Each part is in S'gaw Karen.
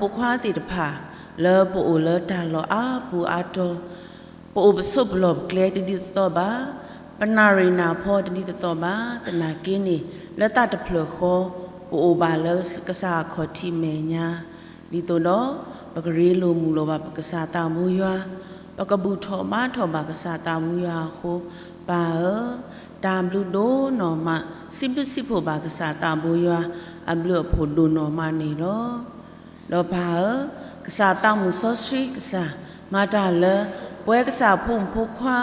ဖိခွါသ့ၣ်တဖၣ် လၢပအိၣ်လၢတၢ်လီၢ်အါပူၤအါတီၤ, ပအိၣ်ပဆိးပလီၢ်ပကျဲတဒ်သိးသိးဘၣ်, ပနၣ်ရံၣ်နၣ်ဖီတဒ်သိးသိးဘၣ်, သနာ်က့န့ၣ် လၢသးတဖျၢၣ်ဃီ ပအိၣ်ဘၣ်လၢကစၢ်အခီၣ်ထံးမဲာ်ညါ, ဒ်သိးဒီး ပကရ့လိာ်မုာ်လိာ်ဘၣ်ပကစၢ်သးဘိယွၤ, ပကဘူၣ်ထီၣ်ဘါထီၣ်ဘၣ်ကစၢ်သးဘိယွၤအဃိ, ပၢ်ဧၢ, တၢ်ဘျုးဒိၣ်နီၢ်မး, စံးဘျုးစံးဖှိၣ်ဘၣ်ကစၢ်သးဘိယွၤ အဘျုးအဖှိၣ်ဒိၣ်နီၢ်မးန့ၣ်လီၤ. ဒီးပၢ်ဧၢ, ကစၢ်သးမုၣ်စီဆှံကစၢ် မၤတၢ်လၢ ပဝဲကစၢ်ဖိမုၣ်ဖိခွါ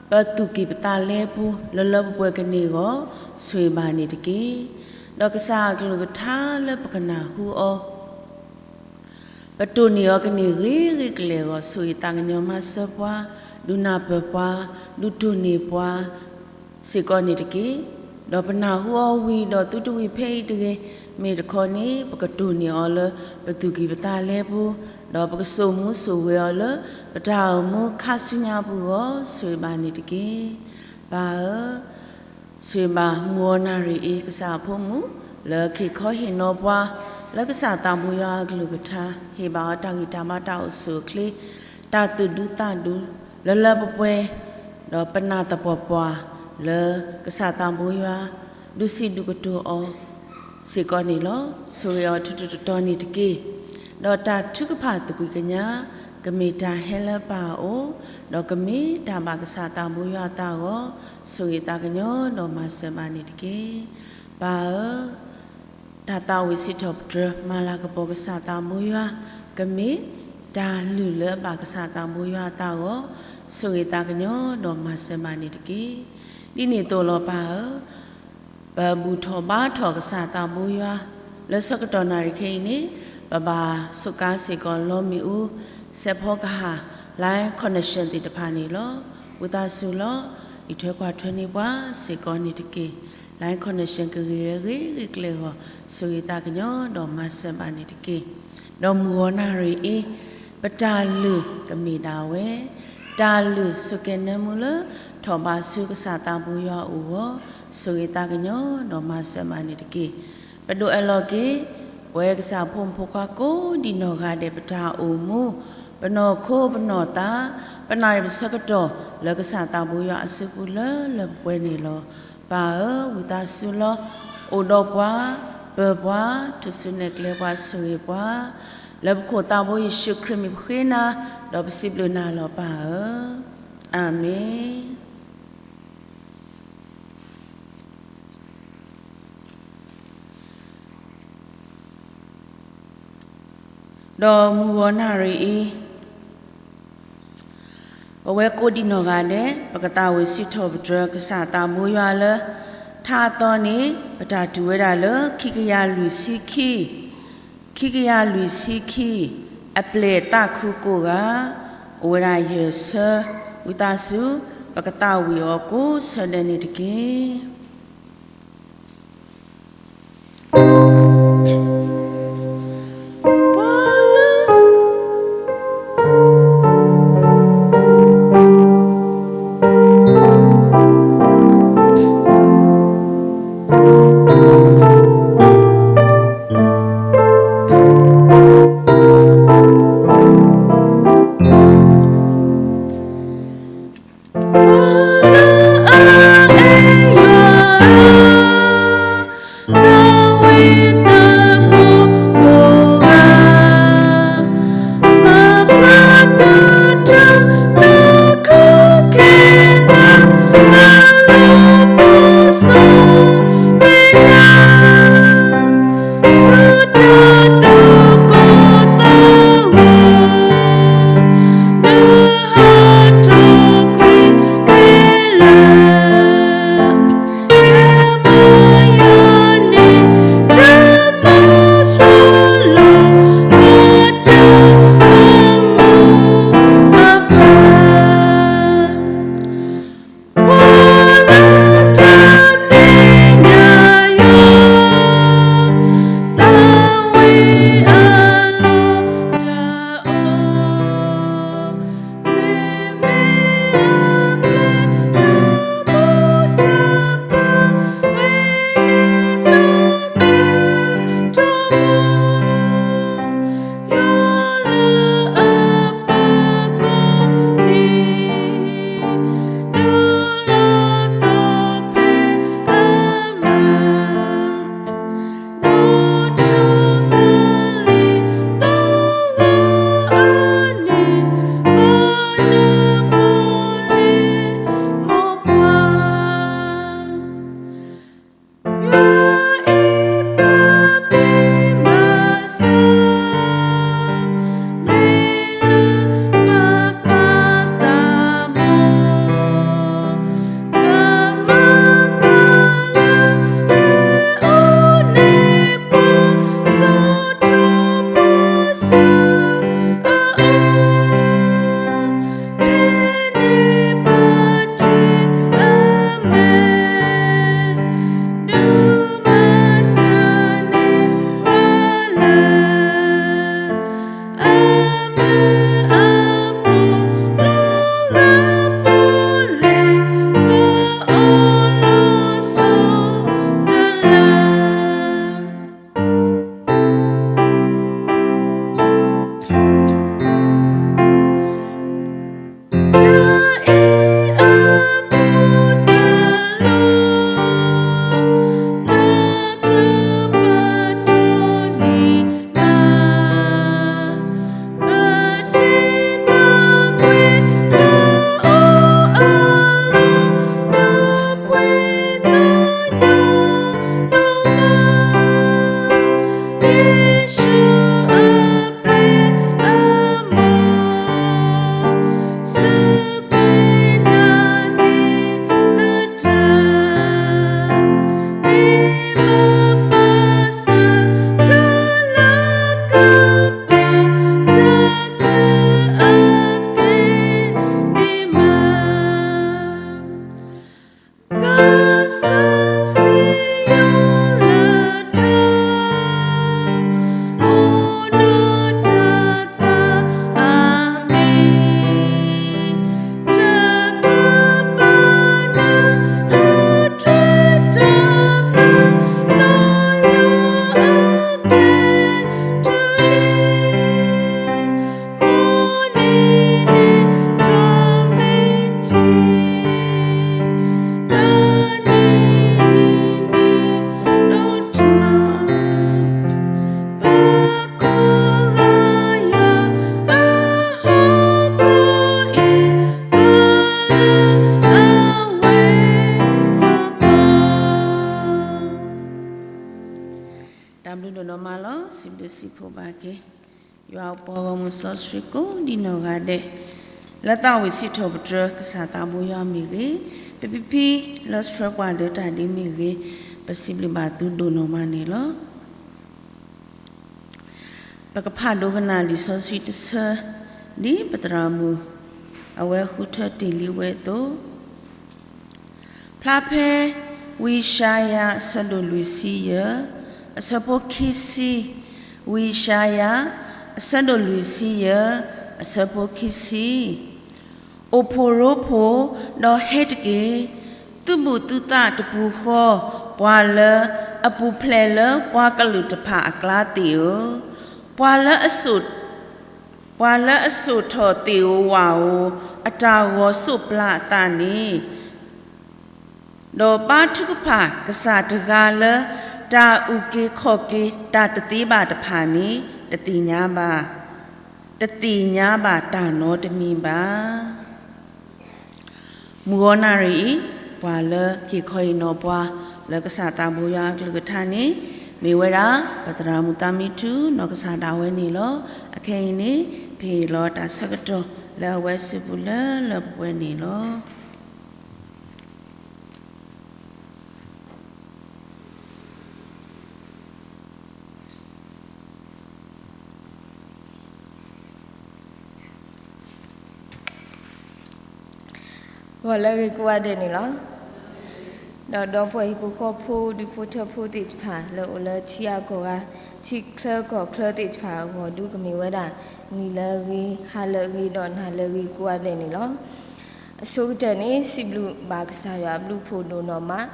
ပသူၣ်ကံၢ်ပသးလဲပူၤ လၢလၢပှဲၤပှဲၤကန့ၢ်အဂီၢ် ဆိၣ်ဂ့ၤဘၣ်န့ၣ်တက့ၢ်. ဒီးကစၢ်အကလုၢ်ကထါလၢပကနၢ်ဟူအီၤ ပတိၢ်န့ၢ်အီၤကန့ၢ်ဂ့ၤဂ့ၤကလဲာ်အဂီၢ် ဆိၣ်ဂ့ၤသးကညီၤမၤစၢၤပှၤ, ဒုးနၢ်ပၢၢ်ပှၤ, ဒုးတိၢ်န့ၢ်ပှၤ စ့ၢ်ကီးန့ၣ်တက့ၢ်. ဒီးပနၢ်ဟူအီၤဝံၤဒီးသုတဝံၤဖဲအံၤတဂ့ၤ, မ့ၢ်တခီန့ၣ် ပကတိၢ်န့ၢ်အီၤလၢ ပသူၣ်ကံၢ်ပသးလဲပူၤ, ဒီးပကစိာ်မူစိာ်ဂဲၤအီၤလၢ ပတၢ်အိၣ်မူခါဆူညါပူၤအဂီၢ် ဆိၣ်ဂ့ၤဘၣ်န့ၣ်တက့ၢ်. ပၢ်ဧၢ, ဆိၣ်ဂ့ၤဘၣ်မုၢ်ဂီၤနၣ်ရံၣ်အံၤ ကစၢ်အဖိမုၣ် လၢကဟ့ၣ်ခီဟ့ၣ်နီၤပှၤ လၢကစၢ်သးဘိယွၤအကလုၢ်ကထါ, ဟ့ၣ်ဘၣ်အီၤတၢ်ဂံၢ်တၢ်ဘါတၢ်အိၣ်ဆူၣ်အိၣ်ချ့, တၢ်သူၣ်ဒူသးဒူ လၢလၢပှဲၤပှဲၤ, ဒီးပနၢ်သပှၢ်ပှၢ် လၢကစၢ်သးဘိယွၤ ဒုးစံးဒုးကတိၤအီၤ စ့ၢ်ကီးန့ၣ်လီၤ. ဆိၣ်ဂ့ၤအီၤထူးထူးတီၤတီၤန့ၣ်တက့ၢ်. ဒီးတၢ်ထုကဖၣ်သကွံာ်ကညး ကမ့ၢ်တၢ်ဟဲလၢပၢ်အအိၣ်, ဒီးကမ့ၢ်တၢ်ဘၣ်ကစၢ်သးဘိယွၤအသးအဂီၢ်, ဆိၣ်ဂ့ၤသးကညီၤဒီးမၤစၢၤဘၣ်န့ၣ်တက့ၢ်. ပၢ်ဧၢ, တၢ်သးဝံၣ်စံးထီၣ်ပတြၢၤ မၤလၤကပီၤကစၢ်သးဘိယွၤ, ကမ့ၢ်တၢ်လုၢ်လၢအဘၣ်ကစၢ်သးဘိယွၤအသးအဂီၢ်, ဆိၣ်ဂ့ၤသးကညီၤဒီးမၤစၢၤဘၣ်န့ၣ်တက့ၢ်. ဒ်န့ၣ်အသိးလီၤပၢ်ဧၢ, ပဘူၣ်ထီၣ်ဘါထီၣ်ကစၢ်သးဘိယွၤ လၢဆၢကတီၢ်နၣ်ရံၣ်ခဲအံၤန့ၣ်, ပဘၣ်ဆိးကါစ့ၢ်ကီးလီမ့ၣ်အူ, စဲးဖီကဟၣ်, line connection သ့ၣ်တဖၣ်န့ၣ်လီၤ. ဝံသးစူၤလီၤ, အံးထွဲကွၢ်ထွဲန့ၢ်ပှၤစ့ၢ်ကီးန့ၣ်တက့ၢ်. line connection ကဂ့ၤဂ့ၤဂ့ၤကလဲာ်အဂီၢ်, ဆိၣ်ဂ့ၤသးကညီၤဒီးမၤစၢၤဘၣ်န့ၣ်တက့ၢ်. ဒီးမုၢ်ဂီၤနၣ်ရံၣ်အံၤ, ပတၢ်လုၢ်ကမ့ၢ်ဒၣ်ဝဲ, တၢ်လုၢ်ဆိၣ်ကဲၤနၢမူလၢ ထီၣ်ဘးဆူကစၢ်သးဘိယွၤအအိၣ်အဂီၢ်, ဆိၣ်ဂ့ၤသးကညီၤဒီးမၤစၢၤဘၣ်န့ၣ်တက့ၢ်. ပဒိးအဲၣ်လီၤက့ၤ ပဝဲကစၢ်ဖိမုၣ်ဖိခွါကိးဒံးနီၢ်ဂၤဒဲး ပတၢ်အိၣ်မူ, ပနီၢ်ခိပနီၢ်သး, ပနၣ်ရံၣ်ပဆၢကတီၢ် လၢကစၢ်သးဘိယွၤအစုပူၤလၢလၢပှဲၤပှဲၤန့ၣ်လီၤ. ပၢ်ဧၢ, ဝံသးစူၤလီၤ, အိၣ်ဒီးပှၤ, ပၢၤပှၤ, ထူၣ်စုနဲၣ်ကျဲပှၤဆိၣ်ဂ့ၤပှၤ, လၢပခိၣ်သးဘိယ့ၣ်ၡူးခရံာ်မံၤပဃ့နၤ, ဒီးပစံးဘျုးနၤလီၤပၢ်ဧၢ. အၤမ့ၣ်. ဒီးမုၢ်ဂီၤနၣ်ရံၣ်အံၤ, ပဝဲကိးဒံးနီၢ်ဂၤဒဲး ပကသးဝံၣ်စံးထီၣ်ပတြၢၤကစၢ်သးဘိယွၤလၢ ထါအသီန့ၣ် ပတၢ်တူၢ်ဝဲဒၣ်လၢ ခံကယၤလွံၢ်ဆံခံ, ခံကယၤလွံၢ်ဆံခံ, အပျဲၢ်သးခုကိးဂၤ, အိၣ်ဝဲဒၣ်ယဲၢ်ဆၢ, ဝံသးစူၤ ပကသးဝံၣ်အီၤကိးဆၢဒဲးန့ၣ်တက့ၢ်. စံးဘျုးဘၣ်က့ၤ ယွၤအပှၤဂီၢ်မုၢ်စီဆှံကိးဒံနီၢ်ဂၤဒဲး, လၢသးဝံၣ်စံးထီၣ်ပတြၢၤကစၢ်သးဘိယွၤမ့ၢ်ဂ့ၤ, ပဖံဖံလၢဆှၢပှၤလၢတၢ်ဒ်မ့ၢ်ဂ့ၤ, ပစံးဘျုးဘၣ်သုဒိၣ်နီၢ်မးန့ၣ်လီၤ. ပကဖးဒိကနၣ်လံာ်စီဆှံတဆၢ ဒ်ပသရၣ်မုၣ် အဝဲဃုထၢတ့ၢ်လံဝဲအသိး, ဖျါဖဲ ဝံယၡါယၤ အဆၢဒိၣ်လွံၢ်ဆံယဲၢ် အဆၢဖိခံဆံ, ဝံယၡါယၤ အဆၢဒိၣ်လွံၢ်ဆံယဲၢ် အဆၢဖိခံဆံ, အိၣ်ဖှိၣ်ရိဖှိၣ် ဒီးဟဲတက့ၢ်, သုဘူၣ်သုသးတပူၤဃီ, ပှၤလၢအပူၤဖျဲးလၢပှၤကလုာ်တဖၣ်အကျါသ့ၣ်ဧၢ, ပှၤလၢအစိာ် ပှၤလၢအစိာ်ထီၣ်သ့ၣ်ဧိၤဝၣ်ဧိၤ အတၢ်ဂီၤစိးပျၢအသးန့ၣ်, ဒီးဘါထုကဖၣ်ကစၢ်တဂၤလၢ တၢ်အုၣ်က့ၤခီၣ်က့ၤတၢ်တသ့ဘၣ်တဖၣ်န့ၣ် တသ့ၣ်ညါဘၣ်, တသ့ၣ်ညါဘၣ်တၢ်နီတမံၤဘၣ်. မုၢ်ဂီၤနၣ်ရံၣ်အံၤ ပှၤလၢက့ၤခီအံၤနီၤပှၤ လၢကစၢ်သးဘိယွၤအကလုၢ်ကထါန့ၣ် မ့ၢ်ဝဲဒၣ် ပသရၣ်မုၣ်သးမံထူနီၢ်ကစၢ်ဒၣ်ဝဲန့ၣ်လီၤ. အခဲအံၤန့ၣ် ပဟ့ၣ်လီၤတၢ်ဆၢကတီၢ်လၢအဝဲစုပူၤလၢလၢပှဲၤပှဲၤန့ၣ်လီၤ. ဂီၤလၢအဂ့ၤကိးဂၤဒဲးန့ၣ်လီၤ. ဒီးဒီပုၢ်ဝဲၢ်ဟံၣ်ဖိဃီဖိ ဒူဖိထၢဖိသ့ၣ်တဖၣ် လၢအိၣ်လၢထံဂၤကီၢ်ဂၤ ထံချၢကီၢ်ချၢသ့ၣ်တဖၣ်အဂီၢ် ဒုးကမ့ၢ်ဝဲဒၣ် နံၤလၢအဂ့ၤ ဟါလၢအဂ့ၤ ဒီးနၤလၢအဂ့ၤကိးဂၤဒဲးန့ၣ်လီၤ. အဆိကတၢၢ်န့ၣ် စံးဘျုးဘၣ်ကစၢ်ယွၤအဘျုးအဖှိၣ်ဒိၣ်နီၢ်မး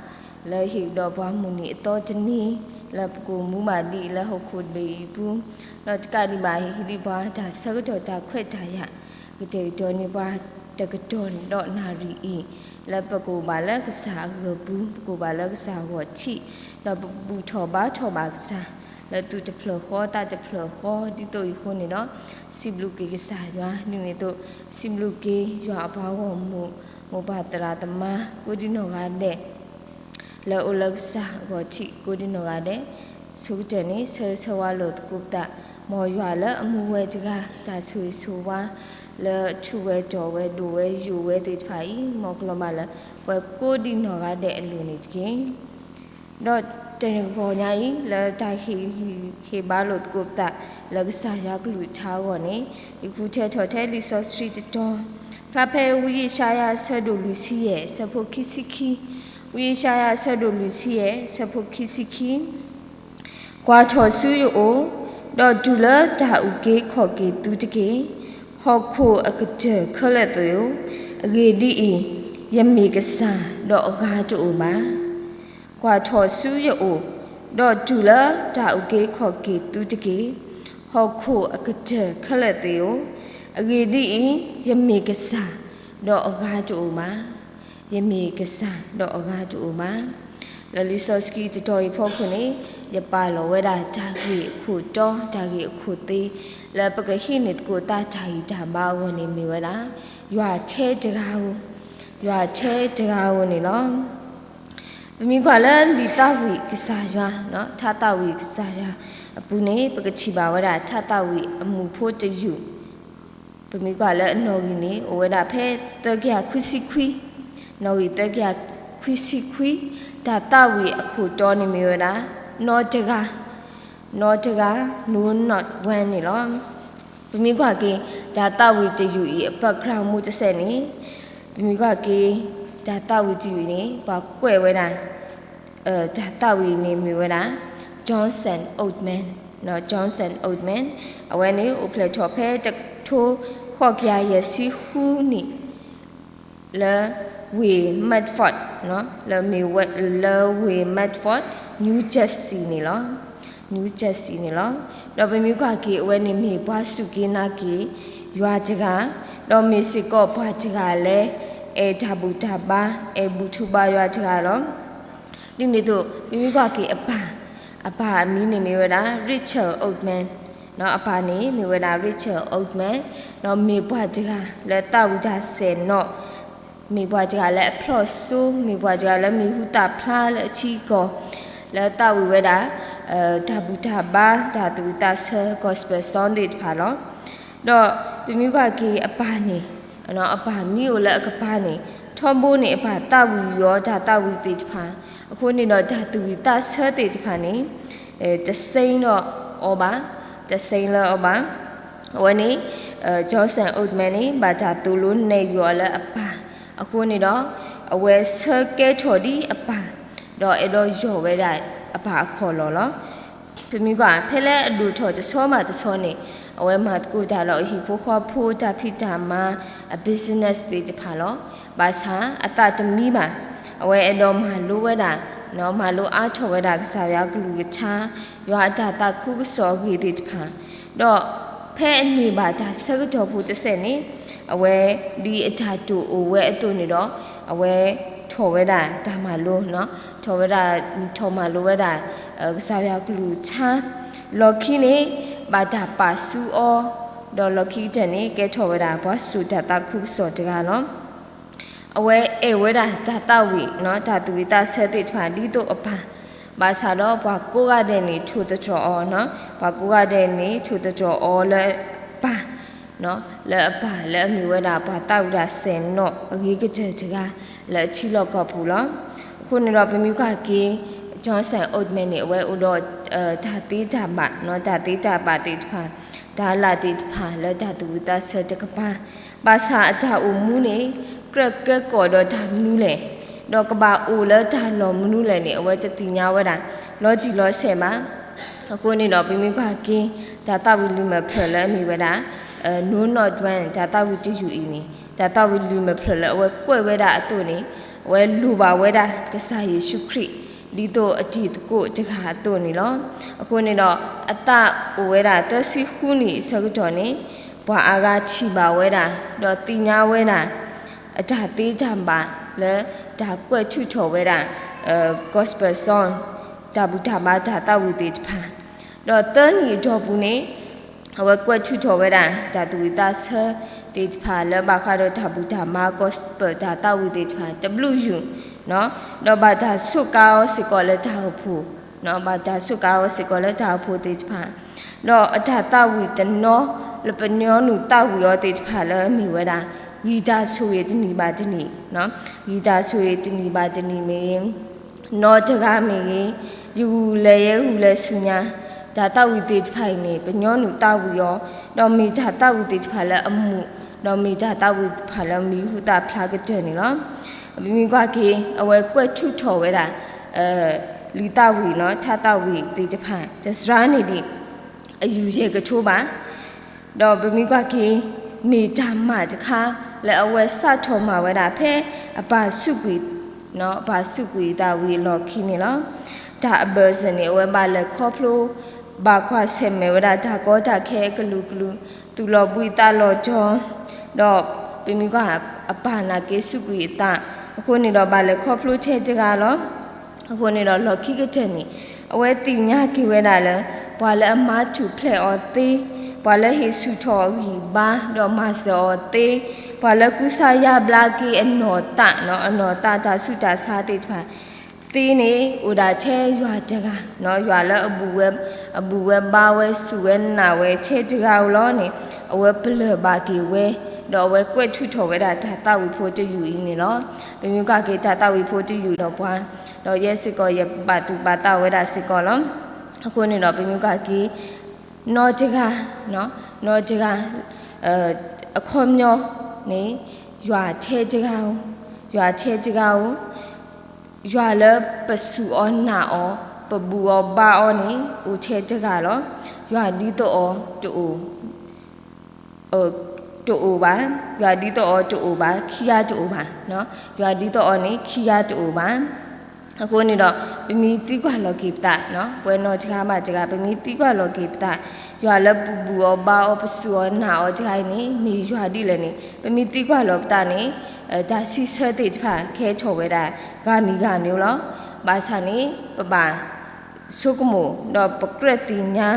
လၢဟ့ၣ်ကဒီးပှၤမုၢ်နံၤအသီတနံၤ လၢပကအိၣ်မူဘၣ်ဒံးလၢဟီၣ်ခိၣ်တဘ့ၣ်အံၤအပူၤ, ဒီးတကးဒံးဘၣ် ဟ့ၣ်ဒံးပှၤတၢ်ဆၢကတီၢ်တၢ်ခွဲးတၢ်ယာ် ကတဲာ်ကတီၤန့ၢ်ပှၤတကတီၢ်ဒီးနၣ်ရံၣ်အံၤ လၢပကအိၣ်ဘၣ်လၢကစၢ်အဂၢၢ်ပူၤ ပကအိၣ်ဘၣ်လၢကစၢ်အဂီၢ်ထံး, ဒီးပဘူၣ်ထီၣ်ဘါထီၣ်ဘၣ်ကစၢ် လၢသူၣ်တဖျၢၣ်ဃီသးတဖျၢၣ်ဃီ ဒ်သိးအံၤအဃိန့ၣ်ဒီး စံးဘျုးက့ၤကစၢ်ယွၤ ဒ်န့ၣ်အသိး စံးဘျုးက့ၤယွၤအပှၤဂီၢ်မုၢ် မိၢ်ပၢ်သရၣ်သမါ ကိးဒံနီၢ်ဂၤဒဲး လၢအအိၣ်လၢကစၢ်အဂီၢ်ထံး ကိးဒံနီၢ်ဂၤဒဲး, ဆိကတၢၢ်န့ၣ် ဆၢဂ့ၤဆၢဝါလိာ်သကိးပသး မ်ယွၤလၢအမူဝဲတဂၤ တၢ်ဆိၣ်ဂ့ၤဆိၣ်ဝါ လၢထူၣ်ဝဲတီၢ်ဝဲဒိၣ်ဝဲယိာ်ဝဲသ့ၣ်တဖၣ်အံၤ မ်ကလီၤဘၣ်လၢပှၤကိးဒံနီၢ်ဂၤဒဲးအလိၤန့ၣ်တက့ၢ်. ဒီးတနံၤဂီၤညါအံၤ လၢတၢ်ဟ့ၣ်ဂံၢ်ဟ့ၣ်ဘါလိာ်သကိးပသး လၢကစၢ်ယွၤကလုၢ်ကထါအဂီၢ်န့ၣ် ယဃုထၢထီၣ်ထဲလံာ်စီဆှံတတီၤ ဖျါဖဲဝံယၡါယၤအဆၢဒိၣ်လွံၢ်ဆံယဲၢ် အဆၢဖိခံဆံခံ, ဝံယၡါယၤအဆၢဒိၣ်လွံၢ်ဆံယဲၢ် အဆၢဖိခံဆံခံ, ကွၢ်ထီၣ်ဆူယအိၣ်, ဒီးတုၤလၢတၢ်အုၣ်က့ၤခီၣ်က့ၤသုတက့ၢ်. ဟီၣ်ခိၣ်အကတၢၢ်ခဲလၢာ်သ့ၣ်ဧၢ, အဂ့ၢ်ဒ်အံၤ, ယမ့ၢ်ကစၢ်, ဒီးအဂၤတအိၣ်ဘၣ်. ကွၢ်ထီၣ်ဆူယအိၣ်, ဒီးတုၤလၢတၢ်အုၣ်က့ၤခီၣ်က့ၤသုတက့ၢ်. ဟီၣ်ခိၣ်အကတၢၢ်ခဲလၢာ်သ့ၣ်ဧၢ, အဂ့ၢ်ဒ်အံၤ, ယမ့ၢ်ကစၢ်, ဒီးအဂၤတအိၣ်ဘၣ်. ယမ့ၢ်ကစၢ်, ဒီးအဂၤတအိၣ်ဘၣ်. လၢလံာ်စီဆှံတတီၤအံၤအဖီခိၣ်န့ၣ် ယပာ်လီၤဝဲဒၣ်တၢ်ဂ့ၢ်အခိၣ်တီ တၢ်ဂ့ၢ်အခိၣ်သ့ လၢပကဟံးန့ၢ်သကိးတၢ်တၢ်ဂံၢ်တၢ်ဘါအဂီၢ်န့ၣ်မ့ၢ်ဝဲဒၣ် ယွၤထဲတဂၤဧိၤ, ယွၤထဲတဂၤဧိၤန့ၣ်လီၤ. ပမ့ၢ်ကွၢ်လၢလံာ်သးဝံၣ်ကစၢ်ယွၤ, ထါသးဝံၣ်ကစၢ်ယွၤအပူၤန့ၣ် ပကထံၣ်ဘၣ်ဝဲဒၣ် ထါသးဝံၣ်အမူးဖိတယုၢ် ပမ့ၢ်ကွၢ်လၢအနီၣ်ဂံၢ်န့ၣ် အိၣ်ဝဲဒၣ်ဖဲသၢကယၤခွံဆံခွံ, နီၣ်ဂံၢ်သၢကယၤခွံဆံခွံ, တၢ်သးဝံၣ်အခိၣ်တီန့ၣ်မ့ၢ်ဝဲဒၣ် နီတဂၤ, နီတဂၤ, no not one န့ၣ်လီၤ. ပမ့ၢ်ကွၢ်က့ၤ တၢ်သးဝံၣ်တယုၢ်အံၤအ background မူတစဲးန့ၣ်, ပမ့ၢ်ကွၢ်က့ၤ တၢ်သးဝံၣ်တယုၢ်အံၤန့ၣ် ပှၤကွဲးဝဲဒၣ် တၢ်သးဝံၣ်န့ၣ်မ့ၢ်ဝဲဒၣ် John Sand Oldman, John Sand Oldman, အဝဲန့ၣ်အိၣ်ဖျဲၣ်ထီၣ်ဖဲ တကထိဃိးကယၤယဲၢ်ဆံဃုနံၣ် လၢဝ့ၢ် Medford, လၢဝ့ၢ် Medford, New Jersey န့ၣ်လီၤ. New Jersey န့ၣ်လီၤ. ဒီးပမ့ၢ်ကွၢ်က့ၤအဝဲန့ၣ်မ့ၢ်ပှၤစူၢ်က့ၤနာ်က့ၤယွၤတဂၤ, ဒီးမ့ၢ်စ့ၢ်ကီးပှၤတဂၤလၢ အဲၣ်တၢ်ဘူၣ်တၢ်ဘါ အဲၣ်ဘူၣ်ထူဘါယွၤတဂၤလီၤ. ဒ်န့ၣ်အသိး ပမ့ၢ်ကွၢ်က့ၤအပၢ်, အပၢ်အမံၤန့ၣ်မ့ၢ်ဝဲဒၣ် Richard Oldman, အပၢ်န့ၣ်မ့ၢ်ဝဲဒၣ် Richard Oldman, ဒီးမ့ၢ်ပှၤတဂၤလၢသးဝံၣ်တၢ်စဲၣ်နီၣ်, မ့ၢ်ပှၤတဂၤလၢအဖျီၣ်စိ, မ့ၢ်ပှၤတဂၤလၢမံၤဟူသၣ်ဖျါလၢအထံအကီၢ်, လၢသးဝံၣ်ဝဲဒၣ် တၢ်ဘူၣ်တၢ်ဘါ တၢ်သူၣ်ဝံၣ်သးဆၢ gospel song သ့ၣ်တဖၣ်လီၤ. ဒီးပမ့ၢ်ကွၢ်က့ၤအပၢ်န့ၣ်, အပၢ်မ့ၢ်အိၣ်လၢအကပၤန့ၣ် ထီဘိန့ၣ် အပၢ်သးဝံၣ်ဝံၤအီၤ တၢ်သးဝံၣ်သ့ၣ်တဖၣ်, အဃိန့ၣ်ဒီးတၢ်သူၣ်ဝံၣ်သးဆၢသ့ၣ်တဖၣ်န့ၣ် တစ့လၢအီၤဘၣ်, တစ့လၢအီၤဘၣ်. အဝဲန့ၣ် Johnson Oatman န့ၣ် ဘၣ်တၢ်သိၣ်လိနဲၣ်ယုာ်အီၤလၢအပၢ်, အဃိန့ၣ်ဒီး အဝဲဆၢကဲထီၣ်ဒ်အပၢ်, ဒီးအဲၣ်ဒိးယီၢ်ဝဲဒၣ်အပၢ်အခီၣ်လီၢ်လီၤ. ပမ့ၢ်ကွၢ် ဖဲလၢအဒိၣ်ထီၣ်တဆီဘၣ်တဆီန့ၣ် အဝဲမၤသကိးတၢ်ဒီးအဟံၣ်ဖိဃီဖိ တၢ်ဖံးတၢ်မၤ အ business သ့ၣ်တဖၣ်လီၤ. ဘၣ်ဆၣ်အသးတမံဘၣ်, အဝဲအဲၣ်ဒိးမၤလိဝဲဒၣ်, မၤလိအါထီၣ်ဝဲဒၣ်ကစၢ်ယွၤကလုၢ်ကထါ, ယွၤအတၢ်သးခုကစီၣ်အဂ့ၢ်သ့ၣ်တဖၣ်, ဒီးဖဲအန့ၢ်ဘၣ်တၢ်ဆၢကတီၢ်ဖိတစဲးန့ၣ် အဝဲဒ်အတၢ်တိာ်အိၣ်ဝဲအသိးန့ၣ်ဒီး အဝဲထီၣ်ဝဲဒၣ်တၢ်မၤလိ, ထီၣ်ဝဲဒၣ်, ထီၣ်မၤလိဝဲဒၣ် ကစၢ်ယွၤကလုၢ်ကထါ, လီၢ်ခံန့ၣ် ဘၣ်တၢ်ပာ်ဆူအီၤ, ဒီးလီၢ်ခံကတၢၢ်န့ၣ် ကဲထီၣ်ဝဲဒၣ်ပှၤစိာ်တၢ်သးခုကစီၣ်တဂၤလီၤ. အဝဲအဲၣ်ဝဲဒၣ်တၢ်သးဝံၣ်, တၢ်သူၣ်ဝံၣ်သးဆၢသ့ၣ်တဖၣ်ဒ်သိးအပၢ်, ဘၣ်ဆၣ်ဒီးပှၤကိးဂၤဒဲးန့ၣ် ထိၣ်သတြီၤအီၤ, ပှၤကိးဂၤဒဲးန့ၣ် ထိၣ်သတြီၤအီၤလၢပၢ် လၢအပၢ်လၢအမ့ၢ်ဝဲဒၣ်ပှၤသးဝံၣ်တၢ်စဲၣ်နီၣ်အဂ့ၤကတၢၢ်တဂၤ လၢအထံလီၢ်ကီၢ်ပူၤလီၤ. အဃိန့ၣ်ဒီးပမ့ၢ်ကွၢ်က့ၤ Johnson Oatman န့ၣ် အဝဲအိၣ်ဒီး တၢ်သ့တၢ်ဘၣ်, တၢ်သ့တၢ်ဘၣ်သ့ၣ်တဖၣ်, တၢ်လၢ်သ့ၣ်တဖၣ်လၢတၢ်သူၣ်ဝံၣ်သးဆၢတကပၤ, ဘၣ်ဆၣ်အတၢ်အိၣ်မူန့ၣ် ကြၢးကဲကီၢ်ဒီးတၢ်မနုၤလဲၣ်, ဒီးကဘၣ်အိၣ်လၢတၢ်လီၢ်မနုၤလဲၣ်န့ၣ် အဝဲတသ့ၣ်ညါဝဲဒၣ် လီၤတံၢ်လီၤဆဲးဘၣ်. အဃိန့ၣ်ဒီးပမ့ၢ်ကွၢ်က့ၤ တၢ်သးဝံၣ်လံာ်မဲာ်ဖျၢၣ်လၢအမ့ၢ်ဝဲဒၣ် Know Not When တၢ်သးဝံၣ်တယုၢ်အံၤန့ၣ် တၢ်သးဝံၣ်လံာ်မဲာ်ဖျၢၣ်လၢအဝဲကွဲးဝဲဒၣ်အသိးန့ၣ် အဝဲလိၣ်ဘၣ်ဝဲဒၣ်ကစၢ်ယ့ၣ်ၡူးခရံာ် ဒ်သိးအတံၤသကိးတဂၤအသိးန့ၣ်လီၤ. အဃိန့ၣ်ဒီး အသးအိၣ်ဝဲဒၣ်သၢဆံဃုနံၣ်အဆၢကတီၢ်န့ၣ် ပှၤအါဂၤထံၣ်ဘၣ်ဝဲဒၣ် ဒီးသ့ၣ်ညါဝဲဒၣ် အတၢ်သ့တၢ်ဘၣ်လၢတၢ်ကွဲးထုးထီၣ်ဝဲဒၣ် gospel song တၢ်ဘူၣ်တၢ်ဘါတၢ်သးဝံၣ်သ့ၣ်တဖၣ်, ဒီးသၢနံၣ်အတီၢ်ပူၤန့ၣ် အဝဲကွဲးထုးထီၣ်ဝဲဒၣ် တၢ်သူၣ်ဝံၣ်သးဆၢသ့ၣ်တဖၣ်လၢဘၣ်ဃးဒီးတၢ်ဘူၣ်တၢ်ဘါ gospel တၢ်သးဝံၣ်သ့ၣ်တဖၣ် တဘျုးယုၢ်, ဒီးဘၣ်တၢ်စူးကါအီၤစ့ၢ်ကီးလၢတၢ်အိၣ်ဖှိၣ်, ဘၣ်တၢ်စူးကါအီၤစ့ၢ်ကီးလၢတၢ်အိၣ်ဖှိၣ်သ့ၣ်တဖၣ်, ဒီးအတၢ်သးဝံၣ်တနီၤလၢပညီနုၢ်သးဝံၣ်အီၤသ့ၣ်တဖၣ်လၢအမ့ၢ်ဝဲဒၣ် ဂံၢ်တၢ်ဆိၣ်ဂ့ၤတနံၣ်ဘၣ်တနံၣ်, ဂံၢ်တၢ်ဆိၣ်ဂ့ၤတနံၣ်ဘၣ်တနံၣ်မ့ၢ်ဂ့ၤ, နီၢ်တဂၤမ့ၢ်ဂ့ၤ, ယဂုာ်လဲၤယဲဂုာ်လဲၤဆူညါ, တၢ်သးဝံၣ်သ့ၣ်တဖၣ်အံၤန့ၣ် ပညီနုၢ်သးဝံၣ်အီၤ, ဒီးမ့ၢ်တၢ်သးဝံၣ်သ့ၣ်တဖၣ်လၢအမုာ်, ဒီးမ့ၢ်တၢ်သးဝံၣ်တဖၣ်လၢမံၤဟူသၣ်ဖျါကတၢၢ်န့ၣ်လီၤ. ပမ့ၢ်ကွၢ်က့ၤ အဝဲကွဲးထုးထီၣ်ဝဲဒၣ် လံာ်သးဝံၣ်နီၢ် တၢ်သးဝံၣ်သ့ၣ်တဖၣ် တစှၤန့ၢ်ဒံး အယူၢ်ယဲၢ်ကထိဘၣ် ဒီးပမ့ၢ်ကွၢ်က့ၤ မ့ၢ်တၢ်မၤတခါ လၢအဝဲစးထီၣ်မၤဝဲဒၣ်ဖဲ အပၢ်ဆူးကွံာ်, အပၢ်ဆူးကွံာ်သးဝံၣ်အလီၢ်ခံန့ၣ်လီၤ. တၢ်အဘၢၣ်စၢၤန့ၣ် အဝဲဘၣ်လဲၤခီဖျိ ဘၣ်ကွၢ်ဆၢၣ်မဲာ်ဝဲဒၣ်တၢ်ကီတၢ်ခဲအကလုာ်ကလုာ်, သူၣ်လီၤဘှံးသးလီၤတီၤ, ဒီးပမ့ၢ်ကွၢ် အပၢ်နာ်က့ဆူးကွံာ်အသး, အဃိန့ၣ်ဒီးဘၣ်လဲၤခီဖျိထဲတဂၤလီၤ. အဃိန့ၣ်ဒီးလီၢ်ခံကတၢၢ်န့ၣ် အဝဲသ့ၣ်ညါက့ၤဝဲဒၣ်လၢ ပှၤလၢအမၤထူၣ်ဖျဲးအီၤသ့, ပှၤလၢဟ့ၣ်ဆူၣ်ထီၣ်အဂံၢ်ဘါ ဒီးမၤစၢၤအီၤသ့, ပှၤလၢကူစါယါဘျါက့ၤအနီၢ်သး, အနီၢ်သးတၢ်ဆူးတၢ်ဆါသ့ၣ်တဖၣ်သ့န့ၣ် အိၣ်ဒၣ်ထဲယွၤတဂၤ, ယွၤလၢအဘူၣ်ဝဲ, အဘူၣ်ဝဲဘါဝဲ စူၢ်ဝဲနာ်ဝဲထဲတဂၤဧိၤလီၤန့ၣ် အဝဲပလၢၢ်ဘၣ်က့ၤဝဲ, ဒီးအဝဲကွဲးထုးထီၣ်ဝဲဒၣ်တၢ်သးဝံၣ်ဖိတယုၢ်အံၤန့ၣ်လီၤ. ပမ့ၢ်ကွၢ်က့ၤတၢ်သးဝံၣ်ဖိတယုၢ်ဒီးပှၤ, ဒီးယဲစ့ၢ်ကီးယဘၣ်သူၣ်ဘၣ်သးဝဲဒၣ်စ့ၢ်ကီးလီၤ. အဃိန့ၣ်ဒီးပမ့ၢ်ကွၢ်က့ၤ နီၢ်တဂၤ, နီၢ်တဂၤ အခီပညီန့ၣ် ယွၤထဲတဂၤဧိၤ, ယွၤထဲတဂၤဧိၤ, ယွၤလၢပစူၢ်အီၤနာ်အီၤ ပဘူၣ်အီၤဘါအီၤန့ၣ် အိၣ်ထဲတဂၤလီၤ. ယွၤဒ်သိးအီၤတအိၣ် တအိၣ်ဘၣ်, ယွၤဒ်သိးအီၤတအိၣ်ဘၣ်, ခံဂၤတအိၣ်ဘၣ်, ယွၤဒ်သိးအီၤန့ၣ် ခံဂၤတအိၣ်ဘၣ်. အဃိန့ၣ်ဒီး ပမ့ၢ်သံကွၢ်လီၤက့ၤပသး, ပဝဲနီၢ်တဂၤဘၣ်တဂၤ ပမ့ၢ်သံကွၢ်လီၤက့ၤပသး, ယွၤလၢပဘူၣ်အီၤဘါအီၤ ပစူၢ်အီၤနာ်အီၤတဂၤအံၤန့ၣ် မ့ၢ်ယွၤဒ်လဲၣ်န့ၣ် ပမ့ၢ်သံကွၢ်လီၤပသးန့ၣ် တၢ်စံးဆၢသ့ၣ်တဖၣ်ကဟဲထီၣ်ဝဲဒၣ် ဂၤမံၤဂၤမံၤလီၤ. ဘၣ်ဆၣ်န့ၣ် ပဘၣ်ဆိကမိၣ် ဒီးပကြၢးသ့ၣ်ညါ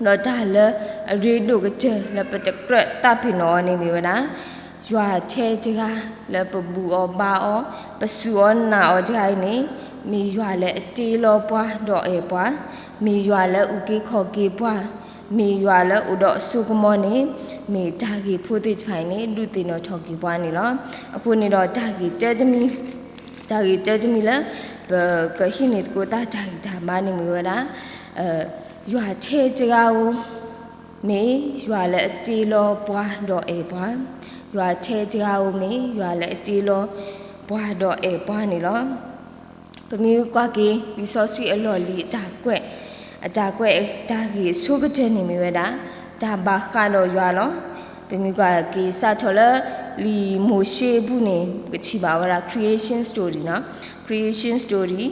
ဒီးတၢ်လၢအရ့ဒိၣ်ကတၢၢ်လၢပတကြၢးသးပ့ၤနီၣ်အီၤန့ၣ်မ့ၢ်ဝဲဒၣ် ယွၤထဲတဂၤလၢပဘူၣ်အီၤဘါအီၤ ပစူၢ်အီၤနာ်အီၤတဂၤအံၤန့ၣ် မ့ၢ်ယွၤလၢအတ့လီၤပှၤဒီးအဲၣ်ပှၤ, မ့ၢ်ယွၤလၢအုၣ်က့ၤခီၣ်က့ၤပှၤ, မ့ၢ်ယွၤလၢအိၣ်ဒီးအစိကမီၤန့ၣ်, မ့ၢ်တၢ်ဂ့ၢ်ဖိသ့ၣ်တဖၣ်အံၤန့ၣ် ဒုးသ့ၣ်နီၣ်ထီၣ်က့ၤပှၤန့ၣ်လီၤ. အဃိန့ၣ်ဒီး တၢ်ဂ့ၢ်တၢတမံၤ, တၢ်ဂ့ၢ်တၢတမံၤလၢ ပကဟံးန့ၢ်သကိးသးတၢ်ဂံၢ်တၢ်ဘါန့ၣ်မ့ၢ်ဝဲဒၣ် ယွၤထဲတဂၤဧိၤ မ့ၢ်ယွၤလၢအတ့လီၤပှၤဒီးအဲၣ်ပှၤ, ယွၤထဲတဂၤဧိၤမ့ၢ်ယွၤလၢအတ့လီၤပှၤဒီးအဲၣ်ပှၤန့ၣ်လီၤ. ပမ့ၢ်ကွၢ်က့ၤ လံာ်စီဆှံအလီၢ်လံၤအတၢ်ကွဲး, အတၢ်ကွဲးတၢ်ဂ့ၢ်အဆိကတၢၢ်န့ၣ်မ့ၢ်ဝဲဒၣ် တၢ်ဘၣ်ဃးဒီးယွၤလီၤ. ပမ့ၢ်ကွၢ်က့ၤစးထီၣ်လၢ လံာ်မိၤၡ့အပူၤန့ၣ် ပကထံၣ်ဘၣ်ဝဲဒၣ် creation story နီၤ, creation story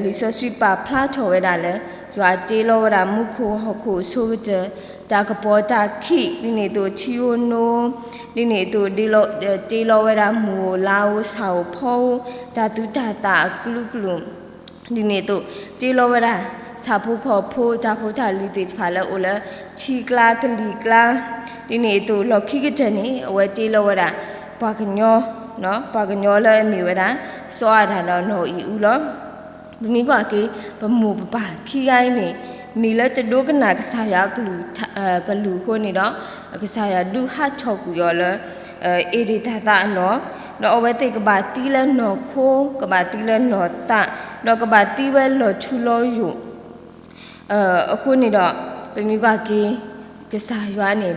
လံာ်စီဆှံပာ်ဖျါထီၣ်ဝဲဒၣ်လၢ ယွၤတ့လီၤဝဲဒၣ်မူခိၣ်ဟီၣ်ခိၣ်အဆိကတၢၢ်, တၢ်ကပီၤတၢ်ခံး ဒ်န့ၣ်အသိးထံဧိၤနိဧိၤ, ဒ်န့ၣ်အသိး တ့လီၤဝဲဒၣ်မုၢ်ဧိၤလါဧိၤဆၣ်ဧိၤဖီဧိၤ, တၢ်သူတၢ်သၣ်အကလုာ်ကလုာ်, ဒ်န့ၣ်အသိး တ့လီၤဝဲဒၣ် ဆၣ်ဖိကီၢ်ဖိ တၢ်ဖိတၢ်လံၤသ့ၣ်တဖၣ်လၢအအိၣ်လၢ ထံကျါကလံၤကျါ, ဒ်န့ၣ်အသိးလီၢ်ခံကတၢၢ်န့ၣ် အဝဲတ့လီၤဝဲဒၣ် ပှၤကညီ, ပှၤကညီလၢအမ့ၢ်ဝဲဒၣ် စီၤအၤဒၣ်ဒီးနီၢ်အံၤအူလီၤ. ပမ့ၢ်ကွၢ်က့ၤ ပမိၢ်ပပၢ်ခံဂၤအံၤန့ၣ် မ့ၢ်လၢတဒိကနၣ်ကစၢ်ယွၤအကလုၢ်အဃိန့ၣ်ဒီး ကစၢ်ယွၤဒုးဟးထီၣ်ကွံာ်အီၤလၢ အ့ဒ့ၣ်တၢ်သးအလီၢ်, ဒီးအဝဲသ့ၣ်ကဘၣ်သံလၢနီၢ်ခိ, ကဘၣ်သံလၢနီၢ်သး, ဒီးကဘၣ်သံဝဲလီၤထူလီၤယိာ် အဃိန့ၣ်ဒီး ပမ့ၢ်ကွၢ်က့ၤ ကစၢ်ယွၤန့ၣ်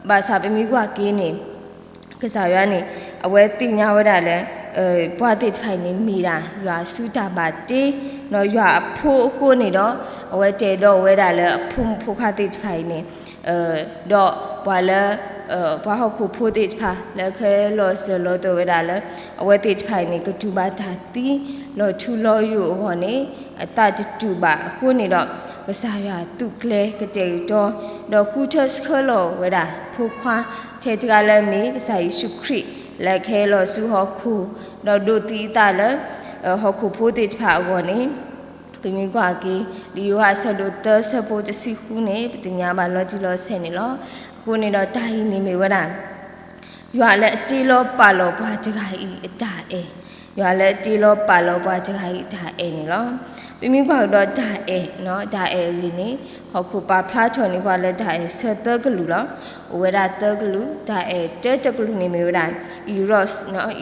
ဘၣ်ဆၣ်ပမ့ၢ်ကွၢ်က့ၤန့ၣ် ကစၢ်ယွၤန့ၣ် အဝဲသ့ၣ်ညါဝဲဒၣ်လၢ ပှၤသ့ၣ်တဖၣ်အံၤန့ၣ်မ့ၢ်ဒၣ် ယွၤအစုတၢ်ဘၣ်တ့ ဒီးယွၤအဖိအဃိန့ၣ်ဒီး အဝဲတဲဒီးဝဲဒၣ်လၢအဖိမုၣ်ဖိခွါသ့ၣ်တဖၣ်အံၤန့ၣ် ဒီးပှၤလၢ ပှၤဟီၣ်ခိၣ်ဖိသ့ၣ်တဖၣ် လၢအခဲလီၤစၢၤလီၤသွဲၣ်ဝဲဒၣ်လၢ အဝဲသ့ၣ်တဖၣ်အံၤန့ၣ် ကတူၢ်ဘၣ်တၢ်သံ လီၤထူလီၤယိာ်အဂီၢ်န့ၣ် အသးတတူၢ်ဘၣ်အဃိန့ၣ်ဒီး ကစၢ်ယွၤသူၣ်ကျဲၤကတဲာ်ကတီၤ ဒီးဃုထၢဆှၢလီၤဝဲဒၣ် ဖိခွါထဲတဂၤလၢအမ့ၢ် ကစၢ်ယ့ၣ်ၡူးခရံာ် လၢအကဟဲလီၤဆူဟီၣ်ခိၣ် ဒီးဒိးသံအသးလၢ ဟီၣ်ခိၣ်ဖိသ့ၣ်တဖၣ်အဂီၢ်န့ၣ် ပမ့ၢ်ကွၢ်က့ၤ လံာ်ယိၤဟၣ်အဆၢဒိၣ်သၢဆၢဖိတဆံဃုန့ၣ် ပသ့ၣ်ညါဘၣ်လီၤတံၢ်လီၤဆဲးန့ၣ်လီၤ. အဃိန့ၣ်ဒီးတၢ်အံၤန့ၣ်မ့ၢ်ဝဲဒၣ် ယွၤလၢအတ့လီၤပာ်လီၤပှၤတဂၤအံၤအတၢ်အဲၣ်, ယွၤလၢအတ့လီၤပာ်လီၤပှၤတဂၤအံၤအတၢ်အဲၣ်န့ၣ်လီၤ. ပမ့ၢ်ကွၢ်ကဒီးတၢ်အဲၣ်, တၢ်အဲၣ်အဂ့ၢ်န့ၣ် ဟီၣ်ခိၣ်ပာ်ဖျါထီၣ်န့ၢ်ပှၤလၢတၢ်အဲၣ်ဆၢသၢကလုာ်လီၤ. အိၣ်ဝဲဒၣ်သၢကလုာ်, တၢ်အဲၣ်တၢတကလုာ်န့ၣ်မ့ၢ်ဝဲဒၣ် eros,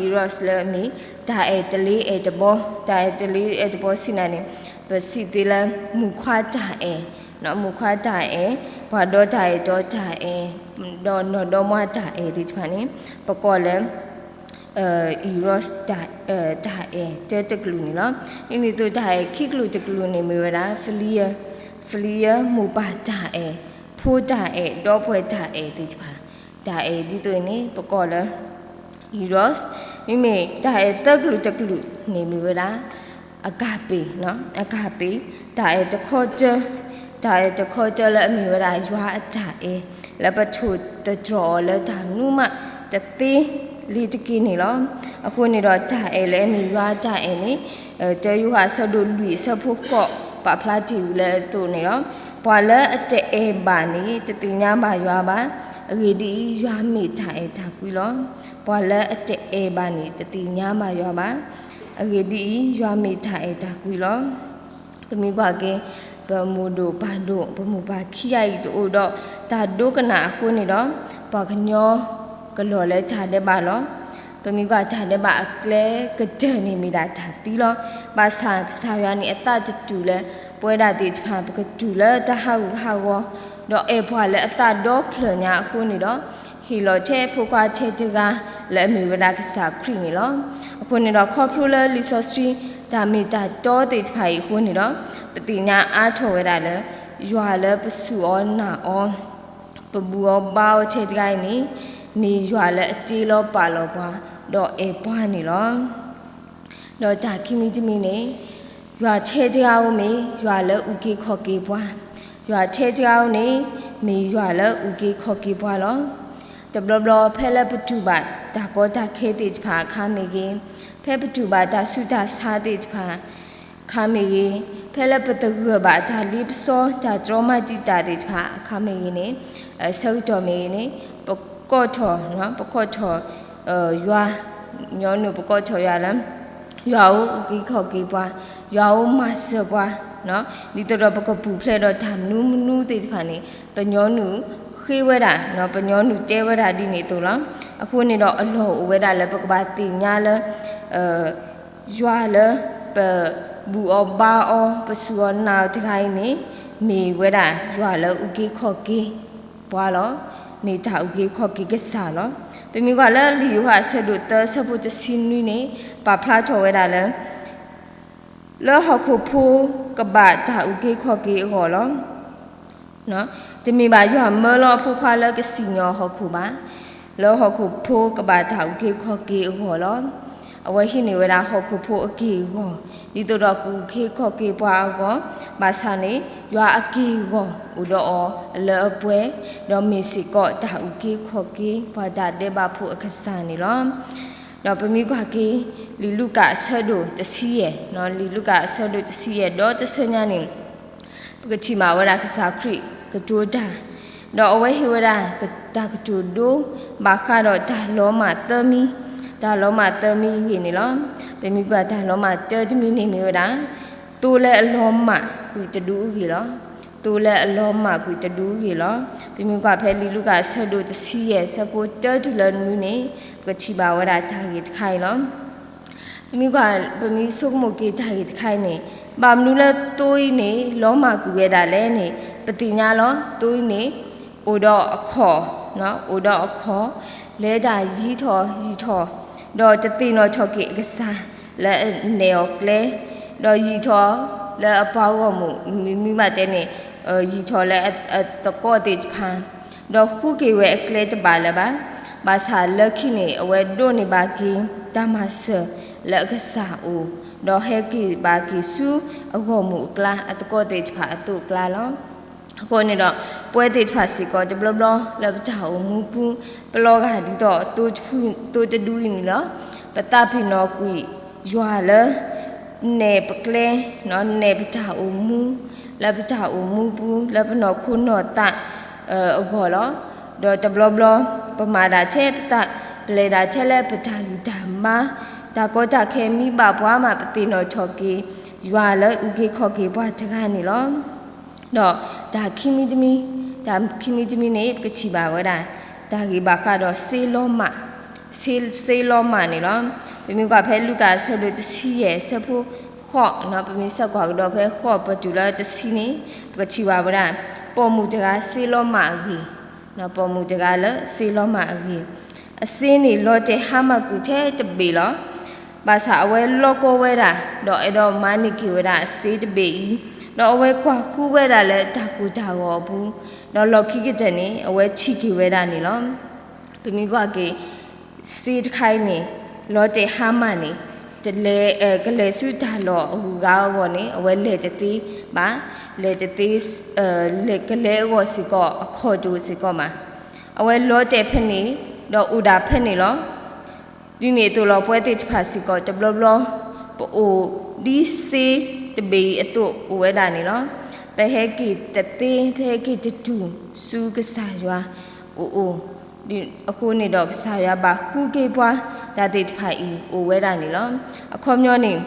eros လၢအမ့ၢ် တၢ်အဲၣ်တလ့အဲၣ်တဘီ, တၢ်အဲၣ်တလ့အဲၣ်တဘီစံးနၤန့ၣ် ပစံးသ့လၢ မူခွါတၢ်အဲၣ်, မူခွါတၢ်အဲၣ်, ပှၤဒီတၢ်အဲၣ်တီတၢ်အဲၣ်, ဒီးနီၢ်ဒီမါတၢ်အဲၣ်သ့ၣ်တဖၣ်န့ၣ် ပကိးလၢ eros တၢ်အဲၣ်တၢတကလုာ်န့ၣ်လီၤ. ဒ်န့ၣ်အသိးတၢ်အဲၣ်ခံကလုာ်တကလုာ်န့ၣ်မ့ၢ်ဝဲဒၣ် ဖလံယၢ, ဖလံယၢ မိၢ်ပၢ်တၢ်အဲၣ်, ဖိတၢ်အဲၣ်, ဒီပုၢ်ဝဲၢ်တၢ်အဲၣ်သ့ၣ်တဖၣ်, တၢ်အဲၣ်ဒ်သိးအံၤန့ၣ် ပကိးလၢ eros, မ့မ့ၢ်တၢ်အဲၣ်သၢကလုာ်တကလုာ်န့ၣ်မ့ၢ်ဝဲဒၣ် agape, agape, တၢ်အဲၣ်တခီတၢ, တၢ်အဲၣ်တခီတၢလၢအမ့ၢ်ဝဲဒၣ်ယွၤအတၢ်အဲၣ် လၢပထိၣ်သတြီၤအီၤလၢတၢ်မနုၤမးတသ့လံၤတက့ၢ်န့ၣ်လီၤ. အဃိန့ၣ်ဒီးတၢ်အဲၣ်လၢအမ့ၢ်ယွၤအတၢ်အဲၣ်န့ၣ် တၢယိၤဟၣ်အဆၢဒိၣ်လွံၢ်အဆၢဖိဃိး ပာ်ဖျါတ့ၢ်ဝံၤလၢအသိးန့ၣ်လီၤ. ပှၤလၢအတအဲၣ်ဘၣ်န့ၣ် တသ့ၣ်ညါဘၣ်ယွၤဘၣ်. အဂ့ၢ်ဒ်အံၤ, ယွၤမ့ၢ်တၢ်အဲၣ်တၢ်ကွံလီၤ. ပှၤလၢအတအဲၣ်ဘၣ်န့ၣ် တသ့ၣ်ညါဘၣ်ယွၤဘၣ်. အဂ့ၢ်ဒ်အံၤ, ယွၤမ့ၢ်တၢ်အဲၣ်တၢ်ကွံလီၤ. ပမ့ၢ်ကွၢ်က့ၤ ပမိၢ်ဒိၣ်ပၢ်ဒိၣ် ပမိၢ်ပၢ်ခံဂၤအံၤတအိၣ်ဒီးတၢ်ဒိကနၣ်အဃိန့ၣ်ဒီး ပှၤကညီကလီၤလၢတၢ်ဒဲးဘးလီၤ. ပမ့ၢ်ကွၢ်တၢ်ဒဲးဘးအကျဲကတၢၢ်န့ၣ်မ့ၢ်ဒၣ်တၢ်သံလီၤ. ဘၣ်ဆၣ်ကစၢ်ယွၤန့ၣ် အသးတတူၢ်လၢ ပဝဲဒၣ်သ့ၣ်တဖၣ် ပကတူၢ်လၢတၢ်ဟးဂူာ်ဟးဂီၤ ဒီးအဲၣ်ပှၤလၢအသးဒီဖျၢၣ်ညါအဃိန့ၣ်ဒီး ဟ့ၣ်လီၤထဲဖိခွါထဲတဂၤလၢအမ့ၢ်ဝဲဒၣ်ကစၢ်ခရံာ်န့ၣ်လီၤ. အဃိန့ၣ်ဒီး ခီဖျိလၢလံာ်စီဆှံတၢ်မ့ၢ်တၢ်တီသ့ၣ်တဖၣ်အံၤအဃိန့ၣ်ဒီး ပသ့ၣ်ညါအါထီၣ်ဝဲဒၣ်လၢ ယွၤလၢပစူၢ်အီၤနာ်အီၤ ပဘူၣ်အီၤဘါအီၤထဲတဂၤအံၤန့ၣ် မ့ၢ်ယွၤလၢအတ့လီၤပာ်လီၤပှၤ ဒီးအဲၣ်ပှၤန့ၣ်လီၤ. ဒီးတၢ်ခံမံၤတမံၤန့ၣ် ယွၤထဲတဂၤဧိၤမ့ၢ်ယွၤလၢအုၣ်က့ၤခီၣ်က့ၤပှၤ, ယွၤထဲတဂၤဧိၤန့ၣ် မ့ၢ်ယွၤလၢအုၣ်က့ၤခီၣ်က့ၤပှၤလီၤ. တဘျီဘျီဖဲလၢပတူၢ်ဘၣ် တၢ်ကီတၢ်ခဲသ့ၣ်တဖၣ်အခါမ့ၢ်ဂ့ၤ, ဖဲပတူၢ်ဘၣ်တၢ်ဆူးတၢ်ဆါသ့ၣ်တဖၣ် အခါမ့ၢ်ဂ့ၤ, ဖဲလၢပသဂၢၢ်ဘၣ်တၢ်လ့ပစီ တၢ်တြီမၤတံာ်တာ်သ့ၣ်တဖၣ်အခါမ့ၢ်ဂ့ၤန့ၣ် ဆၢကတီၢ်မ့ၢ်ဂ့ၤန့ၣ် ပကိးထီၣ်, ပကိးထီၣ် ယွၤ, ညီနုၢ်ပကိးထီၣ်ယွၤလၢ ယွၤဧိၤအုၣ်က့ၤခီၣ်က့ၤပှၤ, ယွၤဧိၤမၤစၢၤပှၤ ဒ်သိးဒီးပကပူၤဖျဲးဒီးတၢ်မနုၤမနုၤသ့ၣ်တဖၣ်န့ၣ် ပညီနုၢ်ဃ့ဝဲဒၣ်, ပညီနုၢ်တဲဝဲဒၣ်ဒ်န့ၣ်အသိးလီၤ. အဃိန့ၣ်ဒီး အလီၢ်အိၣ်ဝဲဒၣ်လၢပကဘၣ်သ့ၣ်ညါလၢ ယွၤလၢပဘူၣ်အီၤဘါအီၤ ပစူၢ်အီၤနာ်အီၤတဂၤအံၤန့ၣ် မ့ၢ်ဝဲဒၣ်ယွၤလၢအုၣ်က့ၤခီၣ်က့ၤပှၤလီၤ. မ့ၢ်တၢ်အုၣ်က့ၤခီၣ်က့ၤကစၢ်လီၤ. ပမ့ၢ်ကွၢ်လၢလံာ်ယိၤဟၣ်အဆၢဒိၣ်သၢ အဆၢဖိတဆံနွံန့ၣ် ပာ်ဖျါထီၣ်ဝဲဒၣ်လၢ လၢဟီၣ်ခိၣ်ဖိကဘၣ်တၢ်အုၣ်က့ၤခီၣ်က့ၤအဂီၢ်လီၤ. တမ့ၢ်ဘၣ်ယွၤမၢလီၤအဖိခွါလၢကစံၣ်ညီၣ်ဟီၣ်ခိၣ်ဘၣ်. လၢဟီၣ်ခိၣ်ဖိကဘၣ်တၢ်အုၣ်က့ၤခီၣ်က့ၤအဂီၢ်လီၤ. အဝဲဟံးန့ၢ်ဝဲဒၣ်ဟီၣ်ခိၣ်ဖိအက့ၢ်အဂီၤ ဒ်သိးဒီးကအုၣ်က့ၤခီၣ်က့ၤပှၤအဂီၢ်, ဘၣ်ဆၣ်န့ၣ် ယွၤအက့ၢ်အဂီၤအိၣ်ဒီးအီၤအလၢအပှဲၤ, ဒီးမ့ၢ်စ့ၢ်ကီးတၢ်အုၣ်က့ၤခီၣ်က့ၤ ပှၤတၢ်ဒဲးဘးဖိအကစၢ်န့ၣ်လီၤ. ဒီးပမ့ၢ်ကွၢ်က့ၤ လံာ်လူၤကၣ်အဆၢဒိၣ်တဆံယဲၢ်, လံာ်လူၤကၣ်အဆၢဒိၣ်တဆံယဲၢ် ဒီးတဆၢညါန့ၣ် ပကထံၣ်ဘၣ်ဝဲဒၣ်ကစၢ်ခရံာ်ကတိၤတၢ်, ဒီးအဝဲဟ့ၣ်ဝဲဒၣ်တၢ်ကတိၤဒိ ဘၣ်ဃးဒီးတၢ်လီၤမၢ်သၢမံၤ, တၢ်လီၤမၢ်သၢမံၤအဂ့ၢ်န့ၣ်လီၤ. ပမ့ၢ်ကွၢ်တၢ်လီၤမၢ်တၢတမံၤန့ၣ်မ့ၢ်ဝဲဒၣ် သိလၢအလီၤမၢ်ကွံာ်တဒုအဂ့ၢ်လီၤ. သိလၢအလီၤမၢ်ကွံာ်တဒုအဂ့ၢ်လီၤ. ပမ့ၢ်ကွၢ်ဖဲလံာ်လူၤကၣ်အဆၢဒိၣ်တဆံယဲၢ် အဆၢဖိတၢတုၤလၢနွံန့ၣ် ပကထံၣ်ဘၣ်ဝဲဒၣ်တၢ်ဂ့ၢ်တခါအံၤလီၤ. ပမ့ၢ်ကွၢ် ပမ့ၢ်ဆိကမိၣ်က့ၤတၢ်ဂ့ၢ်တခါအံၤန့ၣ် ဘၣ်မနုၤလၢသိအံၤန့ၣ် လီၤမၢ်ကွံာ်ဝဲဒၣ်လဲၣ်န့ၣ် ပသ့ၣ်ညါလီၤ. သိအံၤန့ၣ် အိၣ်ဒီးအခီၣ်, အိၣ်ဒီးအခီၣ် လဲၤတၢ်ယံာ်ထီၣ်ယံာ်ထီၣ်, ဒီးတသ့ၣ်နီၣ်ထီၣ်က့ၤအကစၢ်လၢအနဲၣ်အီၤကျဲ, ဒီးယံာ်ထီၣ်လၢအပှၤဂီၢ်မုၢ် မ့မ့ၢ်ဘၣ်တဲန့ၣ် ယံာ်ထီၣ်လၢအသကိးသ့ၣ်တဖၣ် ဒီးဃုက့ၤဝဲအကျဲတဘၣ်လၢၤဘၣ်. ဘၣ်ဆၣ်လၢခံန့ၣ် အဝဲဒိးန့ၢ်ဘၣ်က့ၤတၢ်မၤစၢၤလၢအကစၢ်အအိၣ်, ဒီးဟဲက့ၤဘၣ်က့ၤဆူအဂီၢ်မုၢ်အကျါ အသကိးသ့ၣ်တဖၣ်အသိးအကျါလီၤ. အဃိန့ၣ်ဒီး ပဝဲသ့ၣ်တဖၣ်စ့ၢ်ကီး တဘျီဘျီလၢပတၢ်အိၣ်မူပူၤ ပလီၤဂာ်ဒ်သိးသိတဒုအံၤန့ၣ်လီၤ. ပသးပ့ၤနီၣ်ကွံာ်ယွၤလၢ နဲၣ်ပကျဲ, နဲၣ်ပတၢ်အိၣ်မူ, လၢပတၢ်အိၣ်မူပူၤ လၢပနီၢ်ခိနီၢ်သးအဂီၢ်လီၤ. ဒီးတဘျီဘျီ ပမၤဒၣ်ထဲပသး, ပလဲၤဒၣ်ထဲလၢပတၢ်ဂံၢ်တၢ်ဘါ, တၢ်ကီတၢ်ခဲမ့ၢ်ဘၣ်ပှၤမး ပသ့ၣ်နီၣ်ထီၣ်က့ၤ ယွၤလၢအုၣ်က့ၤခီၣ်က့ၤပှၤတဂၤန့ၣ်လီၤ. ဒီးတၢ်ခံမံၤတမံၤ, တၢ်ခံမံၤတမံၤန့ၣ် ပကထံၣ်ဘၣ်ဝဲဒၣ် တၢ်ဂ့ၢ်ဘၣ်ဃးဒီးစ့လီၤမၢ်, စ့, စ့လီၤမၢ်န့ၣ်လီၤ. ပမ့ၢ်ကွၢ်ဖဲလူၤကၣ်အဆၢဒိၣ်တဆံယဲၢ် အဆၢဖိဃိး, ပမ့ၢ်ဆဲးကွၢ်ကဒီးဖဲဃိးပတုၤလၢတဆံန့ၣ် ပကထံၣ်ဘၣ်ဝဲဒၣ် ပိာ်မုၣ်တဂၤစ့လီၤမၢ်အဂ့ၢ်, ပိာ်မုၣ်တဂၤလၢစ့လီၤမၢ်အဂ့ၢ်, အစ့န့ၣ်လီၤတဲာ်ဟါမၢ်ကွံာ်ထဲတဘ့ၣ်လီၤ. ဘၣ်ဆၣ်အဝဲလီၤကီဝဲဒၣ်, ဒီးအဲၣ်ဒိးမၤန့ၢ်က့ၤဝဲဒၣ်အစ့တဘ့ၣ်အံၤ, ဒီးအဝဲကွၢ်ဃုဝဲဒၣ်လၢတၢ်ကိၢ်တၢ်ဂီၤအပူၤ, ဒီးလီၢ်ခံကတၢၢ်န့ၣ် အဝဲထံၣ်က့ၤဝဲဒၣ်န့ၣ်လီၤ. ပမ့ၢ်ကွၢ်က့ၤ စ့တခါအံၤန့ၣ် လီၤတဲာ်ဟါမၢ်န့ၣ် တလဲၤ, ကလဲၤဆူတၢ်လီၢ်အဂုၤအဂၤအဂီၢ်န့ၣ် အဝဲလဲၤတသ့ဘၣ်, လဲၤတသ့, ကလဲၤအဂီၢ်စ့ၢ်ကီးအခီၣ်တိာ်စ့ၢ်ကီးမး, အဝဲလီၤတဲာ်ဖဲန့ၣ် ဒီးအိၣ်ဒၣ်ဖဲန့ၣ်လီၤ. ဒ်န့ၣ်အသိးလီၤ ပဝဲသ့ၣ်တဖၣ်စ့ၢ်ကီး တဘျီဘျီ ပအိၣ်ဒ်စ့တဘ့ၣ်အံၤအသိးအိၣ်ဝဲဒၣ်န့ၣ်လီၤ. ပဟဲက့ၤတသ့, ပဟဲက့ၤတတုၤဆူကစၢ်ယွၤအအိၣ်, အဃိန့ၣ်ဒီးကစၢ်ယွၤဘၣ်ဃုက့ၤပှၤ တၢ်သ့ၣ်တဖၣ်အံၤအိၣ်ဝဲဒၣ်န့ၣ်လီၤ. အခီပညီန့ၣ်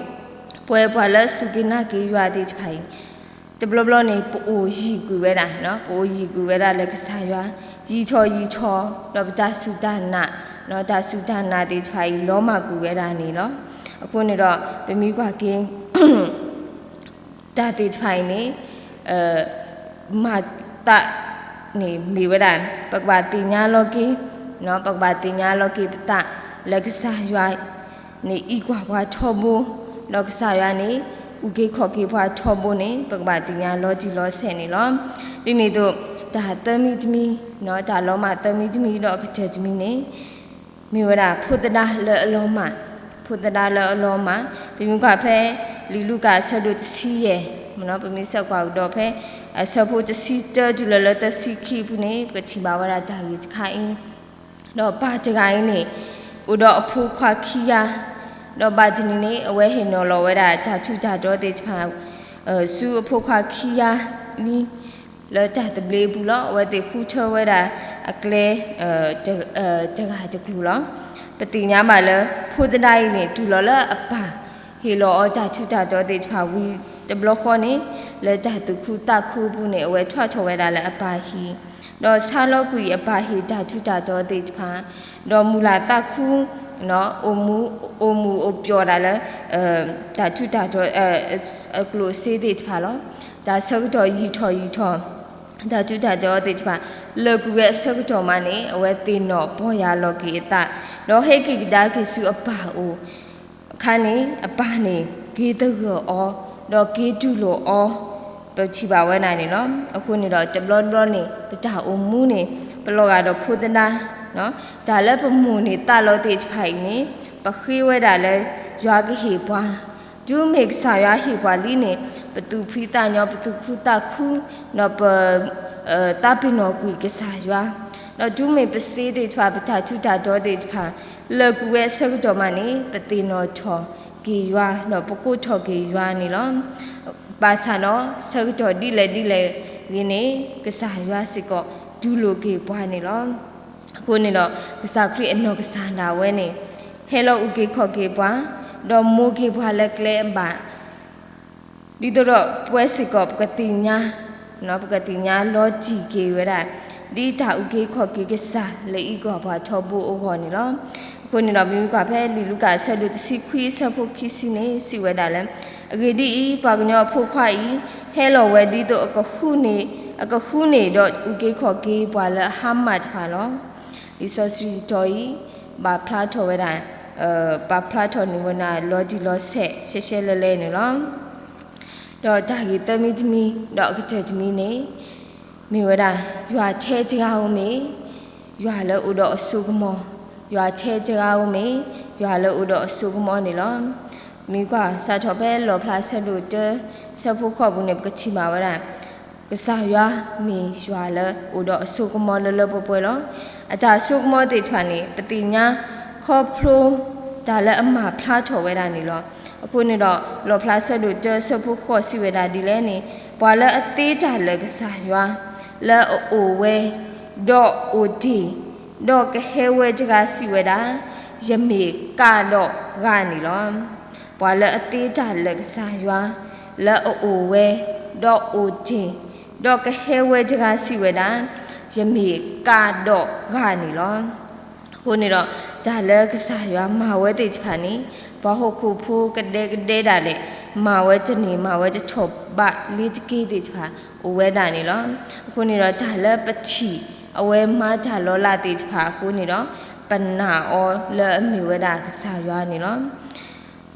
ပဝဲပှၤလၢစူၢ်က့ၤနာ်က့ၤယွၤသ့ၣ်တဖၣ်အံၤ တဘျီဘျီန့ၣ် ပအိၣ်ယံၤကွံာ်ဝဲဒၣ်, ပအိၣ်ယံၤကွံာ်ဝဲဒၣ်လၢကစၢ်ယွၤ, ယံာ်ထီၣ်ယံာ်ထီၣ်, ဒီးပတၢ်စူၢ်တၢ်နာ်, တၢ်စူၢ်တၢ်နာ်သ့ၣ်တဖၣ်အံၤ လီၤမၢ်ကွံာ်ဝဲဒၣ်န့ၣ်လီၤ. အဃိန့ၣ်ဒီး ပမ့ၢ်ကွၢ်က့ၤ တၢ်သ့ၣ်တဖၣ်အံၤန့ၣ် မၤသးန့ၣ်မ့ၢ်ဝဲဒၣ် ပကဘၣ်သ့ၣ်ညါလီၤက့ၤ, ပကဘၣ်သ့ၣ်ညါလီၤက့ၤပသး လၢကစၢ်ယွၤန့ၣ် အံးကွၢ်ပှၤထီဘိ, ဒီးကစၢ်ယွၤန့ၣ် အုၣ်က့ၤခီၣ်က့ၤပှၤထီဘိန့ၣ် ပကဘၣ်သ့ၣ်ညါလီၤတံၢ်လီၤဆဲးန့ၣ်လီၤ. ဒ်န့ၣ်အသိး တၢ်သၢမံၤတမံၤ, တၢ်လီၤမၢ်သၢမံၤတမံၤ ဒီးအကတၢၢ်တမံၤန့ၣ် မ့ၢ်ဝဲဒၣ် ဖိသဒါလၢအလီၤမၢ်, ဖိသဒါလၢအလီၤမၢ်, ပမ့ၢ်ကွၢ်ဖဲ လံာ်လူၤကၣ်အဆၢဒိၣ်တဆံယဲၢ်, ပမ့ၢ်ဆဲးကွၢ်ကဒီးဖဲ အဆၢဖိတဆံတၢတုၤလၢလၢသၢဆံခံအပူၤန့ၣ် ပကထံၣ်ဘၣ်ဝဲဒၣ်တၢ်ဂ့ၢ်တခါအံၤ, ဒီးပၢ်တဂၤအံၤန့ၣ် အိၣ်ဒီးအဖိခွါခံဂၤ, ဒီးဘၣ်တနံၤန့ၣ် အဝဲဟ့ၣ်နီၤလီၤဝဲဒၣ်တၢ်ထူးတၢ်တီၤသ့ၣ်တဖၣ် ဆူအဖိခွါခံဂၤလံ လၢတၢ်သဘျ့အပူၤလီၤ. အဝဲသ့ၣ်ဃုထၢဝဲဒၣ်အကျဲ တဂၤတကျိၤလီၤ. ပသ့ၣ်ညါဘၣ်လၢ ဖိသဒါအံၤန့ၣ် တုၤလီၤလၢအပၢ်ဟ့ၣ်လီၤအီၤတၢ်ထူးတၢ်တီၤသ့ၣ်တဖၣ်ဝံၤတဘျီဃီန့ၣ် လၢတၢ်သူၣ်ခုသးခုအပူၤန့ၣ် အဝဲထွဲထီၣ်ဝဲဒၣ်လၢအပၢ်ဟံၣ်, ဒီးဆါလီၤကွံာ်အပၢ်ဟံၣ်တၢ်ထူးတၢ်တီၤသ့ၣ်တဖၣ်, ဒီးမုၢ်လၢ်သးခု အိၣ်မူအိၣ်ပျီၣ်ဒၣ်လၢ တၢ်ထူးတၢ်တီၤ အကျိၣ်အစ့သ့ၣ်တဖၣ်လီၤ. တၢ်ဆၢကတီၢ်ယံာ်ထီၣ်ယံာ်ထီၣ် တၢ်ထူးတၢ်တီၤသ့ၣ်တဖၣ် လၢာ်ကွံာ်ဝဲအဆၢကတီၢ်မးန့ၣ် အဝဲသ့ၣ်နီၣ်ပီၢ်ယၢ်လီၤက့ၤအသး, ဒီးဟဲက့ၤကဒါက့ၤဆူအပၢ်အအိၣ် အခါန့ၣ် အပၢ်န့ၣ် က့ၤသဂၢၢ်အီၤ, ဒီးက့ၤတူၢ်လိာ်အီၤ, ပထံၣ်ဘၣ်ဝဲဒၣ်န့ၣ်လီၤ. အဃိန့ၣ်ဒီး တဘျီတဘျီန့ၣ် ပတၢ်အိၣ်မူန့ၣ် ပလီၤဂာ်ဒီးဖိသဒါ, တၢ်လၢပမိၢ်န့ၣ်သးလီသ့ၣ်တဖၣ်အံၤန့ၣ် ပဃ့ဝဲဒၣ်လၢ ယွၤကဟ့ၣ်ပှၤ, တုၤမ့ၢ်ကစၢ်ယွၤဟ့ၣ်ပှၤလံန့ၣ် ပသူၣ်ဖှံသးညီ ပသူၣ်ခုသးခု ဒီးပ သးပ့ၤနီၣ်ကွံာ်ကစၢ်ယွၤ, ဒီးတုၤမ့ၢ်ပစ့သ့ၣ်တဖၣ် ပတၢ်ထူးတၢ်တီၤသ့ၣ်တဖၣ် လၢာ်ကွံာ်ဝဲအဆၢကတီၢ်မးန့ၣ် ပသ့ၣ်နီၣ်ထီၣ်က့ၤယွၤ ဒီးပကိးထီၣ်က့ၤယွၤန့ၣ်လီၤ. ဘၣ်ဆၣ်ဒီး ဆၢကတီၢ်ဒ်လဲၣ်ဒ်လဲၣ်ဂ့ၤန့ၣ် ကစၢ်ယွၤစ့ၢ်ကီးတူၢ်လိာ်က့ၤပှၤန့ၣ်လီၤ. အဃိန့ၣ်ဒီး ကစၢ်ခရံာ်အနီၢ်ကစၢ်ဒၣ်ဝဲန့ၣ် ဟဲလီၤအုၣ်က့ၤခီၣ်က့ၤပှၤ, ဒီးမိၢ်က့ၤပှၤလၢကျဲအဘၣ် ဒ်သိးဒီးပဝဲစ့ၢ်ကီး ပကသ့ၣ်ညါ, ပကသ့ၣ်ညါလီၤတံၢ်က့ၤဝဲဒၣ် ဒ်တၢ်အုၣ်က့ၤခီၣ်က့ၤကစၢ်လၢအံးကွၢ်ပှၤထီဘိအဂီၢ်န့ၣ်လီၤ. အဃိန့ၣ်ဒီး ပမ့ၢ်ကွၢ်ဖဲလံာ်လူၤကၣ်အဆၢဒိၣ်တဆံခွံအဆၢဖိခံဆံန့ၣ် စံးဝဲဒၣ်လၢ အဂ့ၢ်ဒ်အံၤ, ပှၤကညီအဖိခွါအံၤ ဟဲလီၤဝဲဒ်သိးအကဃုန့ၢ်, အကဃုန့ၢ်ဒီးအုၣ်က့ၤခီၣ်က့ၤပှၤလၢအဟါမၢ်တဖၣ်လီၤ. လံာ်စီဆှံတတီၤအံၤ ဘၣ်ဖျါထီၣ်ဝဲဒၣ်, ဘၣ်ဖျါထီၣ်န့ၢ်ဝဲဒၣ်လီၤတံၢ်လီၤဆဲး ရှဲရှဲလဲၤလဲၤန့ၣ်လီၤ. ဒီးတၢ်ဂ့ၢ်သၢမံၤတမံၤ ဒီးအကတၢၢ်တမံၤန့ၣ် မ့ၢ်ဝဲဒၣ် ယွၤထဲတဂၤဧိၤမ့ၢ် ယွၤလၢအိၣ်ဒီးအစိကမီၤ, ယွၤထဲတဂၤဧိၤမ့ၢ် ယွၤလၢအိၣ်ဒီးအစိကမီၤန့ၣ်လီၤ. မ့ၢ်ကွၢ်စးထီၣ်ဖဲလီၣ်ဖျါဆၢဒိၣ်တၢ ဆၢဖိဃိးပူၤန့ၣ် ပကထံၣ်ဘၣ်ဝဲဒၣ် ကစၢ်ယွၤမ့ၢ်ယွၤလၢအိၣ်ဒီးအစိကမီၤလၢလၢပှဲၤပှဲၤလီၤ. အတၢ်စိကမီၤသ့ၣ်တဖၣ်န့ၣ် ပသ့ၣ်ညါခီဖျိ တၢ်လၢအမၤဖျါထီၣ်ဝဲဒၣ်န့ၣ်လီၤ. အဃိန့ၣ်ဒီး လီၣ်ဖျါဆၢဒိၣ်တၢ ဆၢဖိဃိးစံးဝဲဒၣ်ဒ်လဲၣ်န့ၣ်, ပှၤလၢအသ့တၢ်လၢကစၢ်ယွၤ လၢအအိၣ်ဝဲ ဒီးအိၣ်တ့ၢ် ဒီးကဟဲဝဲတဂၤစံးဝဲဒၣ်, ယမ့ၢ်ကးဒီးဂၤန့ၣ်လီၤ. ပှၤလၢအသ့တၢ်လၢကစၢ်ယွၤ လၢအအိၣ်ဝဲ ဒီးအိၣ်တ့ၢ် ဒီးကဟဲဝဲတဂၤစံးဝဲဒၣ်, ယမ့ၢ်ကးဒီးဂၤန့ၣ်လီၤ. အဃိန့ၣ်ဒီး တၢ်လၢကစၢ်ယွၤမၤဝဲသ့ၣ်တဖၣ်န့ၣ် ပှၤဟီၣ်ခိၣ်ဖိကဒဲကဒဲဒၣ်လဲာ် မၤဝဲတန့ၢ်မၤဝဲတထီၣ်ဘးလ့ၤတက့ၢ်သ့ၣ်တဖၣ် အိၣ်ဝဲဒၣ်န့ၣ်လီၤ. အဃိန့ၣ်ဒီး တၢ်လၢပထံၣ် အဝဲမၤတၢ်လီၤလးသ့ၣ်တဖၣ်အဃိန့ၣ်ဒီး ပနာ်အီၤလၢအမ့ၢ်ဝဲဒၣ်ကစၢ်ယွၤန့ၣ်လီၤ.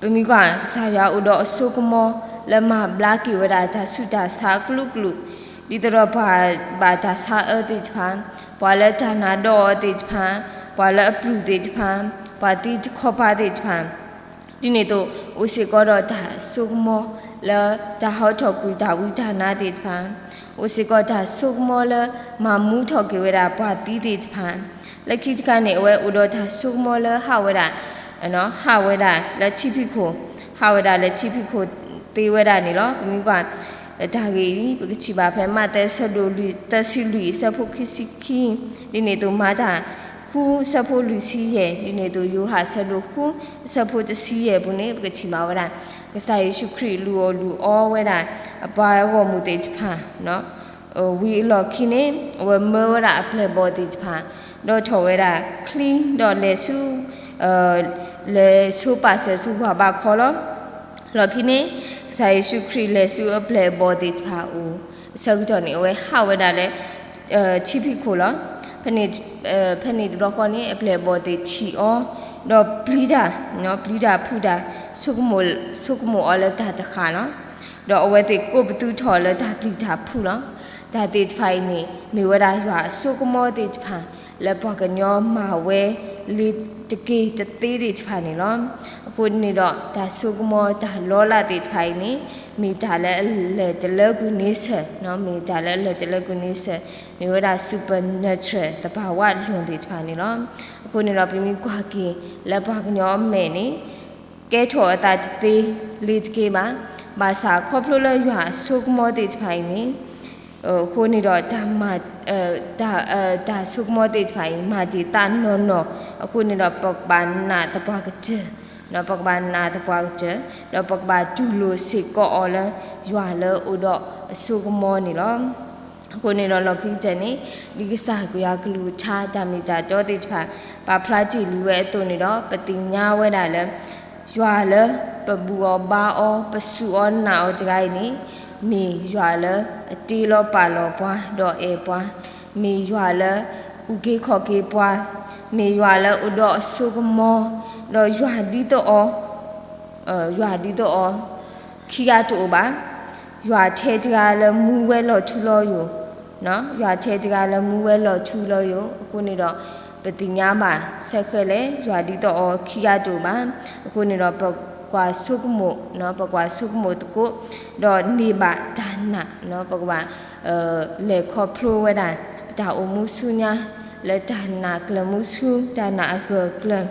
ပမ့ၢ်ကွၢ် ကစၢ်ယွၤအိၣ်ဒီးအစိကမီၤ လၢမၤဘျါက့ၤဝဲဒၣ်တၢ်ဆူးတၢ်ဆါအကလုာ်ကလုာ်, ဒ်သိးဒီးပှၤဘၣ်တၢ်ဆါအၢသ့ၣ်တဖၣ်, ပှၤလၢတၢ်နါဒီးအီၤသ့ၣ်တဖၣ်, ပှၤလၢအပျုၢ်သ့ၣ်တဖၣ်, ပှၤသံတခီပၤသ့ၣ်တဖၣ်, ဒ်န့ၣ်အသိး အိၣ်စ့ၢ်ကီးဒီးတၢ်စိကမီၤလၢတၢ်ဟီထီၣ်ကွံာ်တၢ်ဝံတၢ်နါသ့ၣ်တဖၣ်, အိၣ်စ့ၢ်ကီးတၢ်စိကမီၤလၢမၤမူထီၣ်က့ၤဝဲဒၣ်ပှၤသံသ့ၣ်တဖၣ်, လၢခံတခါန့ၣ် အဝဲအိၣ်ဒီးတၢ်စိကမီၤလၢဟးဝဲဒၣ် ဟးဝဲဒၣ်လၢထံဖံးခိၣ်, ဟးဝဲဒၣ်လၢထံဖံးခိၣ်သ့ဝဲဒၣ်န့ၣ်လီၤ. ပမ့ၢ်ကွၢ် တၢ်ဂ့ၢ်အံၤ ပကထံၣ်ဘၣ်ဖဲမးသဲဆၢဒိၣ်လွံၢ် သၢဆံလွံၢ်အဆၢဖိခံဆံခံ, ဒ်န့ၣ်အသိးမၤတၢ် ဃုဆၢဖိလွံၢ်ဆံယဲၢ်, ဒ်န့ၣ်အသိးယိၤဟၣ်ဆၢဒိၣ်ဃု အဆၢဖိတဆံယဲၢ်ပူၤန့ၣ် ပကထံၣ်ဘၣ်ဝဲဒၣ် ကစၢ်ယ့ၣ်ၡူးခရံာ်လူၤအီၣ်လူၤအီဝဲဒၣ် အပှၤဂီၢ်မုၢ်သ့ၣ်တဖၣ် ဝံၤအလီၢ်ခံန့ၣ် အဝဲမၢဝဲဒၣ်အပျဲၢ်အဘီၣ်သ့ၣ်တဖၣ် ဒီးထီၣ်ဝဲဒၣ်ချံ ဒီးလဲၤဆူ လဲၤဆိပာ်စၢၤဆူပှၤဘးခီလီၤ. လီၢ်ခံန့ၣ် ကစၢ်ယ့ၣ်ၡူးခရံာ်လဲၤဆူအပျဲၢ်အဘီၣ်သ့ၣ်တဖၣ်အအိၣ် အဆၢကတီၢ်န့ၣ် အဝဲဟးဝဲဒၣ်လၢ ထံဖံးခိၣ်လီၤ. ဖဲန့ၣ်တဘျီဃီန့ၣ် အပျဲၢ်အဘီၣ်သ့ၣ်ထံၣ်အီၤ ဒီးပျံၤတၢ် ပျံၤတၢ်ဖုးတၢ် ဆိကမိၣ်အီၤလၢတၢ်တဃၣ်လီၤ. ဒီးအဝဲသ့ၣ်ကိးပသူထီၣ်လၢတၢ်ပျံၤတၢ်ဖုးလီၤ. တၢ်သ့ၣ်တဖၣ်အံၤန့ၣ် မ့ၢ်ဝဲဒၣ်ယွၤအစိကမီၤသ့ၣ်တဖၣ် လၢပှၤကညီမၤဝဲလ့ၤတက့ၢ်တသ့သ့ၣ်တဖၣ်န့ၣ်လီၤ. အဃိန့ၣ်ဒီး တၢ်စိကမီၤတၢ်လီၤလးသ့ၣ်တဖၣ်အံၤန့ၣ် မ့ၢ်တၢ်လၢအလဲၤတလၢကွံာ်န့ဆၢၣ်, မ့ၢ်တၢ်လၢအလဲၤတလၢကွံာ်န့ဆၢၣ်, မ့ၢ်ဝဲဒၣ် supernatural သဘာဝလွံၢ်သ့ၣ်တဖၣ်န့ၣ်လီၤ. အဃိန့ၣ်ဒီး ပမ့ၢ်ကွၢ်က့ၤ လၢပှၤကညီအမဲာ်န့ၣ် ကဲထီၣ်အသးတသ့လ့ၤတက့ၢ်ဘၣ်. ဘၣ်ဆၣ်ခီဖျိလၢယွၤအစိကမီၤသ့ၣ်တဖၣ်အံၤန့ၣ် အဃိန့ၣ်ဒီး တၢ်မၤ တၢ် တၢ်ဆိကမိၣ်သ့ၣ်တဖၣ်အံၤ မၤတ့ၢ်သးနီၢ်နီၢ်, အဃိန့ၣ်ဒီး ပကဘၣ်နာ်သပှၢ်ကတၢၢ် ပကဘၣ်နာ်သပှၢ်ကတၢၢ်, ဒီးပကဘၣ်တူၢ်လိာ်စ့ၢ်ကီးအီၤလၢ ယွၤလၢအိၣ်ဒီးအစိကမီၤန့ၣ်လီၤ. အဃိန့ၣ်ဒီးလီၢ်ခံကတၢၢ်န့ၣ် ဒ်ကစၢ်ယွၤကလုၢ်ကထါတၢ်မ့ၢ်တၢ်တီသ့ၣ်တဖၣ် ပာ်ဖျါတ့ၢ်လံဝဲအသိးန့ၣ်ဒီး ပသ့ၣ်ညါဝဲဒၣ်လၢ ယွၤလၢပဘူၣ်အီၤဘါအီၤ ပစူၢ်အီၤနာ်အီၤတဂၤအံၤန့ၣ် မ့ၢ်ယွၤလၢအတ့လီၤပာ်လီၤပှၤ ဒီးအဲၣ်ပှၤ, မ့ၢ်ယွၤလၢအုၣ်က့ၤခီၣ်က့ၤပှၤ, မ့ၢ်ယွၤလၢအိၣ်ဒီးအစိကမီၤ, ဒီးယွၤဒ်သိးအီၤ ယွၤဒ်သိးအီၤ ခံဂၤတအိၣ်ဘၣ်. ယွၤထဲတဂၤလၢမူဝဲလီၤထူလီၤယိာ်, ယွၤထဲတဂၤလၢမူဝဲလီၤထူလီၤယိာ်. အဃိန့ၣ်ဒီး ပသ့ၣ်ညါဘၣ်ဆဲးဃဲလဲၣ် ယွၤဒ်သိးအီၤခံဂၤတအိၣ်ဘၣ်. အဃိန့ၣ်ဒီး ပကွၢ်ဆိကမိၣ်, ပကွၢ်ဆိကမိၣ်သကိး ဒီးန့ၢ်ဘၣ်တၢ်နာ်, ပကဘၣ် လဲၤခီဖျိဝဲဒၣ် ပတၢ်အိၣ်မူဆူညါ လၢတၢ်နာ်ကျၢၤမူဆူ တၢ်နာ်အဂၢၢ်အကျၢၤ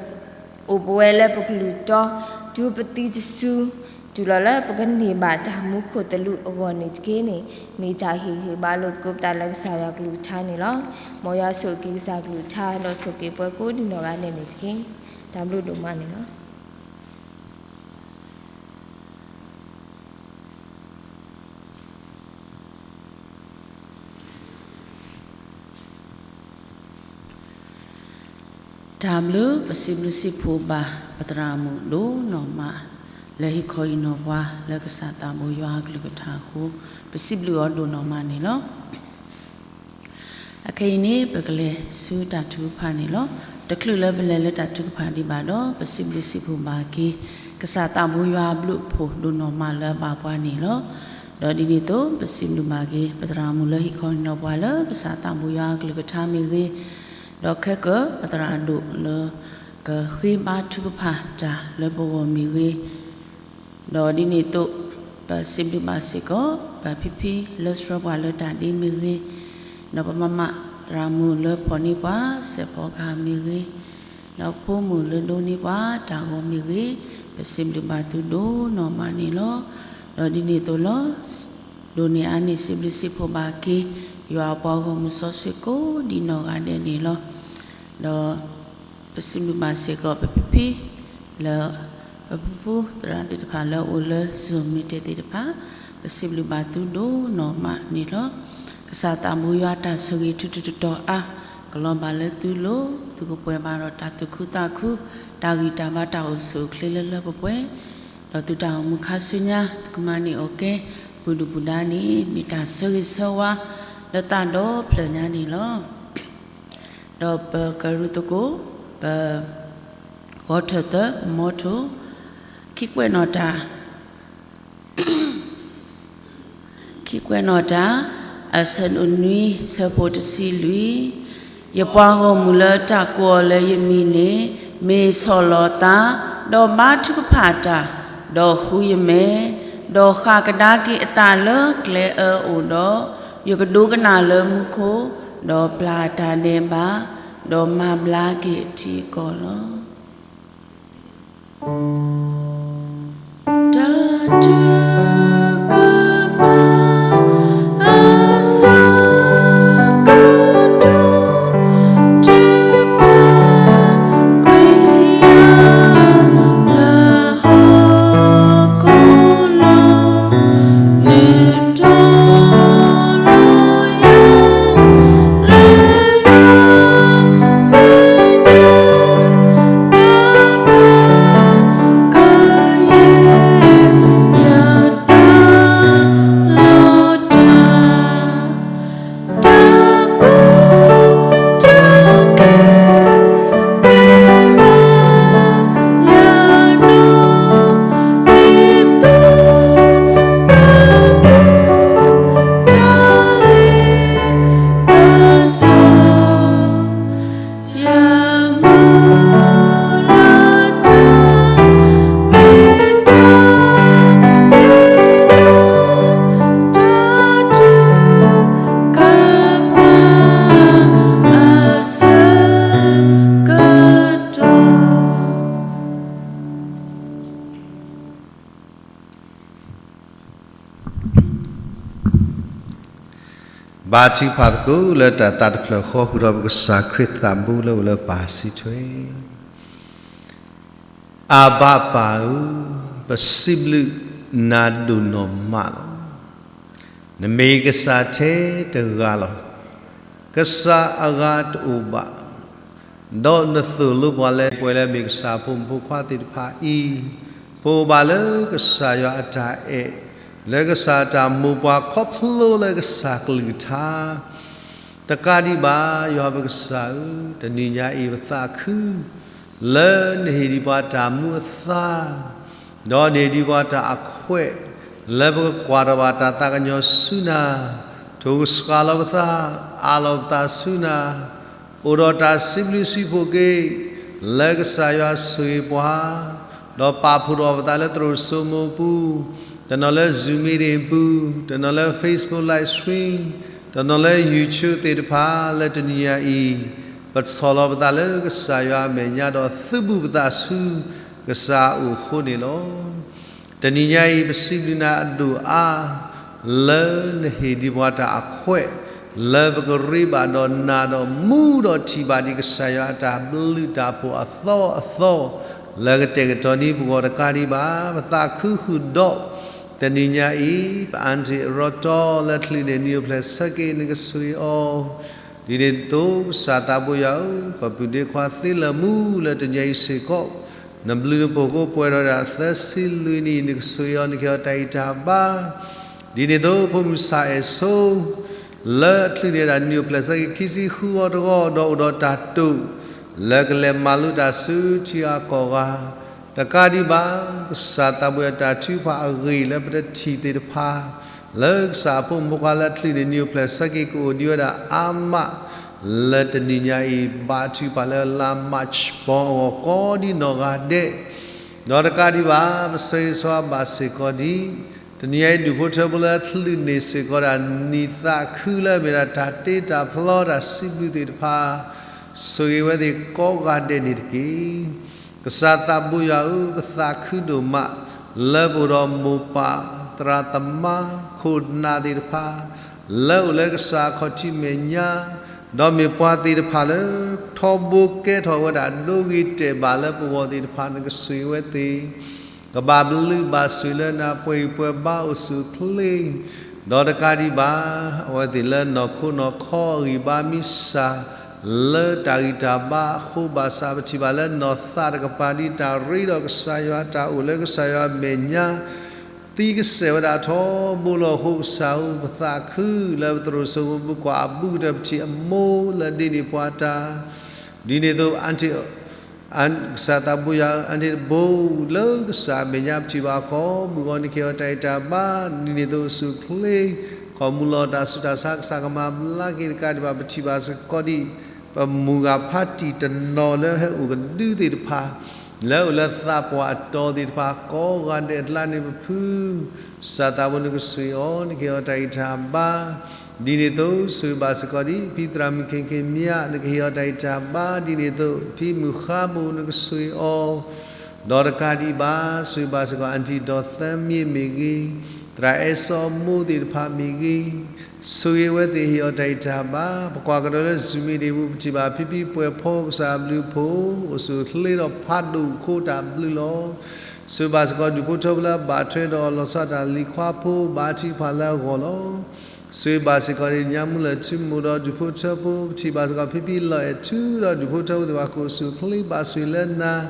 အိၣ်ပဝဲလၢပကလုၢ်တီ တုၤပသံတစု တုၤလီၤလၢပကန့ၢ်ဘၣ်တၢ်မူခိၣ်သလုးအဂီၢ်န့ၣ်တက့ၢ်န့ၣ် မ့ၢ်တၢ်ဟ့ၣ်ဂံၢ်ဟ့ၣ်ဘါလိာ်သကိးပသးလၢကစၢ်ယွၤကလုၢ်ကထါန့ၣ်လီၤ. မ်ယွၤဆိၣ်ဂ့ၤက့ၤကစၢ်ကလုၢ်ကထါ ဒီးဆိၣ်ဂ့ၤပှၤကိးဒံနီၢ်ဂၤဒဲးန့ၣ်တက့ၢ်. တၢ်ဘျုးဒိၣ်မးန့ၣ်လီၤ. တၢ်ဘျုး ပစံးဘျုးစံးဖှိၣ်ဘၣ် ပသရၣ်မုၣ်ဒိၣ်နီၢ်မး လၢဟ့ၣ်ခီဟ့ၣ်နီၤပှၤ လၢကစၢ်သးဘိယွၤအကလုၢ်ကထါအဃိ ပစံးဘျုးအီၤဒိၣ်နီၢ်မးန့ၣ်လီၤ. အခဲအံၤန့ၣ် ပကလဲၤဆူတၢ်ထုကဖၣ်န့ၣ်လီၤ. တချုးလၢပလဲၤလၢတၢ်ထုကဖၣ်ဒံးဘၣ်ဒီး ပစံးဘျုးစံးဖှိၣ်ဘၣ်က့ၤ ကစၢ်သးဘိယွၤအဘျုးအဖှိၣ်ဒိၣ်နီၢ်မးလၢအဘၣ်ပှၤန့ၣ်လီၤ. ဒီးဒ်န့ၣ်အသိး ပစံးဘျုးဘၣ်က့ၤ ပသရၣ်မုၣ်လၢဟ့ၣ်ခီဟ့ၣ်နီၤပှၤလၢကစၢ်သးဘိယွၤအကလုၢ်ကထါမ့ၢ်ဂ့ၤ, ဒီးခဲကၢၣ် ပသရၣ်ဒိၣ်လၢ ကဃ့ဘါထုကဖၣ်တၢ်လၢပဂီၢ်မ့ၢ်ဂ့ၤ, ဒီးဒ်န့ၣ်အသိး ပစံးဘျုးဘၣ်စ့ၢ်ကီး ပဖံဖံလၢဆှၢပှၤလၢတၢ်ဒ့မ့ၢ်ဂ့ၤ, ဒီးပမၤမး သရၣ်မုၣ်လၢဖီၣ်န့ၢ်ပှၤ စဲးဖီကဟၣ်မ့ၢ်ဂ့ၤ, ဒီးဖိမုၣ်လၢဒိးန့ၢ်ပှၤတၢ်ဂီၤမ့ၢ်ဂ့ၤ, ပစံးဘျုးဘၣ်သုဒိၣ်နီၢ်မးန့ၣ်လီၤ. ဒီးဒ်န့ၣ်အသိးလီၤ. ဒိးန့ၢ်အါန့ၢ်စံးဘျုးစံးဖှိၣ်ဘၣ်က့ၤ ယွၤအပှၤဂီၢ်မုၢ်စီဆှံကိးဒံနီၢ်ဂၤဒဲးန့ၣ်လီၤ. ဒီး ပစံးဘျုးဘၣ်စ့ၢ်ကီးပဖံဖံ လၢ ပဖုဖုသရၣ်သ့ၣ်တဖၣ်လၢအအိၣ်လၢ Zoom meeting သ့ၣ်တဖၣ် ပစံးဘျုးဘၣ်သုဒိၣ်နီၢ်မးန့ၣ်လီၤ. ကစၢ်သးဘိယွၤတၢ်ဆိၣ်ဂ့ၤထူထူတီတီအါ ကလီၤဘၣ်လၢသုလိၤ သုကပှဲၤဘၣ်ဒီးတၢ်သူၣ်ခုသးခု တၢ်ဂံၢ်တၢ်ဘါတၢ်အိၣ်ဆူၣ်အိၣ်ချ့လၢလၢပှဲၤပှဲၤ ဒီးသုတၢ်အိၣ်မူခါဆူညါ သုကမၤန့ၢ်အီၣ်ကဲ ပှၤဒုၣ်ပှၤဒါန့ၣ် မ့ၢ်တၢ်ဆၢဂ့ၤဆၢဝါ လၢသးဒီဖျၢၣ်ညါန့ၣ်လီၤ. ဒီးပကရူၢ်သကိး ပ ဂီၤထၢၣ်သၢ မီထိၣ် ခံကွဲးနီၣ်တၢ် ခံကွဲးနီၣ်တၢ် အဆၢဒိၣ်နွံ ဆၢဖိတဆံလွံၢ်, ယပှၤဂီၢ်မုၢ်လၢတၢ်ကိးအီၤလၢယမံၤန့ၣ် မ့ၢ်ဆီၣ်လီၤသး, ဒီးဘါထုကဖၣ်တၢ်, ဒီးဃုယမဲာ်, ဒီးဃၣ်ကဒါက့ၤအသးလၢကျဲအၢအိၣ်ဒီး, ယကဒိကနၣ်လၢမူခိၣ်, ဒီးပျၢ်တၢ်ဒဲးဘး, ဒီးမၤဘျါက့ၤအထံအကီၢ်လီၤ. တၢ်ထုကဖၣ် အဆၢကတီၢ် တဘၣ်ကွံာ်ယၤ လၢဟီၣ်ခိၣ်လီၤ နတီၢ်လီၤယၤ လၢယွၤမဲာ်ညါ ဘၣ်ဘျါကယဲၢ်ယသးလီၤတၢ် ဘါထုကဖၣ်သကိးလၢတၢ်သးတဖျၢၣ်ဃီ ဃုာ်ဒီးပကစၢ်ခရံာ်သးဘိလၢအိၣ်လၢပၢ်စုထွဲ အဘၣ်ပၢ်ဧၢ, ပစံးဘျုးနၤဒိၣ်နီၢ်မးလီၤ. နမ့ၢ်ကစၢ်ထဲတဂၤလီၤ. ကစၢ်အဂၤတအိၣ်ဘၣ်, ဒီးနသိၣ်လိပှၤလၢပှဲၤလၢမ့ၢ်ကစၢ်ဖိမုၣ်ဖိခွါသ့ၣ်တဖၣ်အံၤ, ပအိၣ်ဘၣ်လၢကစၢ်ယွၤအတၢ်အဲၣ်, လၢကစၢ်အတၢ်မိၢ်ပှၢ်ခီဖျိလၢကစၢ်ကလုၢ်ကထါ တကးဒံးဘၣ် ယွၤပကစၢ်ဧၢ, တနံၤညါအံၤပသးခု လၢနဟ့ၣ်ဒံးပှၤတၢ်မူအသါ, ဒီးနဟ့ၣ်ဒံးပှၤတၢ်အခွဲး, လၢပကကွၢ်ထီၣ်ဘၣ်တၢ်သးကညီၤဆူနၤ, ထိၣ်ကဆှီလီၤပသး, အးလီၤပသးဆူနၤ, အိၣ်ဒီးတၢ်စံးဘျုးစံးဖှိၣ်က့ၤ လၢကစၢ်ယွၤဆိၣ်ဂ့ၤပှၤ, ဒီးပာ်ဖှိၣ်ထီၣ်ပသးလၢသရိာ်စိမိပူၤ, တနီၤလၢ Zoom meeting ပူၤ, တနီၤလၢ Facebook live stream, တနီၤလၢ YouTube သ့ၣ်တဖၣ် လၢတနံၤညါအံၤ, ပဆီၣ်လီၤပသးလၢကစၢ်ယွၤအမဲာ်ညါ ဒီးသုးဘူးပသးဆူကစၢ်အအိၣ်အဃိန့ၣ်လီၤ. တနံၤညါအံၤ ပစံးဘျုးနၤအဒိၣ်အါ လၢနဟ့ၣ်ဒံးပှၤတၢ်အခွဲး လၢပကရ့ဘၣ်ဒီးနာ်ဒီးမူဒီးထံၣ်ဘၣ်ဒံးကစၢ်ယွၤအတၢ်ဘျုးတၢ်ဖှိၣ်အသီအသီ လၢကတဲာ်ကတီၤဒံးပဂီၢ်တကးဒံးဘၣ် ပသးခုဃုာ်ဒီး တနံၤညါအံၤ ပ aunty အရီတီလၢချုးန့ၣ် နံၣ်အိၣ်ဖျဲၣ်ဆၢက့ၤ နကဆိၣ်ဂ့ၤအီၤ ဒ်န့ၣ်အသိး ကစၢ်သးဘိယွၤဧၢ, ပပုၢ်ဒ့ခွါသ့လၢာ်မူလၢတနံၤညါအံၤစ့ၢ်ကီး, နဘျုးနဖှိၣ်ကိးပှဲၤထီၣ်ဒၣ်သၢဆံလွံၢ်နံၣ် နကဆိၣ်ဂ့ၤအီၤ နကဟ့ၣ်အီၤတၢ်ဂံၢ်တၢ်ဘါ, ဒ်န့ၣ်အသိး ဖိမုၣ်ဆၣ်အဲၣ်ဆိ လၢချုးန့ၣ်ဒၣ် နံၣ်အိၣ်ဖျဲၣ်ဆၢက့ၤခံဆံဃုအီၤတဂီၢ် ဒီးအိၣ်ဒီးတၢ်တိာ် လၢကလဲၤမၤလိတၢ်ဆူထံဂၤကီၢ်ဂၤ တကးဒံးဘၣ် ကစၢ်သးဘိယွၤတၢ်ထုကဖၣ်အဂ့ၢ်လၢပတထံၣ်သ့ၣ်တဖၣ် လၢကစၢ်အဖိမုၣ်ဖိခွါလၢချုးန့ၣ် နံၣ်အိၣ်ဖျဲၣ်ဆၢက့ၤကအိၣ်ဒံးဝဲဒၣ်အါမး လၢတနံၤညါအံၤ ဘါထုကဖၣ်လၢလါ March ပီအဂီၢ်ကိးဒံနီၢ်ဂၤဒဲး, ဒီးတကးဒံးဘၣ် ပဆၢဂ့ၤဆၢဝါဘၣ်စ့ၢ်ကီးဒံး တနံၤညါအံၤ ဒူၣ်ဖိထၢဖိလၢချုးန့ၣ်စ့ၢ်ကီးဒၣ် နံၣ်သးခုလၢအမ့ၢ်ဒၣ်တၢ်တ့တၢ်ဖျီ တၢ်စံးဘျုးသ့ၣ်တဖၣ် ဆိၣ်ဂ့ၤဝဲသ့ၣ်ကိးဂၤဒဲးန့ၣ်တက့ၢ်. ကစၢ်သးဘိယွၤဧၢ, ပသးခုဒိၣ်မး လၢပအိၣ်ဒီးမိၢ်ပၢ် သရၣ်သမါ ခိၣ်နၢ်သ့ၣ်တဖၣ် လၢအိၣ်လၢကစၢ်အခီၣ်ထံးမဲာ်ညါ, ဒီးမ့ၢ်ပှၤသ့ၣ်တဖၣ်လၢ ထီဘိကဲထီၣ်ဝဲဒၣ်ဒိဂ့ၤတဲာ်ဘၣ်လၢပဂီၢ်သ့ၣ်တဖၣ် နကဆိၣ်ဂ့ၤဝဲသ့ၣ် ကဘၣ်ဘျုးဘၣ်ဆိၣ်လၢနၤ ပှဲၤဂံၢ်ပှဲၤဘါအိၣ်ဆူၣ်အိၣ်ချ့, ဒီးတကးဒံးဘၣ် အဝဲသ့ၣ်လၢနီၢ်ခိနီၢ်ခီအဂံၢ်ဘါမံစၢ် လၢတၢ်ဂံၢ်တၢ်ဘါအဃိ ဘၣ်ဆၣ်ပထံၣ်ဘၣ်လၢနီၢ်သးတကပၤဒ်တၢ်ရ့ဒီးကစၢ်ယွၤ တၢ်အိၣ်လၢကစၢ်ယွၤအမဲာ်ညါ သံကစဲာ်ဝဲဒၣ်ထီဘိလီၤ. အဃိကစၢ်ဧၢ, ပသးခုလၢပသရိာ်စိမိပူၤကွၢ်အဘူးကတၢၢ် ပထံၣ်အမိၢ်လၢဒ့န့ၢ်ပှၤတၢ်, ဒ်န့ၣ်အသိး aunty ကစၢ်သးဘိယွၤဧၢ, aunty တဘိလၢကစၢ်အမဲာ်ညါ ပထံၣ်ဘၣ်ကိးမုၢ်ဂီၤ နကဟ့ၣ်အီၤတၢ်ဂံၢ်တၢ်ဘါ, ဒ်န့ၣ်အသိး အိၣ်ဆူၣ်အိၣ်ချ့ ကီၢ်မုၢ်လီၤ တၢ်ဆူးတၢ်ဆါ ကစၢ်ကမၤဘျါက့ၤ တကးဒံးဘၣ် ပထံၣ်ဘၣ်စ့ၢ်ကီးဒံး ပမုၢ်ဂၤဖးတံၢ်တနီၤလၢဟဲအိၣ်ကဒုသ့ၣ်တဖၣ် လၢအိၣ်လၢသးပှၢ်အတီၤသ့ၣ်တဖၣ် ကိးဂၤဒဲးအကျါန့ၣ် ပဖု ကစၢ်သးဘိနကဆိၣ်ဂ့ၤအီၤ နကဟ့ၣ်အီၤတၢ်ဂံၢ်တၢ်ဘါ, ဒ်န့ၣ်အသိး ဆိၣ်ဂ့ၤဘၣ်စ့ၢ်ကီးဒံး ဖံသရၣ်မုၣ် ခ့ခ့မံယါ နကဟ့ၣ်အီၤတၢ်ဂံၢ်တၢ်ဘါ, ဒ်န့ၣ်အသိး ဖံမုၢ်ဃါဘိ နကဆိၣ်ဂ့ၤအီၤ ဒီးတကးဒံးဘၣ် ဆိၣ်ဂ့ၤဘၣ်စ့ၢ်ကီး aunty ဒီးသၢမံမ့ၢ်ဂ့ၤ, သရၣ်အဲၣ်စီအမိၢ်သ့ၣ်တဖၣ်မ့ၢ်ဂ့ၤ, ဆိၣ်ဂ့ၤဝဲသ့ၣ် ဟ့ၣ်အီၤတၢ်ဂံၢ်တၢ်ဘါ, ပကွၢ်ကဒီးလၢ Zoom meeting ပူၤ ပထံၣ်ဘၣ်ဖံဖံပှဲၤဖီ ကစၢ်အဘျုးအဖှိၣ် အိၣ်ဆူၣ်အိၣ်ချ့ဒီးဖးဒိၣ်အဃိ တၢ်ဘျုးလီၤ. ဆိၣ်ဂ့ၤဘၣ်စ့ၢ်ကီး ဒူၣ်ဖိထၢဖိလၢအဘၣ်ထွဲဒီးလီၤဆီတၢ်လံၤခွါဖိ ဘါထုကဖၣ်လၢအဂီၢ်လီၤ. ဆိၣ်ဂ့ၤဘၣ်စ့ၢ်ကီး ညါမုၢ်လၢၢ်ထူမိၢ်ဒီးဒူၣ်ဖိထၢဖိ ပထံၣ်ဘၣ်စ့ၢ်ကီး ဖံဖံလီၤအဲၣ်ထူဒီးဒူၣ်ဖိထၢဖိသ့ၣ်တဖၣ် ကအိၣ်ဆူၣ်အိၣ်ချ့ဘၣ်ဆိၣ်ဂ့ၤလၢနၤ,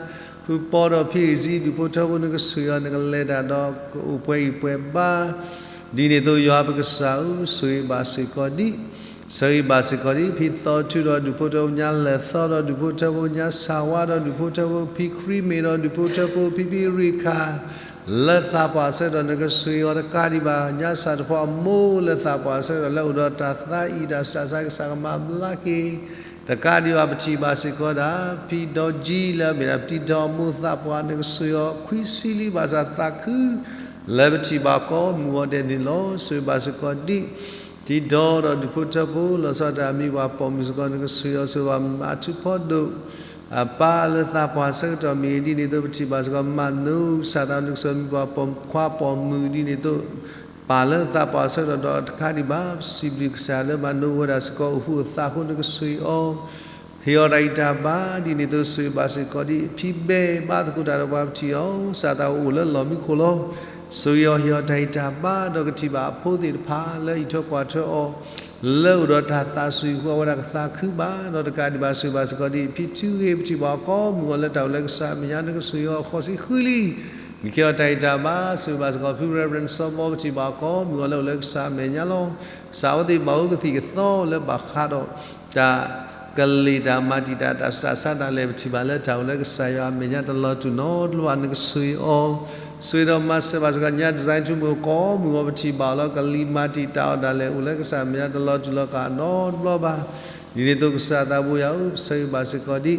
ဖုပီဒီးဖံဂ့ၤဆံ ဒူၣ်ဖိထၢဖိ နကဆိၣ်ဂ့ၤအီၤ နကလဲၤတၢ်ဒီးကအိၣ်ပှဲၤဂံၢ်ပှဲၤဘါ, ဒ်န့ၣ်အသိး ယွၤပကစၢ်ဧၢ, ဆိၣ်ဂ့ၤဘၣ်စ့ၢ်ကီးဒံး ဆိၣ်ဂ့ၤဘၣ်စ့ၢ်ကီးဒံး ဖံသီထူဒီးဒူၣ်ဖိထၢဖိ ညါလဲၤသီဒီးဒူၣ်ဖိထၢဖိ ညါဆၣ်ဝါဒီးဒူၣ်ဖိထၢဖိ ဖံခရံာ်မ့ၢ်ဒီးဒူၣ်ဖိထၢဖိ ဖံဖံရ့ၣ်ခၣ် လၢသးပှၢ်အဆၢကတီၢ် နကဆိၣ်ဂ့ၤအီၤတကးဒံးဘၣ် ညါစၢ်တဖီအမိၢ်လၢသးပှၢ်အဆၢကတီၢ် လၢအိၣ်ဒီးတၢ်သးအံၤတၢ်ဆူးတၢ်ဆါ ကစၢ်ကမၤဘျါက့ၤ တကးဒံးဘၣ် ပထံၣ်ဘၣ်စ့ၢ်ကီးဒၣ် ဖံဒီကၠံလၢအမ့ၢ်ဒၣ် ဖံဒီမိၢ်သးပှၢ် နကဆိၣ်ဂ့ၤအီၤခွံဆံလံ ဘၣ်ဆၣ်သးခု လၢပထံၣ်ဘၣ်ကိးမုၢ်ဂီၤဒဲးန့ၣ်လီၤ. ဆိၣ်ဂ့ၤဘၣ်စ့ၢ်ကီးဒံး ဖံဒီဒီးဒူၣ်ဖိထၢဖိ လီၤဆီတၢ်အမံၤပှၤပိာ်မုၣ်စ့ၢ်ကီး နကဆိၣ်ဂ့ၤအီၤ ဆိၣ်ဂ့ၤဘၣ်မၤထူဖီဒိၣ် အပၢ်လၢသးပှၢ်အဆၢကတီၢ်မ့ၢ်ဂ့ၤ ဒ်န့ၣ်အသိး ပထံၣ်ဘၣ်စ့ၢ်ကီး မၤနိကစၢ်သး နကဆိၣ်ဂ့ၤမံၤပှၤပိာ်ခွါပိာ်မုၣ် ဒ်န့ၣ်အသိး ပၢ်လၢသးပှၢ်အဆၢကတီၢ်ဒီးတကးဒံးဘၣ် ပစံးဘျုးကစၢ်လၢမၤနိဝဲဒၣ်စ့ၢ်ကီး အိၣ်ဃူအိၣ်သးအဃိ နကဆိၣ်ဂ့ၤအီၤ ဟ့ၣ်အီၤတၢ်ဂံၢ်တၢ်ဘါ ဒ်န့ၣ်အသိး ဆိၣ်ဂ့ၤဘၣ်စ့ၢ်ကီးဒ် ဖံဘဲဘါသကိးတၢ်ဒီးပှၤ ပထံၣ်အီၤ ကစၢ်သးအိၣ်လၢလီၢ်မံခိၣ်လီၤ. ဆိၣ်ဂ့ၤအီၤ ဟ့ၣ်အီၤတၢ်ဂံၢ်တၢ်ဘါ ဒီးကထံၣ်ဘၣ်အဖိသ့ၣ်တဖၣ် လၢအံးထွဲကွၢ်ထွဲအီၤ လၢအိၣ်ဒီးတၢ်သးစူၤအဃိ အဝဲဒၣ်ကသးခုဘၣ် ဒီးတကးဒံးဘၣ် ဆိၣ်ဂ့ၤဘၣ်စ့ၢ်ကီးဒ် ဖံထူဂ့ၤ ပထံၣ်ဘၣ်အီၤ ကိးမုၢ်ဂီၤလၢတၢ်အိၣ်လၢကစၢ်အမဲာ်ညါ နကဆိၣ်ဂ့ၤအီၤဃိးဆံဃုလံ. နကဟ့ၣ်အီၤတၢ်ဂံၢ်တၢ်ဘါ ဆိၣ်ဂ့ၤဘၣ်စ့ၢ်ကီး ဖု Reverend စီၤဘီ ပထံၣ်ဘၣ်အီၤ ကိးမုၢ်ဂီၤလၢအိၣ်လၢကစၢ်အမဲာ်ညါလီၤ. ကစၢ်အဝဲသ့ၣ်ဘၣ်အိၣ်ကသံၣ်ကသီလၢဘၣ်ဃးဒီး တၢ်ကလံၣ်တၢ်မၤတံာ်တာ် တၢ်ဆူးတၢ်ဆါဒၣ်လဲာ် ပထံၣ်ဘၣ်လၢတၢ်အိၣ်လၢကစၢ်ယွၤအမဲာ်ညါ တလီၤတူာ်နီတဘျီဘၣ် နကဆိၣ်ဂ့ၤအီၤ ဆိၣ်ဂ့ၤဒီးမၤစၢၤဘၣ်စ့ၢ်ကီး ညါ design ထူမိၢ် ကိးမုၢ်ဂီၤ ပထံၣ်ဘၣ်အီၤလၢ ကလံၤမၤတံာ်တာ်အီၤဒၣ်လဲာ် အိၣ်လၢကစၢ်အမဲာ်ညါ တလီၤတူာ်လီၤကးနီတဘျီဘၣ်. ဒ်န့ၣ်အသိး ကစၢ်သးဘိယွၤဧၢ ပဆိၣ်ဂ့ၤဘၣ်စ့ၢ်ကီးဒ်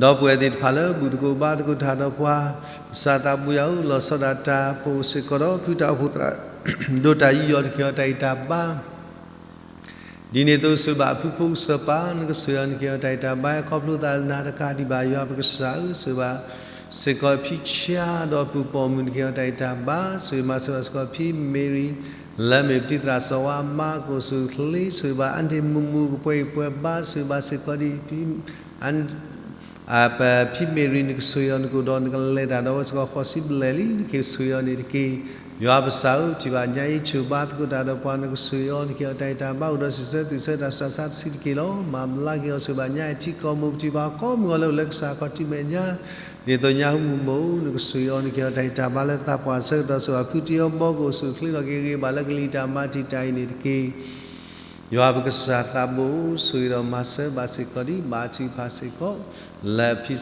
ဒီပုၢ်ဝဲၢ်သ့ၣ်တဖၣ်လၢဘူၣ်သကိးဘါသကိးတၢ်ဒီးပှၤ ကစၢ်သးဘိယွၤဧၢ လီၤဆီဒၣ်တၢ် ပအိၣ်စ့ၢ်ကီးဒီး ဖုတၢ်အိၣ်ဖှိၣ်သရၣ် ဒိၣ်တၢ်ယူးယီၣ် နကဟ့ၣ်အီၤတၢ်ဂံၢ်တၢ်ဘါ ဒ်န့ၣ်အသိး ဆိၣ်ဂ့ၤဘၣ်အဖုဖိကစၢ်ပၢ် နကဆိၣ်ဂ့ၤအီၤ နကဟ့ၣ်အီၤတၢ်ဂံၢ်တၢ်ဘါ ခီဖျိသးနၤတကးဒံးဘၣ် ယွၤပကစၢ်ဧၢ ဆိၣ်ဂ့ၤဘၣ်စ့ၢ်ကီးဖံဆါဒီးပုၢ်ပိာ်မုၣ် နကဟ့ၣ်အီၤတၢ်ဂံၢ်တၢ်ဘါ ဆိၣ်ဂ့ၤမၤစၢၤဘၣ်စ့ၢ်ကီးဖံမ့ၤရံ လၢအမ့ၢ်ပတံၤသရၣ်စီၤဝါအမါ ကအိၣ်ဆူၣ်အိၣ်ချ့ ဆိၣ်ဂ့ၤဘၣ်အၣ်တ့ၢ်မူမူ ကပှဲၤဂံၢ်ပှဲၤဘါ ဆိၣ်ဂ့ၤဘၣ်စ့ၢ်ကီးဒ် အ ပဖံမ့ၤရံ နကဆိၣ်ဂ့ၤအီၤ နကအိၣ်ဒီး နကလဲၤတၢ်ဒီးအဝဲစ့ၢ်ကီး ဃိးဆံဘျဲၣ်လံ နကဆိၣ်ဂ့ၤအီၤန့ၣ်တက့ၢ်. ယွၤပကစၢ်ဧၢ ပထံၣ်ဘၣ်ညါအံၤ ဆိၣ်ဘါသကိးတၢ်ဒီးပှၤ နကဆိၣ်ဂ့ၤအီၤ နကဟ့ၣ်အီၤတၢ်ဂံၢ်တၢ်ဘါ အိၣ်ဒီးစံးဆၢသူၣ်ဆၢတၢ်ဆူးတၢ်ဆါတဆံးတက့ၢ်လီၤ. မၤဘျါက့ၤအီၤ ဆိၣ်ဂ့ၤဘၣ်ညါအံၤ ထံကီၢ်မိၢ် ပထံၣ်ဘၣ်ကိးမုၢ်ဂီၤလၢအိၣ်လၢကစၢ်ခီၣ်ထံးမဲာ်ညါ ဒ်သိးညါဟူမူၢ်မူၢ် နကဆိၣ်ဂ့ၤအီၤ နကဟ့ၣ်အီၤတၢ်ဂံၢ်တၢ်ဘါလၢသးပှၢ်အဆၢကတီၢ် ဆိၣ်ဂ့ၤဘၣ်ဖုတယီဘီ ကအိၣ်ဆူၣ်အိၣ်ချ့ထီၣ်က့ၤဂ့ၤဂ့ၤဘၣ်လၢကလံၤတၢ်မၤတံာ်တာ်အံၤန့ၣ်တက့ၢ်. ယွၤပကစၢ်သးဘိ ဆိၣ်ဂ့ၤဒီးမၤစၢၤဘၣ်စ့ၢ်ကီးဒ် ဘါထုကဖၣ်စ့ၢ်ကီး လၢဖံဆၢအိၣ်ဖီ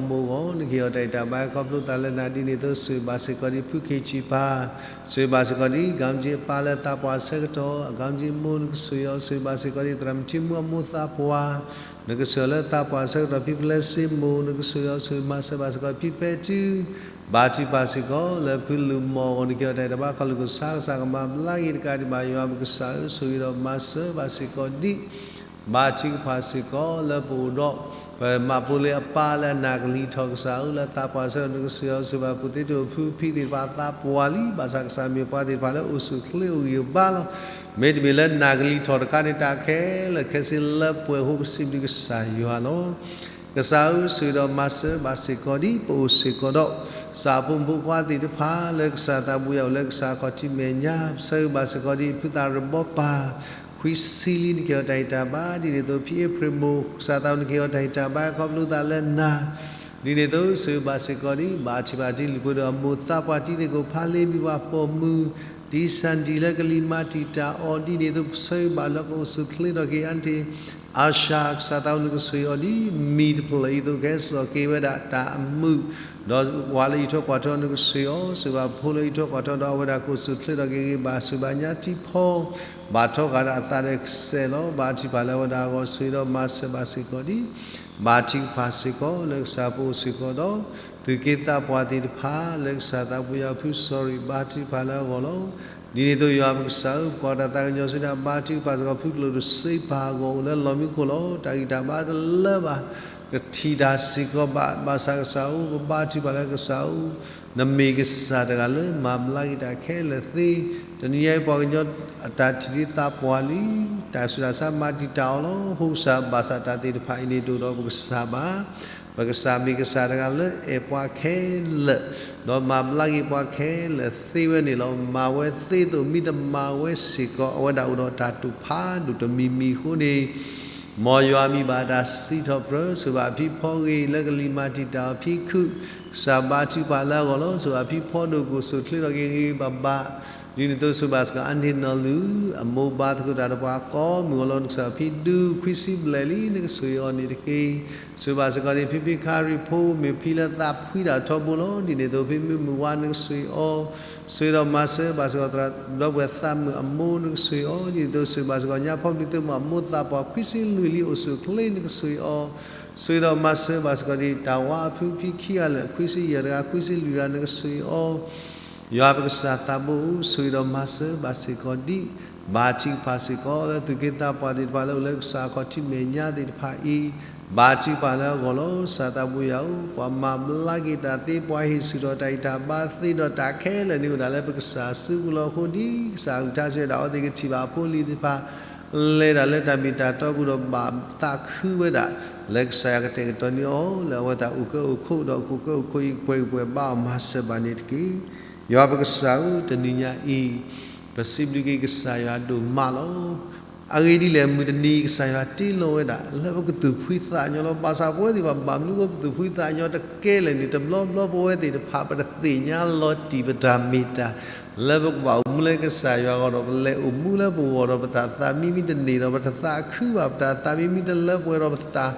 မိၢ်အဂီၢ် နကဟ့ၣ်အီၤတၢ်ဂံၢ်တၢ်ဘါ ခီဖျိသးလၢနၤ ဒ်န့ၣ်အသိး ဆိၣ်ဂ့ၤဘၣ်စ့ၢ်ကီးဒ် ဖုခ့ဆံးပၢ် ဆိၣ်ဂ့ၤဘၣ်စ့ၢ်ကီးဒ် ကၣ်ကၠ့အပၢ်လၢသးပှၢ်အဆၢကတီၢ် အကၣ်ကၠ့မိၢ် နကဆိၣ်ဂ့ၤအီၤ ဆိၣ်ဂ့ၤဘၣ်စ့ၢ်ကီးဒ် သရၣ်မုၣ်ထံမူအမိၢ်သးပှၢ် နကဆိၣ်ဂ့ၤအီၤလၢသးပှၢ်အဆၢကတီၢ် ဖံပျဲစ့မိၢ် နကဆိၣ်ဂ့ၤအီၤ ဆိၣ်ဂ့ၤမၤစၢၤဘၣ်စ့ၢ်ကီး ဖံပဲတြူ ဘါထုကဖၣ်စ့ၢ်ကီး လၢဖုလူၤမီၢ်အဂီၢ် နကဟ့ၣ်အီၤတၢ်ဂံၢ်တၢ်ဘါ ခီဖျိကစၢ် ကစၢ်ကမၤဘျါက့ၤတကးဒံးဘၣ် ယွၤပကစၢ်ဧၢ ဆိၣ်ဂ့ၤဒီးမၤစၢၤဘၣ်စ့ၢ်ကီးဒ် ဘါထုကဖၣ်စ့ၢ်ကီး လၢပအိၣ်ဒီး ပမၤဖိလ့အပၢ်လၢအနာ်ကလံၤထီၣ် ကစၢ်ဧၢ လၢသးပှၢ်အဆၢကတီၢ် နကဆိၣ်ဂ့ၤအီၤ ဆိၣ်ဂ့ၤဘၣ်ဖိသ့တအိၣ်ဖု ဖံသ့ၣ်တဖၣ်သးပှၢ်လံ ဘၣ်ဆၣ်ကစၢ်မ့ၢ်ပှၤသ့ၣ်တဖၣ်လၢအိၣ်ဆူၣ်အိၣ်ချ့အိၣ်ဂံၢ်အိၣ်ဘါလီၤ. မ့တမ့ၢ်လၢနာ်ကလံၤထီၣ်တခါန့ၣ် တၢ်ခဲလၢာ်ခဲဆ့လၢပှဲၤအဃိ ပစံးဘျုးကစၢ်ယွၤလီၤ. ကစၢ်ဧၢ ဆိၣ်ဂ့ၤဒီးမၤစၢၤဘၣ်စ့ၢ်ကီးဒ် ပအိၣ်စ့ၢ်ကီးဒီး ကစၢ်အဖိမုၣ်ဖိခွါသ့ၣ်တဖၣ် လၢကစၢ်သးဘိယွၤအိၣ်လၢကစၢ်ခီၣ်ထံးမဲာ်ညါ ဆိၣ်ဂ့ၤဘၣ်စ့ၢ်ကီးဒ် ဖုသးရဘီပၢ် ခွံဆံလံ နကဟ့ၣ်အီၤတၢ်ဂံၢ်တၢ်ဘါ ဒ်န့ၣ်အသိး ဖံအ့ဖြ့ၣ်မိၢ် ကစၢ်သး နကဟ့ၣ်အီၤတၢ်ဂံၢ်တၢ်ဘါ ခီဖျိသးလၢနၤ ဒ်န့ၣ်အသိး ဆိၣ်ဂ့ၤဘၣ်စ့ၢ်ကီးဒ် ဘါထုကဖၣ်တံၤလံၤဖိဒီးအမိၢ်သးပှၢ်တံၤသကိးဖးလ့ မံၤပှၢ်ပိာ်မုၣ် တံၤစၣ်ဒံၣ်လၢကလံၤမၤတံာ်တာ်အီၤ ဒ်န့ၣ်အသိး ဆိၣ်ဂ့ၤဘၣ်လၢကအိၣ်ဆူၣ်အိၣ်ချ့ထီၣ်က့ၤ အါတ့ၢ် အၤၡၢ ကစၢ်သး နကဆိၣ်ဂ့ၤအီၤဒ် မံၤတဖျၢၣ်အံၤအသိး ကဟဲစိာ်က့ၤဝဲဒၣ်တၢ်အမုာ် ဒီးဝၤလၢအံးထွဲကွၢ်ထွဲ နကဆိၣ်ဂ့ၤအီၤ ဆိၣ်ဂ့ၤဘၣ်ဖိလၢအံးထွဲကွၢ်ထွဲဒီး အဝဲဒၣ်ကအိၣ်ဆူၣ်အိၣ်ချ့ထီၣ်က့ၤဂ့ၤဘၣ် ဆိၣ်ဂ့ၤဘၣ်ညါထံဖီ ဘၣ်ထီဃာ်ဒီးအသးဒီးကစဲးလီၤ. ဘါထုကဖၣ်လၢအဝဲဒၣ်အဂီၢ် ဆိၣ်ဂ့ၤဒီးမၤစၢၤဘၣ်စ့ၢ်ကီးဒ် ဘါထုကဖၣ်စ့ၢ်ကီး လၢကစၢ်ပအိၣ်စ့ၢ်ကီးဒီး သူၣ်က့သးပှၢ်သ့ၣ်တဖၣ် လၢကစၢ်သးဘိယွၤဖု sorry ဘါထုကဖၣ်လၢအဂီၢ်လီၤ. ဒ်န့ၣ်အသိး ယွၤပကစၢ်ဧၢ ပကွၢ်တၢ်သးကညီၤဆူဒၣ် ဘါထုကဖၣ်စ့ၢ်ကီး ဖုကျိာ်ဒိၣ်စ့ပၢ်အဂီၢ် အိၣ်လၢလီၢ်မံခိၣ်လီၤ. တၢ်ဂံၢ်တၢ်ဘါတလၢဘၣ် ကထံၣ်တၢ်စ့ၢ်ကီးဘၣ် ဘၣ်ဆၣ်ကစၢ်ဧၢ ပဘါထုကဖၣ်လၢကစၢ်ဧၢ နမ့ၢ်ကစၢ်တဂၤလၢမၤဘျါက့ၤတၢ်ခဲလၢာ်သ့. တနံၤအံၤ ပှၤကညီအတၢ်ထံၣ်ဒ်သးပှၢ်လံ တၢ်ဆူးတၢ်ဆါမၤတံာ်တာ်အီၤလီၤ. အဃိကစၢ် ဘၣ်ဆၣ်တၢ်သ့ၣ်တဖၣ်အံၤန့ၣ် တအိၣ်ဒီးပကစၢ်ဘၣ်. ပကစၢ်မ့ၢ်ကစၢ်တဂၤလၢအဲၣ်ပှၤခဲလၢာ် ဒီးမၤဘျါက့ၤပှၤခဲလၢာ်သ့ဝဲန့ၣ်လီၤ. မၤဝဲသ့သိး မ့ၢ်တမၤဝဲစ့ၢ်ကီး အဝဲဒၣ်အိၣ်ဒီးတၢ်တိာ်ဖးဒိၣ်တမံၤမံၤအဃိန့ၣ် မ်ယွၤမံၤဘၣ်တၢ်စံးထီၣ်ပတြၢၤ ဆိၣ်ဂ့ၤဘၣ်ဖံဖီဂ့ၤ လၢကလံၤမၤတံာ်တာ်အီၤ ဖံခုၣ် ကစၢ်ဘါထုကဖၣ်လၢအဂီၢ်လီၤ. ဆိၣ်ဂ့ၤဘၣ်ဖံဖီဒိၣ် ကအိၣ်ဆူၣ်အိၣ်ချ့ထီၣ်က့ၤဂ့ၤဂ့ၤဘၣ်ဘၣ် ဒ်န့ၣ်အသိး ဆိၣ်ဂ့ၤဘၣ်စ့ၢ်ကီး အၣ်တ့ၢ်နီၢ်လူၢ် အမိၢ်ဘါသကိးတၢ်ဒီးပှၤကိးမုၢ်ဂီၤလီၤ. နကစၢ်ဖံဒူ ခွံဆံဘျဲၣ်လံ နကဆိၣ်ဂ့ၤအီၤန့ၣ်တက့ၢ်. ဆိၣ်ဂ့ၤဘၣ်စ့ၢ်ကီးန့ၣ် ဖံဖံခါရံၣ်ဖိ မ့ၢ်ဖံလၢသးဖှံတၢ်ထီဘိလီၤ. ဒ်န့ၣ်အသိး ဖံမုၢ်မုၢ်ဝါ နကဆိၣ်ဂ့ၤအီၤ ဆိၣ်ဂ့ၤဒီးမၤစၢၤဘၣ်စ့ၢ်ကီး သရၣ်ဒီပုၢ်ဝဲၢ်သးမုာ်အမိၢ် နကဆိၣ်ဂ့ၤအီၤ ဒ်န့ၣ်အသိး ဆိၣ်ဂ့ၤဘၣ်စ့ၢ်ကီး ညါဖီမုၢ်သုးမုၢ်အမိၢ်သးပှၢ် ခွံဆံလွံၢ်လံ အိၣ်ဆူၣ်အိၣ်ချ့ နကဆိၣ်ဂ့ၤအီၤ ဆိၣ်ဂ့ၤဒီးမၤစၢၤဘၣ်စ့ၢ်ကီးဒ် တၢ်ဝါအဖုဖံခံဂၤလၢာ် ခွံဆံယဲၢ်တဂၤ ခွံဆံလွံၢ်တဂၤ နကဆိၣ်ဂ့ၤအီၤ ယွၤပကစၢ်သးဘိဧၢ ဆိၣ်ဂ့ၤဒီးမၤစၢၤဘၣ်စ့ၢ်ကီးဒ် ဘါထုကဖၣ်စ့ၢ်ကီးလၢသူၣ်က့သးပှၢ်သ့ၣ်တဖၣ်လၢအိၣ်လၢကစၢ်အခီၣ်ထံးမဲာ်ညါသ့ၣ်တဖၣ်အံၤ ဘါထုကဖၣ်လၢအဂီၢ်လီၤ. ကစၢ်သးဘိယွၤဧၢ ပှၤမၤဘျါက့ၤတၢ်သ့ ပှၤဟ့ၣ်ဆူၣ်ထီၣ်တၢ်ဂံၢ်တၢ်ဘါသ့ဒီးတၢ်ခဲလၢာ်န့ၣ်အိၣ်ဒၣ်လၢပကစၢ်စုပူၤလီၤ. အဃိဒ်ကစၢ်အကလုၢ်ကထါစံးဝဲဒၣ် အဝဲသ့ၣ်ကထံၣ်ဘၣ်အဖိအလံၤသ့ၣ်တဖၣ် လဲၤတၢ်လၢတၢ်မ့ၢ်တၢ်တီပူၤဒီးဘၣ်သးခုဝဲဒၣ် လၢကစၢ်ယွၤကတဲာ်ကတီၤန့ၢ်အီၤ လၢအဝဲသ့ၣ်အိၣ်ကဲအိၣ်ခိး ဒီးအိၣ်ကဲအိၣ်ခိးအံၤ ကပှဲၤကပှဲၤဘၣ်အီၤမၤစၢၤဘၣ်န့ၣ်တက့ၢ်. ယွၤပကစၢ်ဧၢ, တနံၤညါအံၤ ပစံးဘျုးက့ၤကစၢ်ယွၤဒိၣ်မးလီၤ. အဂ့ၢ်ဒ်လဲၣ်, မုၢ်တနံၤကစၢ်ယွၤတ့လီၤဝဲဒၣ် လၢပကသူၣ်ဖှံသးညီလီၤ. ဘၣ်ဆၣ်ပဝဲသ့ၣ်တဖၣ် ဘၣ်မနုၤအဃိပသူၣ်ဖှံသးညီတကဲလဲၣ်န့ၣ် တဘျီဘျီပဝဲသ့ၣ်တဖၣ် ပတသ့ၣ်ညါလီၤတံၢ်ပတၢ်မ့ၢ်တၢ် လၢပကဘၣ်အိၣ်မူလၢကစၢ်ယွၤအဂီၢ်ဒီး ပလဲၤအိၣ်မူလၢပဂီၢ်ဒီးပတၢ်သးမံမံတန့ၢ်ဒီး ပတသးခုဘၣ် ပတၢ်သးမံမံတလၢပှဲၤဒီးပတၢ်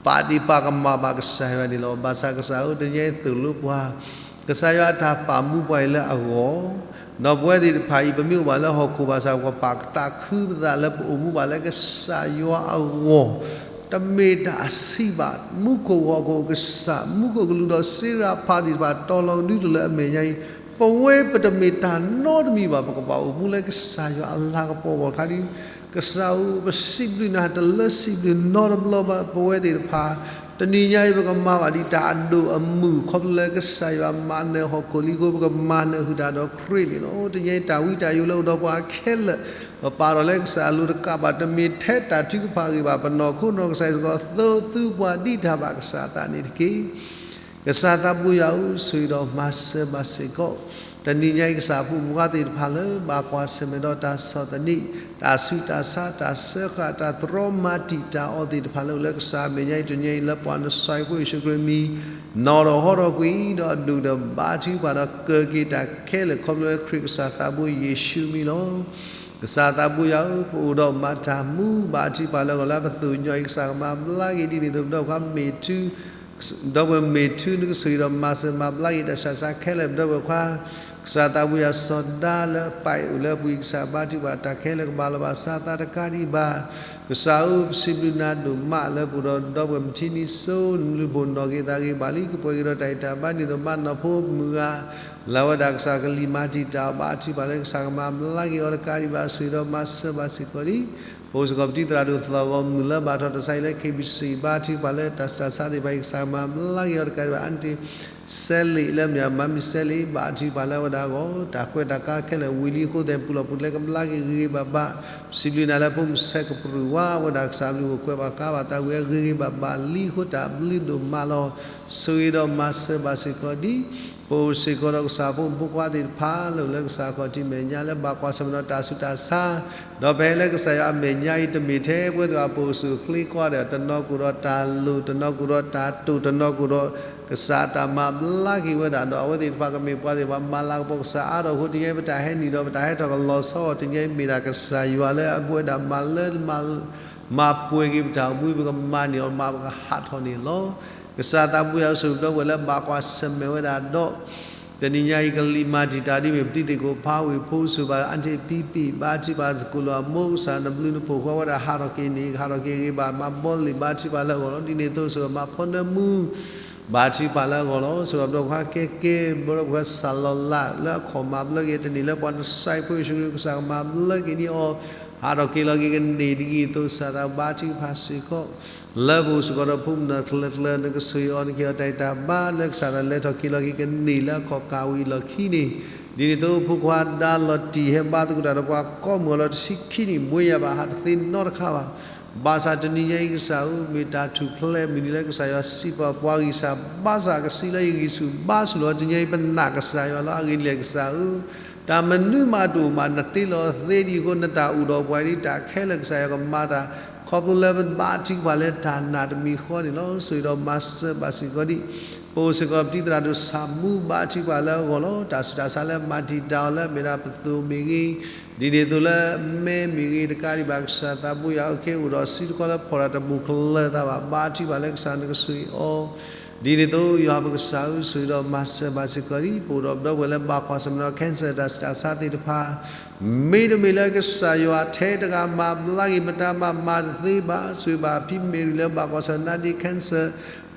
ပာ်ဒ့ၣ်ပာ်ကမၣ်ဘၣ်ကစၢ်ယွၤန့ၣ်လီၤ. ဘၣ်ဆၣ်ကစၢ်ဧၢ, တနံၤညါအံၤသိၣ်လိပှၤ ကစၢ်ယွၤအတၢ်ပာ်မူပှၤအံၤလၢအဂီၢ်, ဒီးပဝဲသ့ၣ်တဖၣ်အံၤ ပမ့ၢ်အိၣ်ဘၣ်လၢဟီၣ်ခိၣ်ဘၣ်ဆၣ် ပကပာ်သးခုပသးလၢပအိၣ်မူဘၣ်လၢကစၢ်ယွၤအဂီၢ်, တမ့ၢ်တၢ်ဆံးဘၣ်. မူခိၣ်ဟီၣ်ခိၣ်ကစၢ်, မူခိၣ်ကလူးဒီးစ့ရၤဖးသ့ၣ်တဖၣ် တီၤလီၤဒုတလၢအမဲာ်ညါအံၤ, ပဝဲပတမ့ၢ်တၢ်နီတမံၤဘၣ်. ပကဘၣ်အိၣ်မူလၢကစၢ်ယွၤအလၤကပီၤအဂီၢ်တခါဒံး ကစၢ်ဧၢ, ပစံးဘျုးနၤ တလၢစံးဘျုးနီတဘျီဘၣ်. ပဝဲသ့ၣ်တဖၣ် တနံၤညါအံၤ ပကမၤဘၣ်ဒံးတၢ်အဒိၣ်အမုၢ် ခီဖျိလၢကစၢ်ယွၤမၤနၢၤဟီၣ်ခိၣ်လံအဃိ ပကမၤနၢၤဃုာ်တၢ်ဒီးခရံာ်န့ၣ်လီၤ. တနံၤညါအံၤ တၢ်ဝံတၢ်ယိးလၢအိၣ်ဒီးပှၤခဲလၢာ် ပပာ်ထီၣ်လၢကစၢ်အလိၤတကးဘၣ် တမ့ၢ်ထဲတၢ်ထုကဖၣ်အဂ့ၢ်ဘၣ်. ပနီၢ်ခိနီၢ်ကစၢ်အံၤစ့ၢ်ကီး သိသုပှၤဒ်တၢ်ဘၣ်ကစၢ်အသးန့ၣ်တက့ၢ်. ကစၢ်သးဘိယွၤဧၢ, ဆိၣ်ဂ့ၤဒီးမၤစၢၤဘၣ်စ့ၢ်ကီး တနံၤညါအံၤ ကစၢ်အဖိမုၣ်ဖိခွါသ့ၣ်တဖၣ်လၢ ဘၣ်ကွၢ်ဆၢၣ်မဲာ်ဒီးတၢ်ဆီၣ်သနံး, တၢ်ဆူးတၢ်ဆါ, တၢ်စၢဃာ်, တၢ်တြီမၤတံာ်တာ်အီၤသ့ၣ်တဖၣ်လၢ အိၣ်လၢကစၢ်အမဲာ်ညါအံၤ တနံၤညါအံၤ လၢပှၤနစၢ်ယွၤဖိယ့ၣ်ၡူးခရံာ်အမံၤ နီၣ်ထီၣ်ဟီထီၣ်ကွံာ်ဒီး အဒူၣ်ဒီးဘါထုကဖၣ်ဒီး ကၢၤက့ၤတၢ်ခဲလၢာ် ခီဖျိလၢခရံာ်ကစၢ်သးဘိယ့ၣ်ၡူးအမံၤလီၤ. ကစၢ်သးဘိယွၤဧၢ, ပအိၣ်ဒီးမၤတၢ်မူ ဘါထုကဖၣ်လၢအဂီၢ် လၢပသိၣ်ညီအံၤ ကစၢ်ကမၤဘျါက့ၤ ဒ်န့ၣ်အသိး ပဒီပုၢ်ဝဲၢ်ခွါမ့ၢ်ထု ဒီပုၢ်ဝဲၢ်မ့ၢ်ထု နကဆိၣ်ဂ့ၤဒီးမၤစၢၤမၤဘျါက့ၤ တၢ်ဆူးတၢ်ဆါခဲလၢာ် ပဒီပုၢ်ဝဲၢ်ခွါ ကစၢ်သးဘိယွၤ စီၤဒါလၢအပာ်အံၤအိၣ်လၢအပူၤအံၤ ကစၢ်ဘါထုကဖၣ် တၢ်ခဲလၢာ်ကဘၣ်လီၤဘၣ် စးသးတကးဒံးဘၣ်. ကစၢ်ဧၢ, ပစံးဘျုးနၤဒိၣ်မးလၢပအိၣ်ဒီး ဒီပုၢ်ဝဲၢ်မုၢ်ထံနံၤစိ နဘျုးဖှိၣ်နီၣ်က့ၤသးဂ့ၤဘၣ်လံ ကပှဲၤက့ၤဒီးတၢ်အံၣ်တၢ်ဘါ ဒ်သိးမါနီၢ်ဖိမုၢ်ဂၤ လၢအဝဲဒၣ်ကစၢ်ကလံၤမၤတံာ်တာ်အီၤ ဘါထုကဖၣ်လၢကစၢ်ကမၤဘျါက့ၤအီၤတကးဒံးဘၣ် ဆိၣ်ဂ့ၤဒီးမၤစၢၤဘၣ်စ့ၢ်ကီးလံ. ပအိၣ်စ့ၢ်ကီးပတံၤသရၣ်ဒိၣ်သီၣ်ဂီၤမုၢ်လၢဘၣ်ထီၣ်တၢ်ဆါအံၤလၢ ခ့ဘံၣ်စံၣ် ဘါထုကဖၣ်လၢ တၢ်ဆူးတၢ်ဆါသ့ၣ်တဖၣ်အံၤ ကစၢ်ကမၤဘျါက့ၤအီၤတကးဒံးဘၣ် အါတက့ၢ် စဲလ့ၣ်လၢမ့ၢ်မၤမုၢ်စဲလ့ၣ် ဘါထုကဖၣ်လၢအဝဲဒၣ်အဂီၢ် တၢ်ကွဲးတၢ်ကါခဲလၢာ်ဝံၤလံအဃိသတး ပူၤလီၢ်ပူၤကျဲကဘျါက့ၤဂ့ၤဂ့ၤဘၣ်ဘၣ် ပစံးဘျုးနၤလၢဖိမုၣ်ဆဲးကပြုၢ်ဝါ အဝဲဒၣ်ကစၢ်ဘျုးအိၣ်ကွဲးဘၣ်ကါဘၣ်တၢ်ဝံၤအဂ့ၤဂ့ၤဘၣ်ဘၣ်လံအဃိ တၢ်ဘျုးဒိၣ်မးလီၤ. ဆိၣ်ဂ့ၤဒီးမၤစၢၤဘၣ်စ့ၢ်ကီးဒ် ပအိၣ်စ့ၢ်ကီးဒီးကစၢ်ဖိမုၣ်ဖိခွါသ့ၣ်တဖၣ်လၢအိၣ်လၢကစၢ်ခီၣ်ထံးမဲာ်ညါလၢဘၣ်ကွၢ်ဆၢၣ်မဲာ်ဒီးတၢ်ဆူးတၢ်ဆါ ဒီးပဟဲလၢကစၢ်ယွၤအမဲာ်ညါအံၤ တမ့ၢ်ထဲပဝဲသ့ၣ်ဘၣ် ပအိၣ်ဆူၣ်အိၣ်ချ့ကွၢ်ဒီး တနီၤကအိၣ်ဒီးတၢ်လိၣ် တနီၤကအိၣ်ဒီးတၢ်တိာ် တနီၤကအိၣ်ဒီး ကစၢ်တၢ်မၤဘျါက့ၤဝဲဒၣ်ဒီး အဝဲသ့ၣ်တဖၣ်ကမ့ၢ်ပှၤသ့ၣ်တဖၣ်မၤလၤကပီၤကစၢ်အါထီၣ်အဃိ တနံၤအံၤပတၢ်ဟဲနုာ်ဒီးပတၢ်ဟဲထီၣ်ကလီၤဆီအီၤ တနံၤအံၤမ့ၢ်ဒၣ်ကစၢ်ယွၤလၢ အဝဲဒၣ်မၤလၢ မၤပှဲၤက့ၤပတၢ်အိၣ်မူ ပကမၤန့ၢ်အီၤမး ပကဟးထီၣ်န့ၣ်လီၤ. ကစၢ်သးဘိယွၤ ဆိၣ်ဂ့ၤပဒီပုၢ်ဝဲၢ်လၢဘၣ်ကွၢ်ဆၢၣ်မဲာ်ဝဲဒၣ်ဒီး တနံၤညါအံၤ ကလံၤမၤတံာ်တာ်ဒ်မ့ၢ် ပတံၤသကိးဖးဝ့ၢ်ဖိ ဆိၣ်ဂ့ၤဘၣ် အါတ့ၢ်ပံပံၣ် ဘါထုကဖၣ်သကိးလိာ်အမိၢ် ကစၢ်နဘျုးနဖှိၣ်ဃီဝဲဒၣ် ဟးထီၣ်က့ၤန့ၣ် ဟးထီၣ်က့ၤဂ့ၤဘၣ် မၤဘီလ့ၣ် ဘါထုကဖၣ်လၢအဂီၢ်လီၤ. ဒ်န့ၣ်အသိး ဆိၣ်ဂ့ၤမၤဖီနၢမူ ဘါထုကဖၣ်လၢအဂီၢ်လီၤ. ဆိၣ်ဂ့ၤပဒီပုၢ်ဝဲၢ်ခွါကဲကဲ ပဒီပုၢ်ဝဲၢ်ခွါစၢ်လီၤလး လၢအခီၣ်မၤဘျါက့ၤတန့ၢ်လၢပှၤနစၢ်ဖိယ့ၣ်ၡူးခရံာ် ကစၢ်ကမၤဘျါက့ၤန့ၢ်အီၤ ဟးထီၣ်က့ၤလီၤက့ၤကန့ၢ်တဂ့ၤအသိး ကစၢ်သးဘါထုကဖၣ်စ့ၢ်ကီး လၢပအိၣ်စ့ၢ်ကီးဒီးဖိမုၣ်နီၢ်ကျၢၤကျၢၤ နကဆိၣ်ဂ့ၤအီၤ နကဟ့ၣ်အီၤတၢ်အံၣ်တၢ်ဘါ လၢကစၢ်ဒၣ်လဲၤထီၣ်က့ၤလီၤက့ၤကန့ၢ်လၢအခီၣ်ကးဝံၤအလီၢ်ခံန့ၣ် ဒ်န့ၣ်အသိး ဖိခွါဒါလီၤတံၢ် ဟဲဘါသကိးတၢ်ဒီးပှၤကိးမုၢ်အလီၢ်တဆံခံနံၣ် ဘှ့ယၤဘၣ် ဟးတသ့နီတခါဘၣ်. ဘၣ်ဆၣ်တနံၤညါအံၤကစၢ်ဧၢ မ့ၢ်တၢ်ထူၣ်ဖျဲးမုၢ်နံၤလၢ ကစၢ်ယွၤစံးပာ်ပှၤဂံၢ်စၢ်ဘါစၢ် ကစံးလၢယဂံၢ်ဆူၣ်ဘါဆူၣ်လီၤ. တနံၤညါအံၤပနာ်ကစၢ်ယွၤလီၤ. အဂ့ၢ်ဒ်လဲၣ်ကစၢ်ဧၢ တၢ်မနုၤမးတအိၣ်မး နတ့လီၤသ့ဒ်အံၤအဃိ နတၢ်အိၣ်ဒီးပှၤဒ် တၢ်ခဲလၢာ်ကစၢ်ယွၤကမၤတၢ် ခီဖျိလၢပဘါထုကဖၣ်လၢတၢ်နာ်တမံၤဃီန့ၣ်လီၤ. ဆိၣ်ဂ့ၤဒီးမၤစၢၤဘၣ်စ့ၢ်ကီးဒ် ပအိၣ်စ့ၢ်ကီးပတံၤသရၣ်ဒိၣ်ဆၣ်မူ ဘါထုကဖၣ်လၢအဂီၢ်လီၤ. တၢ်ဆူးတၢ်ဆါလၢမၤတံာ်တာ်အီၤလၢ မ့ၢ်ဒၣ်ပသိၣ်မ့ၢ်ဂ့ၤ ဒ်န့ၣ်အသိးလၢမဲမ့ၢ်ဂ့ၤတကးဒံးဘၣ် ကစၢ်သးဘိယွၤအုၣ်က့ၤအိၣ်ဒီးစုတခီလၢဖီၣ်တၢ်တမုၢ်ကလၢၤသးဘၣ် ဘါထုကဖၣ်လၢကစၢ်နကဆိၣ်ဂ့ၤအီၤ ဒ်န့ၣ်အသိး ယွၤပကစၢ်ဧၢ ဆိၣ်ဂ့ၤဒီးမၤစၢၤဘၣ်စ့ၢ်ကီးဒ် ပအိၣ်ဒီးပဒီပုၢ်ဝဲၢ်လၢဘၣ်ကွၢ်ဆၢၣ်မဲာ်ဒီး cancer တၢ်ဆူးတၢ်ဆါသ့ၣ်တဖၣ် မ့တမ့ၢ်လၢကစၢ်ယွၤထဲတဂၤမၤဘျါက့ၤ မတၤမၤမၤတသ့ဘၣ် ဆိၣ်ဂ့ၤဘၣ်ဖံမ့ၢ်ရူၤလၢဘၣ်ကွၢ်ဆၢၣ်မဲာ်နါဒ့ cancer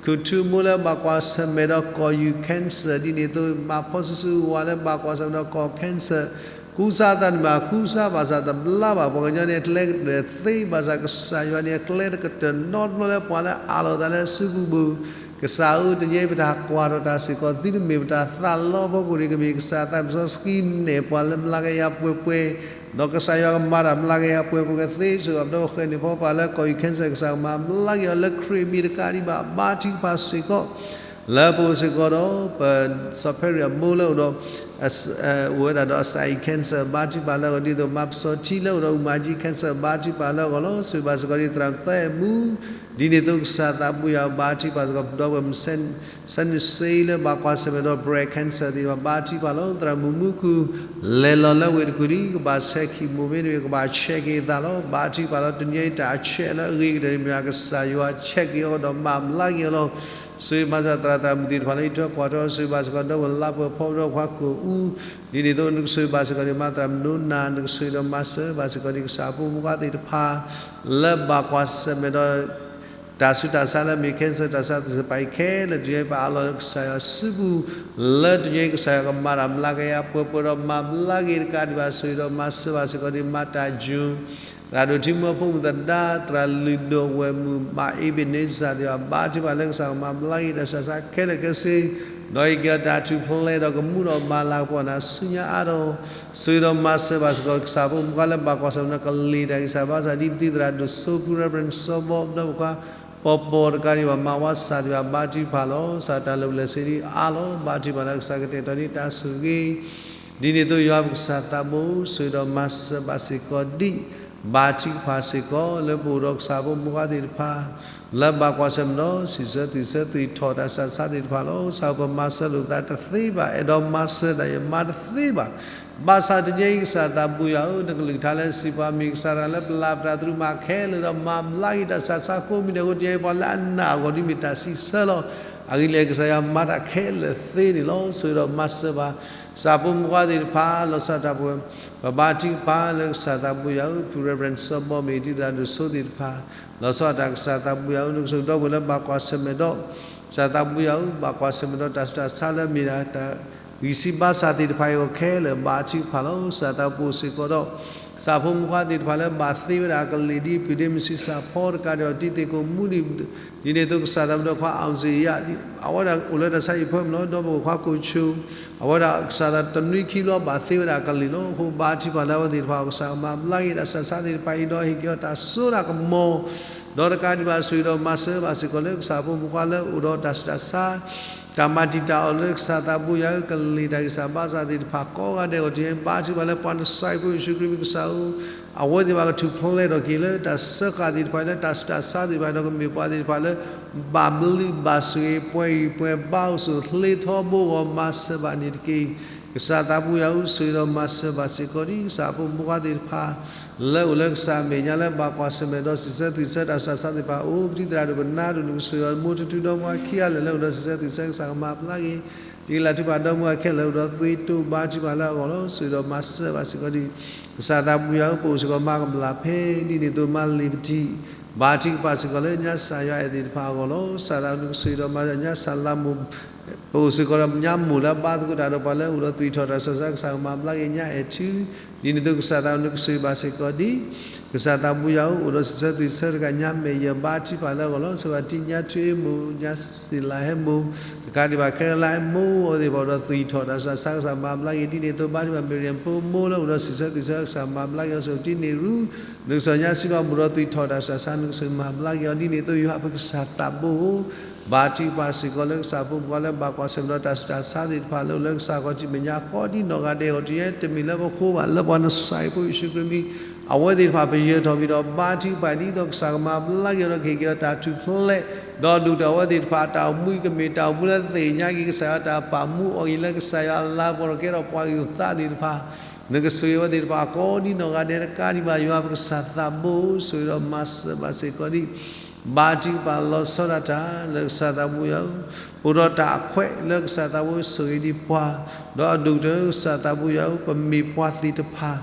ခူၣ်ထူမိၢ်လၢဘၣ်ကွၢ်ဆၢၣ်မဲာ်ဒီးကီၢ်ယူၢ် cancer ဒ်န့ၣ်အသိး မၤဖီဆူၣ်ဆူၣ်ဝါလၢဘၣ်ကွၢ်ဆၢၣ်မဲာ်ဒီးကီၢ် cancer ကူစါသးန့ၣ်မး ကူစါဘၣ်ဆၣ်တဘျါဘၣ် ပှၤကညီန့ၣ် အကျဲကတၢၢ်သ့ ဘၣ်ဆၣ်ကစၢ်ယွၤန့ၣ် အကျဲတကတၢၢ်နီတဘျီလၢပှၤလၢအးလီၤသးလၢစုပူၤပူၤ ကစၢ်ဧၢ တနံၤအံၤပတၢ်ကွၢ်ထီၣ်တၢ်စ့ၢ်ကီး သုတမ့ၢ်ပတၢ်သးလီဖိကိၣ်ရ့ၣ် ကမ့ၢ်ကစၢ်သးစီဆှံနဲၣ်ပှၤလၢမျးကယၤပှဲၤပှဲၤ ဒီးကစၢ်ယွၤကမၤတၢ်မျးကယၤပှဲၤပှဲၤကသ့စ့ၢ်ကီး ဒီးပဃဲၤန့ၢ်ဖီပာ်လၢကီၢ်အံၤ cancer ကစၢ်ကမၤမျးကယၤလၢခရံာ်မံၤတကးဒံးဘၣ် ဘါထုကဖၣ်စ့ၢ်ကီး လၢပအိၣ်စ့ၢ်ကီးဒီး ပစီၤဖဲရံးအမိၢ်လၢအိၣ်ဒီး အိၣ်ဝဲဒၣ်ဒီးအစၢ်အံၤ cancer ဘါထုကဖၣ်လၢအဂီၢ် ဒ်သိးမၤပစီၤထံလၢအိၣ်ဒီးအူမၤကၠံ cancer ဘါထုကဖၣ်လၢအဂီၢ်လီၤ. ဆိၣ်ဂ့ၤဘၣ်စ့ၢ်ကီးဒ်သရၣ်သၢမူ ဒ်န့ၣ်အသိးကစၢ်သးဘိယွၤဘါထုကဖၣ်စ့ၢ်ကီး ဒီးပ ဆဲနုာ်စ့လၢဘၣ်ကွၢ်ဆၢၣ်မဲာ်ဒီး breast cancer သ့ၣ်တဖၣ် ဘါထုကဖၣ်လီၤ. သရၣ်မုၣ်မူခိၣ် လဲၤလီၤလၢဝ့ၢ်တကူၣ်လံ ကဘၣ်ဆဲး chemo မ့တမ့ၢ် ကဘၣ်ဆဲးက့ၤအသးလီၤ. ဘါထုကဖၣ်လီၤ တနံၤအံၤတၢ်အဆဲးလၢအဂ့ၤကတၢၢ်န့ၣ်မ့ၢ် ကစၢ်ယွၤဆဲးက့ၤအီၤဒီးမၤဘျါက့ၤအီၤလီၤ. ဆိၣ်ဂ့ၤမၤစၢၤသရၣ်သရၣ်မုၣ်သ့ၣ်တဖၣ်လၢ ဟံးထၢကွၢ်ထၢ ဆိၣ်ဂ့ၤဘၣ်စ့ၢ်ကီး ဒီပုၢ်ဝဲၢ်လါပှဲၤဖီဒီးခွါခိၣ်အူ ဒ်န့ၣ်အသိးနကဆိၣ်ဂ့ၤဘၣ်စ့ၢ်ကီးန့ၣ် မၤသရၣ်မုၣ်ဒိနၤ နကဆိၣ်ဂ့ၤဒီးမၤစၢၤဘၣ်စ့ၢ်ကီးန့ၣ် ကစၢ်ဖိမုၣ်ခွါသ့ၣ်တဖၣ် လၢဘၣ်ကွၢ်ဆၢၣ်မဲာ်ဒီး တၢ်ဆူးတၢ်ဆါလၢအမ့ၢ် cancer တၢ်ဆါသ့ၣ်တဖၣ်အံၤခဲလၢာ် တနံၤအံၤပအးလီၤလၢကစၢ်ယွၤစုပူၤ လၢတနံၤအံၤကစၢ်ယွၤကမၤတၢ်မျးကယၤပှဲၤပှဲၤဒီးမၤဘျါက့ၤတကးဒံးဘၣ် ဆိၣ်ဂ့ၤဒီးမၤစၢၤဘၣ်စ့ၢ်ကီးန့ၣ် မၤတၢ်ယူၤ သရၣ်ဒိၣ်ထံမီဖိမုၣ်သဒါ သရၣ်လုၢ်ဒိၣ်ဝဲၢ်မုၢ် မၤအ့ဘ့းန့စၢ်သ့ၣ်တဖၣ် ဘါထုကဖၣ်လၢကစၢ်ကမၤဘျါက့ၤတၢ်ဆူးတၢ်ဆါခဲလၢာ်ခဲဆ့ ဒီးဟ့ၣ်က့ၤအီၤတၢ်ထူၣ်ဖျဲးဒီးကမူဒီးမၤလၤကပီၤနၤဆူညါအါထီၣ် ဆိၣ်ဂ့ၤဒီးမၤစၢၤဘၣ်စ့ၢ်ကီး ကစၢ်ဖိမုၣ်ခွါလၢဘၣ်ကွၢ်ဆၢၣ်မဲာ်ဒီးကလံၤတၢ်ဂံၢ်စၢ်ဘါစၢ် ဒ်ပသံသရၣ်ဒိၣ်စိဖု Reverend စီၤဘီ ဒီးပှၤပီၤပီၤတကးဒံးဘၣ် မၤဝါစၢ်သ့ၣ်တဖၣ် ဘါထုကဖၣ်လီၤ. ကစၢ်တၢ်လၢာ်ပျဲၢ်ဆ့ဒံးအါလီၤ ဘါထုကဖၣ်လၢကစၢ်ကတဲာ်ကတီၤန့ၢ်တၢ်ဆိၣ်ဂ့ၤ ဒ်န့ၣ်အသိးယွၤပကစၢ်သးဘိ ဆိၣ်ဂ့ၤဒီးမၤစၢၤဘၣ်စ့ၢ်ကီးဒ် ဘါထုကဖၣ်စ့ၢ်ကီး လၢပအိၣ်ဒီးကစၢ်ဖိမုၣ်ခွါသ့ၣ်တဖၣ် လၢဘၣ်ကွၢ်ဆၢၣ်မဲာ်ဒီး စံးဆၢသွံၣ်ဆၢသွံၣ်ထီၣ်တၢ်ဆူးတၢ်ဆါသ့ၣ်တဖၣ်လီၤ. ကစၢ်ပမၤစၢၤလိာ်သးတသ့ဘၣ် အဲၣ်ဒိးမၤစၢၤတၢ်ယမၤတသ့ဘၣ် ဘၣ်ဆၣ်တနံၤအံၤကစၢ်သးဘိယွၤဧၢ နကလုၢ်ကထါလၢစံးပှၤမ့ၢ်ကစၢ်တၢ်လၢပလၤပတၢ်သရူးမၤခဲလၢာ်ဒီး မၤဘျါက့ၤတၢ်ဆူးတၢ်ဆါကိးမံၤဒဲးအဃိ တနံၤအံၤပှၤလၢအနာ်အဂီၢ်ဒ်မ့ၢ်တၢ်စံးဆၢလီၤ. အဂ့ၢ်လၢကစၢ်ယွၤမၤတၢ်ခဲလၢာ်သ့န့ၣ်လီၤ. ဆိၣ်ဂ့ၤဒီးမၤစၢၤဘၣ် ကစၢ်ဖိမုၣ်ခွါသ့ၣ်တဖၣ် လီၤဆီဒၣ်တၢ်ပဝဲ ပဘါထုကဖၣ်လၢကစၢ်သးဘိယွၤဧၢ ဖု Reverend စီၤဘီမ့ၢ်ဒ်သရၣ်ဒိၣ်စိသ့ၣ်တဖၣ် လီၤဆီဒၣ်တၢ်ကစၢ်သးဘိယွၤဧၢ နကဆိၣ်ဂ့ၤဒီပုၢ်ဝဲၢ်လၢဘၣ်ကွၢ်ဆၢၣ်မဲာ်ဒီး ကစၢ်သးဘိယွၤဧၢ ဘၣ်ကွၢ်ဆၢၣ်မဲာ်ဒီးတၢ်ဆူးတၢ်ဆါလၢအမ့ၢ်ဒၣ်တၢ်ဂံၢ်စၢ်ဘါစၢ်သ့ၣ်တဖၣ်အံၤအဂီၢ်ခဲလၢာ် ဘါထုကဖၣ်လီၤ. ကစၢ်သးဘိစ့ၢ်ကီးဒီး ကစၢ်ဖိမုၣ်ခွါသ့ၣ်တဖၣ်လၢဘၣ်သ့ဝဲဒၣ်အကလံၤဒ်အပုၢ်ဒ့မုၣ်ဆံးစၢ်ဖီတကးဒံး ဒီးတံၤသကိးမူဒံး ဒ်န့ၣ်အသိးကစၢ်သးဘိဒီးခွါအီၣ်စ့ၣ်ယၣ် အဝဲဒၣ်အိၣ်လၢတၢ်ဆါဟံၣ်ဖၢမုၢ်လီၤ ဒီပုၢ်ဝဲၢ်ခွါကိၣ်ဆိ အဝဲဒၣ်ကစၢ်သးတနွံခံဘျီဘၣ်သ့ဝဲဒၣ်အကလံၤလီၤ. အဃိဘါထုကဖၣ်လၢအဝဲသ့ၣ်တဖၣ် ကစၢ်ကမၤဘျါက့ၤတၢ်ဆူးတၢ်ဆါသ့ၣ်တဖၣ်အံၤ ဒီးဟ့ၣ်က့ၤအီၤတၢ်စိတၢ်ကမီၤ ဒီးတကးဒံးဘၣ်ဆိၣ်ဂ့ၤဒီးမၤစၢၤဘၣ်စ့ၢ်ကီးလၢကစၢ်ဖိမုၣ်ခွါလၢအိၣ်ဒီးတၢ်ဆူးတၢ်ဆါ တၢ်မၤတံာ်တာ်အီၤလၢကစၢ်သးဘိယွၤဧၢ ကလံၤတၢ်ဂံၢ်စၢ်ဘါစၢ်သ့ၣ်တဖၣ်ကိးဂၤဒဲးအဂီၢ် တနံၤအံၤဘါထုကဖၣ်လၢပှၤနစၢ်အံၤဖိယ့ၣ်ၡူးခရံာ်မံၤကစၢ်ဧၢ အဝဲသ့ၣ်တဖၣ်ကထူၣ်ဖျဲးထီၣ်က့ၤလၢတၢ်စၢဃာ်သ့ၣ်တဖၣ် လၢတၢ်ဆူးတၢ်ဆါသ့ၣ်တဖၣ် ဒီးကမ့ၢ်ပှၤသ့ၣ်တဖၣ်လၢ ဘၣ်ဘျုးဘၣ်ဆိၣ်ဂ့ၤ ပှဲၤဂံၢ်ပှဲၤဘါအိၣ်ဆိၣ်ချ့ထီဘိအဂီၢ် မၤစၢၤဘၣ်န့ၣ်တက့ၢ်. ကစၢ်သးဘိယွၤဧၢ ဆိၣ်ဂ့ၤဒီးမၤစၢၤဘၣ်စ့ၢ်ကီးဒ် ကစၢ်ဖိမုၣ်ခွါသ့ၣ်တဖၣ် လၢအိၣ်လၢကစၢ်အမဲာ်ညါလၢဘၣ်ကွၢ်ဆၢၣ်မဲာ်ဒီးစံးဆၢသွံၣ်ဆၢတၢ်ဆူးတၢ်ဆါသ့ၣ်တဖၣ်အအိၣ် ပတံၤသရၣ်ဒိၣ်ပနါဒိၣ် နကဆိၣ်ဂ့ၤအီၤ မိၢ်ထူထူဒီးမိၢ်ခံဂၤလၢာ်လၢအိၣ်ဒီးစံးဆၢသွံၣ်ဆၢကစၢ်ကမၤဘျါက့ၤ တက့ၢ်လၢထုကဖၣ်ဒီမါဝၤခဲလၢာ်အိၣ်ဒီးသွံၣ်တိဘါထုကဖၣ်လၢအဂီၢ်လီၤ. ဆိၣ်ဂ့ၤဒီးမၤစၢၤဘၣ်စ့ၢ်ကီးဒ် ကစၢ်သးဘိယွၤဧၢ ပအိၣ်စ့ၢ်ကီးမၤကမျၢၢ်ဖဲ ဒ်န့ၣ်အသိးမၤလ့ၤပတံၢ် ဘါထုကဖၣ်စ့ၢ်ကီးလၢညါစၢ်ယွၤအဲၣ်သ့ၣ်တဖၣ်အဂီၢ်လီၤ. ကစၢ်သးဘိနကဆိၣ်ဂ့ၤဒီးမၤစၢၤညါစၢ်လါမိၢ် ပအိၣ်စ့ၢ်ကီးဒီးညါမိၢ်လၢအဘါသကိးတၢ်ဒီးပှၤလၢအိၣ်ဒီးသွံၣ်ထီၣ်တၢ်ဆူးတၢ်ဆါ ကစၢ်ကမၤဘျါက့ၤညါအဲၣ်ထူ ဒ်န့ၣ်အသိးကစၢ်သးဘိနကဆိၣ်ဂ့ၤဘၣ်စ့ၢ်ကီးဒ် ကစၢ်သးဘိယွၤဧၢ အိၣ်ဒီးစံးဆၢသွံၣ်ဆၢတဂၤညါမဲာ်ယဲၢ်ဘါထုကဖၣ်လၢအဂီၢ်လီၤ. ဆိၣ်ဂ့ၤဘၣ်တံၢ်ညါထွ့ဟဲမိၢ် ညါစံလၤဟဲမိၢ် တကးဒံးဘၣ်ခဲလၢာ်လၢအမိၢ်အဝဲသ့ၣ်တဖၣ်အိၣ်ဒီးသွံၣ်ထီၣ်တၢ်ဆူးတၢ်ဆါ ကစၢ်မၤဘျါက့ၤ ဒ်န့ၣ်အသိးဘါထုကဖၣ် မ့ၢ်ရံဖိမိၢ်လၢအိၣ်ဒီးစံးဆၢသွံၣ်ဆၢ ကစၢ်မၤဘျါက့ၤအီၤ ဆိၣ်ဂ့ၤတံၢ်န့ၢ်ရူ နကစၢ်ညါစံးဘၣ်မိၢ်ဒီးသွံၣ်ထီၣ်တၢ်ဆူးတၢ်ဆါ နကစၢ်မၤဘျါက့ၤအီၤ ဒ်န့ၣ်အသိးယွၤပကစၢ်သးဘိဧၢ ဘါထုကဖၣ်စ့ၢ်ကီးလၢကစၢ်ဖိမုၣ်ခွါလၢဘၣ်ကွၢ်ဆၢၣ်မဲာ်ဒီးတၢ်ဆူးတၢ်ဆါသ့ၣ်တဖၣ်လၢအိၣ်လၢကစၢ်ခီၣ်ထံးမဲာ်ညါကိးဒ်နီၢ်ဂၤဒဲးအဂီၢ် တနံၤအံၤတမ့ၢ်လၢပဃိဘၣ် လၢပှၤနစၢ်အံၤဖိယ့ၣ်ၡူးခရံာ်မံၤ အဝဲသ့ၣ်တဖၣ်ပယၢၤထီၣ်မံၤဒီးဘါထုကဖၣ်ဒ်သိးကစၢ်ကမၤဘျါက့ၤအီၤဒီးကဟ့ၣ်က့ၤအီၤတၢ်ထူၣ်ဖျဲး ဒီးဒိၣ်တုာ်အဝဲသ့ၣ်တဖၣ်အတၢ်အိၣ်မူအံၤ ကမ့ၢ်တၢ်အိၣ်မူလၢသ့ၣ်ညါက့ၤကစၢ်ယွၤတၢ်ပာ်မူအီၤအံၤလၢကစၢ်ယွၤအလၤကပီၤဒီးကဲထီၣ်ပှၤဂုၤပှၤဂၤသ့ၣ်တဖၣ် နကဆိၣ်ဂ့ၤအဝဲသ့ၣ်တဖၣ်ကိးဒ်နီၢ်ဂၤဒဲးတကးဒံးဘၣ် ယွၤပကစၢ်သးဘိဧၢ ဆိၣ်ဂ့ၤဒီးမၤစၢၤဘၣ်စ့ၢ်ကီးဒ် ဘါထုကဖၣ်လီၤဆီဒၣ်တၢ်လၢကစၢ်သးဘိယွၤဧၢ, အိၣ်ဒီးတၢ်အခွဲးလၢကစၢ်သးဘိဆိၣ်ဂ့ၤဒံးပှၤ, ဒီးအဒိၣ်ကတၢၢ်ကစၢ်သးဘိယွၤဧၢ ပမ့ၢ်ပှၤသ့ၣ်တဖၣ်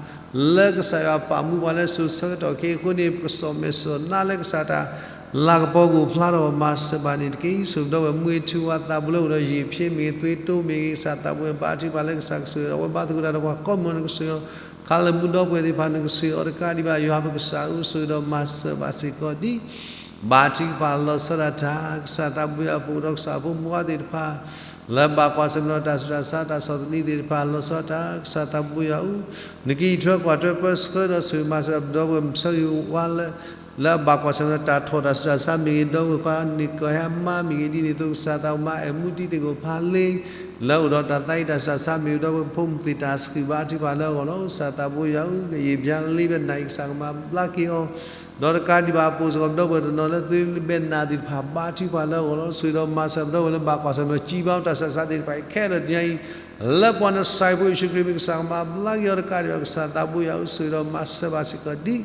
လၢကစၢ်ယွၤပာ်မူပှၤလၢစိၤဆၢကတီၢ်ခဲအံၤအဃိန့ၣ် ပကစိာ်မဲာ်စိာ်နါလၢကစၢ်တၢ်လၤကပီၤကအိၣ်ဖျါထီၣ် မၤစၢၤဘၣ်န့ၣ်တက့ၢ်. ဆိၣ်ဂ့ၤဒီပုၢ်ဝဲၢ်မုၢ်ထူဝါသးဘိလၢအိၣ်ဒီးယံာ်ဖျ့မ့ၢ်ဂ့ၤ သွ့တိမ့ၢ်ဂ့ၤ ကစၢ်သးဘိယွၤဘါထုကဖၣ်လၢကစၢ်ကဆိၣ်ဂ့ၤဒီး အဝဲဘါသကိးတၢ်ဒီးပှၤကိးမုၢ်နကဆိၣ်ဂ့ၤဒီး ခါလၢမူဒီပုၢ်ဝဲၢ်သ့ၣ်တဖၣ်နကဆိၣ်ဂ့ၤအီၤတကးဒံးဘၣ် ယွၤပကစၢ်ဧၢ ဆိၣ်ဂ့ၤဒီးမၤစၢၤဘၣ်စ့ၢ်ကီးဒ် ဘါထုကဖၣ်လီၤဆီဒၣ်တၢ် ကစၢ်သးဘိယွၤ ပအိၣ်ဒီးကစၢ်ဖိမုၣ်ဖိခွါသ့ၣ်တဖၣ် လၢဘၣ်ကွၢ်ဆၢၣ်မဲာ်ဒီးတၢ်ဆူးတၢ်ဆါ တၢ်ဆီၣ်သနံးသ့ၣ်တဖၣ် လီၤဆီဒၣ်တၢ် ကစၢ်သးဘိယွၤဧၢ, နကဟံးထွဲကွၢ်ထွဲပၢဆှၢဒီးဆိၣ်ဂ့ၤမၤစၢၤပဒီပုၢ်ဝဲၢ် မုၢ်ဆၢဂ့ၤဝါလၢ လၢအဘၣ်ကွၢ်ဆၢၣ်မဲာ်ဒီးတၢ်ထီၣ်တၢ်ဆူးတၢ်ဆါမ့ၢ်ဂ့ၤ, ဒီပုၢ်ဝဲၢ်ခွါန့ၣ်ကီၢ်ဟဲမါမ့ၢ်ဂ့ၤ, ဒ်န့ၣ်အသိးကစၢ်သးဘိယွၤမၤအဲၣ်မူတံၤသကိးဖးလ့ လၢအိၣ်ဒီးတၢ်သးအံၤတၢ်ဆူးတၢ်ဆါမ့ၢ်ဂ့ၤ, ဒီပုၢ်ဝဲၢ်ဖိမုၣ်သ့ၣ်တၢ်စံးဘၣ်အထံပှၤလၢအဂီၢ်လီၤ. ကစၢ်သးဘိယွၤဧၢ, ကယံာ်ဖျါလ့ဘဲနၤအံၤ ကစၢ်ကမၤဘျါက့ၤအီၤ ဒီးတကးဒံးဘၣ် အပိၣ်စ့ၢ်ကီးပဒီပုၢ်ဝဲၢ်တနီၤလၢသုလၢဘဲနၤသ့ၣ်တဖၣ် ဘါထုကဖၣ်လၢအဂီၢ်လီၤ. ဆိၣ်ဂ့ၤဒီးမၤစၢၤပဒီပုၢ်ဝဲၢ်လၢဘၣ်ကွၢ်ဆၢၣ်မဲာ် စံးဘၣ်တၢ်ဆူးတၢ်ဆါသ့ၣ်တဖၣ်အံၤ ခဲလၢာ်တနံၤအံၤ လၢပှၤနစၢ်ဖိယ့ၣ်ၡူးခရံာ်မံၤ ကစၢ်ကမၤဘျါက့ၤအီၤတကးဒံးဘၣ် ကစၢ်သးဘိယွၤဧၢ, ဆိၣ်ဂ့ၤဒီးမၤစၢၤဘၣ်စ့ၢ်ကီးဒ်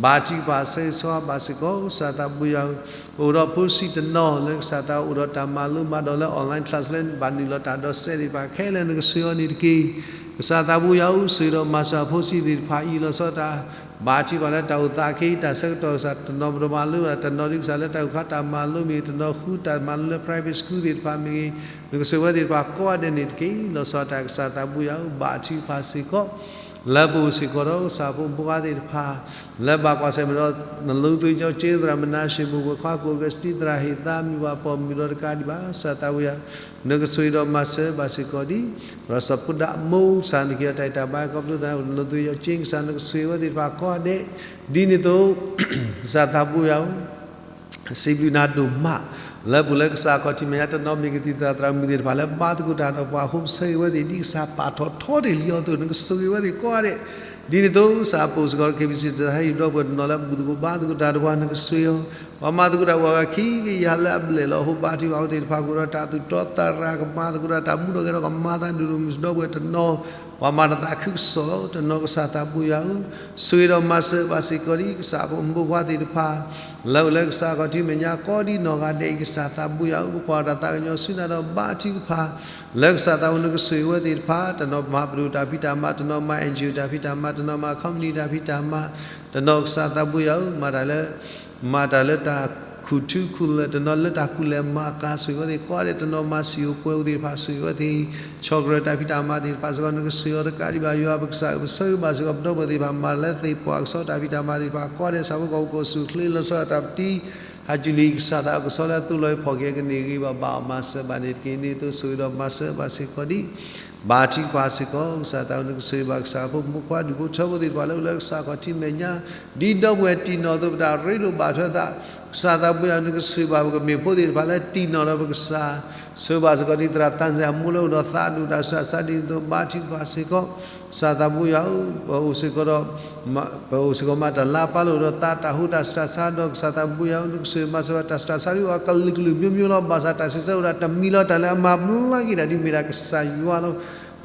ဘါထုကဖၣ်ဆၢဂ့ၤဆၢဝါဘၣ်စ့ၢ်ကီး ကစၢ်သးဘိယွၤဧၢ, ပအိၣ်ဒီးဖိဆံးတနီၤလၢကစၢ်သးအိၣ်ဒီးတၢ်မၤလိမၤဒိးလၢ online class လၢဘၣ်နုာ်လီၤတၢ်ဒီးစဲးသ့ၣ်တဖၣ်ခဲလၢာ် နကဆိၣ်ဂ့ၤအီၤန့ၣ်တက့ၢ်. ကစၢ်သးဘိယွၤဧၢ, ဆိၣ်ဂ့ၤဒီးမၤစၢၤဖိဆံးသ့ၣ်တဖၣ်အံၤ လီၤဆီဒၣ်တၢ် ဘါထုကဖၣ်လၢတၢ်အိၣ်သးခဲအံၤ တၢ်ဆၢကတီၢ်ကစၢ် တနီၤပတမၤလိဘၣ် တနီၤဒ်ကစၢ်လၢတၢ်အုၣ်ခါတၢ်မၤလိမ့ၢ်ဂ့ၤ, တနီၤဃုတၢ်မၤလိလၢ private school သ့ၣ်တဖၣ်မ့ၢ်ဂ့ၤ, နကဆိၣ်ဂ့ၤဝဲသ့ၣ်တဖၣ်ကိးဂၤဒဲးန့ၣ်တက့ၢ်. လီၤဆီဒၣ်တၢ် ကစၢ်သးဘိယွၤဧၢ, ဘါထုကဖၣ်စ့ၢ်ကီး လၢပအိၣ်စ့ၢ်ကီးဒီးကစၢ်ဖိမုၣ်ဖိခွါသ့ၣ်တဖၣ် လၢဘၣ်ကွၢ်ဆၢၣ်မဲာ်ဒီး နလိသုယီၤက့သရၣ်မနၤၡ့ၣ် မိၢ်ပှဲၤခွါ ကိးကစတံ သရၣ်ဟ့ၣ်သါ မုၢ်ဘၣ်ပီၢ်မုၢ်ဒီးတကးဒံးဘၣ် ကစၢ်သးဘိယွၤ နကဆိၣ်ဂ့ၤဒီးမၤစၢၤဘၣ်စ့ၢ်ကီးဒ် ပစီၤဖိဒၣ်မိၢ် ကစၢ်နကဟ့ၣ်အီၤတၢ်ဂံၢ်တၢ်ဘါ ခီဖျိသးန့ၣ် နလိသုယီၤက့ ကစၢ်နကဆိၣ်ဂ့ၤဝဲသ့ၣ်တဖၣ်ကိးဂၤဒဲး ဒ်န့ၣ်အသိး ကစၢ်သးဘိယွၤဧၢ စံးဘျုးနၤဒိၣ်မး လၢပူၤလၢကစၢ်အခီၣ်ထံးမဲာ်ညါ တနီၤမ့ၢ်ကသံၣ်သရၣ်သရၣ်မုၣ်သ့ၣ်တဖၣ်လၢဘါသကိးတၢ်ဒီးပှၤအဃိ ပဆၢဂ့ၤဝဲသ့ၣ် ဒ်ကစၢ်ပာ်ထီၣ်ထီတ့ၢ်လံအီၤအသိး နကဆိၣ်ဂ့ၤဝဲသ့ၣ်ကိးဂၤဒဲး, ဒ်န့ၣ်အသိး ကစၢ်အပိၣ်စ့ၢ်ကီး KBC တၢ်ဟဲအံၤ ဒီပုၢ်ဝဲၢ်တနီၤလၢဘူၣ်သကိးဘါသကိးတၢ်ဒီးပှၤ နကဆိၣ်ဂ့ၤအီၤ, ပှၤမၤသကိးတၢ်အိၣ်အဂၤခံကယၤလၢအဘျဲၣ်လီၤ အဃိဘါထုကဖၣ်အဝဲသ့ၣ်တဖၣ် ကအိၣ်ဒီးတၢ်သူၣ်တီသးရၤ ကမၤသကိးတၢ် တၢ်မူထီၣ်ဂဲၤထီၣ် ကမၤသးဒိၣ်ဒိၣ်မုၢ် ဒီပုၢ်ဝဲၢ်တနီၤ ပှၤမၤတၢ်သးခုကစီၣ်လီၤ တနီၤ ကစၢ်သးဘိယွၤဧၢ, ဆိၣ်ဂ့ၤဒီးမၤစၢၤဘၣ်စ့ၢ်ကီးဒ် ကစၢ်အဖိမုၣ်ဖိခွါသ့ၣ်တဖၣ် လၢအိၣ်လၢကစၢ်အခီၣ်ထံးမဲာ်ညါ ကိးဒ်နီၢ်ဂၤဒဲးအံၤ ကစၢ်သးဘိယွၤဧၢ, ပကွၢ်တၢ်သးကညီၤဆူနၤဒီးဘါထုကဖၣ် လၢကစၢ်သးဘိယွၤ နကဆိၣ်ဂ့ၤဝဲသ့ၣ်တဖၣ် တနီၤမၤပဒိၣ်တၢ်ဖံးတၢ်မၤ တနီၤမၤ NGO တၢ်ဖံးတၢ်မၤ တနီၤမၤ company တၢ်ဖံးတၢ်မၤ တနီၤ ကစၢ်သးဘိယွၤဧၢ မၤတၢ်လၢ မၤတၢ်လၢတၢ်ခူၣ်ထူခူၣ်လဲၢ် တနီၤလၢတၢ်ခူၣ်လဲၢ်မၤကၤ ဆိၣ်ဂ့ၤဝဲသ့ၣ်ကိးဂၤဒဲး တနီၤမၤစံၣ်အိၣ်ပှဲၤအိၣ်သ့ၣ်တဖၣ် ဆိၣ်ဂ့ၤဝဲသ့ၣ် ဆီၣ်ကရၢၢ်တၢ်ဖံးတၢ်မၤသ့ၣ်တဖၣ်စ့ၢ်ကီး နကဆိၣ်ဂ့ၤအီၤတကးဒံးဘၣ် ယွၤပကစၢ်ဧၢ ပဆၢဂ့ၤဘၣ်စ့ၢ်ကီး ပဒီပုၢ်ဝဲၢ်သ့ၣ်တဖၣ် မၤတၢ်လၢသ့ၣ်ပှၢ်ကဆီတၢ်ဖံးတၢ်မၤသ့ၣ်တဖၣ်ကိးဂၤဒဲး ဆၣ်ဖိကီၢ်ဖိ ကီၢ်ဆူၣ်ချ့ လီၤဆီဒၣ်တၢ် ပတံၤ ဟးကၠူလံ ကစၢ်သးအကဆီလၢအသိးလီၤ ဖီၣ်က့ၤကန့ၢ်ဂ့ၤဘၣ်ဘၣ်အီၤ မၤစၢၤဘၣ်န့ၣ်တက့ၢ်. ဒ်န့ၣ်အသိး ဆိၣ်ဂ့ၤဒီးမၤစၢၤဘၣ်စ့ၢ်ကီးဒ် ဘါထုကဖၣ်စ့ၢ်ကီး ကစၢ်သးဧၢ နကဆိၣ်ဂ့ၤဘၣ်ကစၢ်ဖိမုၣ်ဖိခွါ ဒူၣ်ဖိထၢဖိသ့ၣ်တဖၣ်လၢအိၣ်လၢကစၢ်အခီၣ်ထံးမဲာ်ညါ ဒ်ဒီပုၢ်ဝဲၢ်တံၢ်နီၢ်အသိး ပတၢ်ရ့လိာ်ဘၣ်ထွဲသး ကစၢ်သးဘိယွၤ နကဆိၣ်ဂ့ၤဘၣ်ပကမ့ၢ်ဖိသ့ၣ်တဖၣ်လၢတံၢ်နီၢ်ဒီးပကစၢ် ဆိၣ်ဂ့ၤဘၣ်စ့ၢ်ကီးဒ်သရၣ်သးစၢ်အမိၢ်လၢအိၣ်ဒီးသးဒူၣ်တၢ်ဆူးတၢ်ဆါ ဒ်န့ၣ်အသိး ဘါထုကဖၣ်စ့ၢ်ကီး ကစၢ်သးဘိယွၤဧၢ ပအိၣ်စ့ၢ်ကီးဒီး ပအိၣ်စ့ၢ်ကီးမးတၢ်လၢအပၢ်လၢအိၣ်ဒီးသးတၢ်ဟူးတၢ်ဆူးတၢ်ဆါဒီး ကစၢ်သးဘိယွၤဧၢ နကဆိၣ်ဂ့ၤမၤစၢၤဘၣ်တၢ်ဆူးတၢ်ဆါ ဒ်အကလုာ်ကလုာ်မျိုးမျိုးလီၤ ဘၣ်ဆၣ်တၢ်စံးဆၢအိၣ်ဒၣ်တမံၤလီၤ တၢ်လၢအမၤဘျါက့ၤဒၣ်ဒ်မ့ၢ်ဒၣ်ကစၢ်ယွၤလီၤ.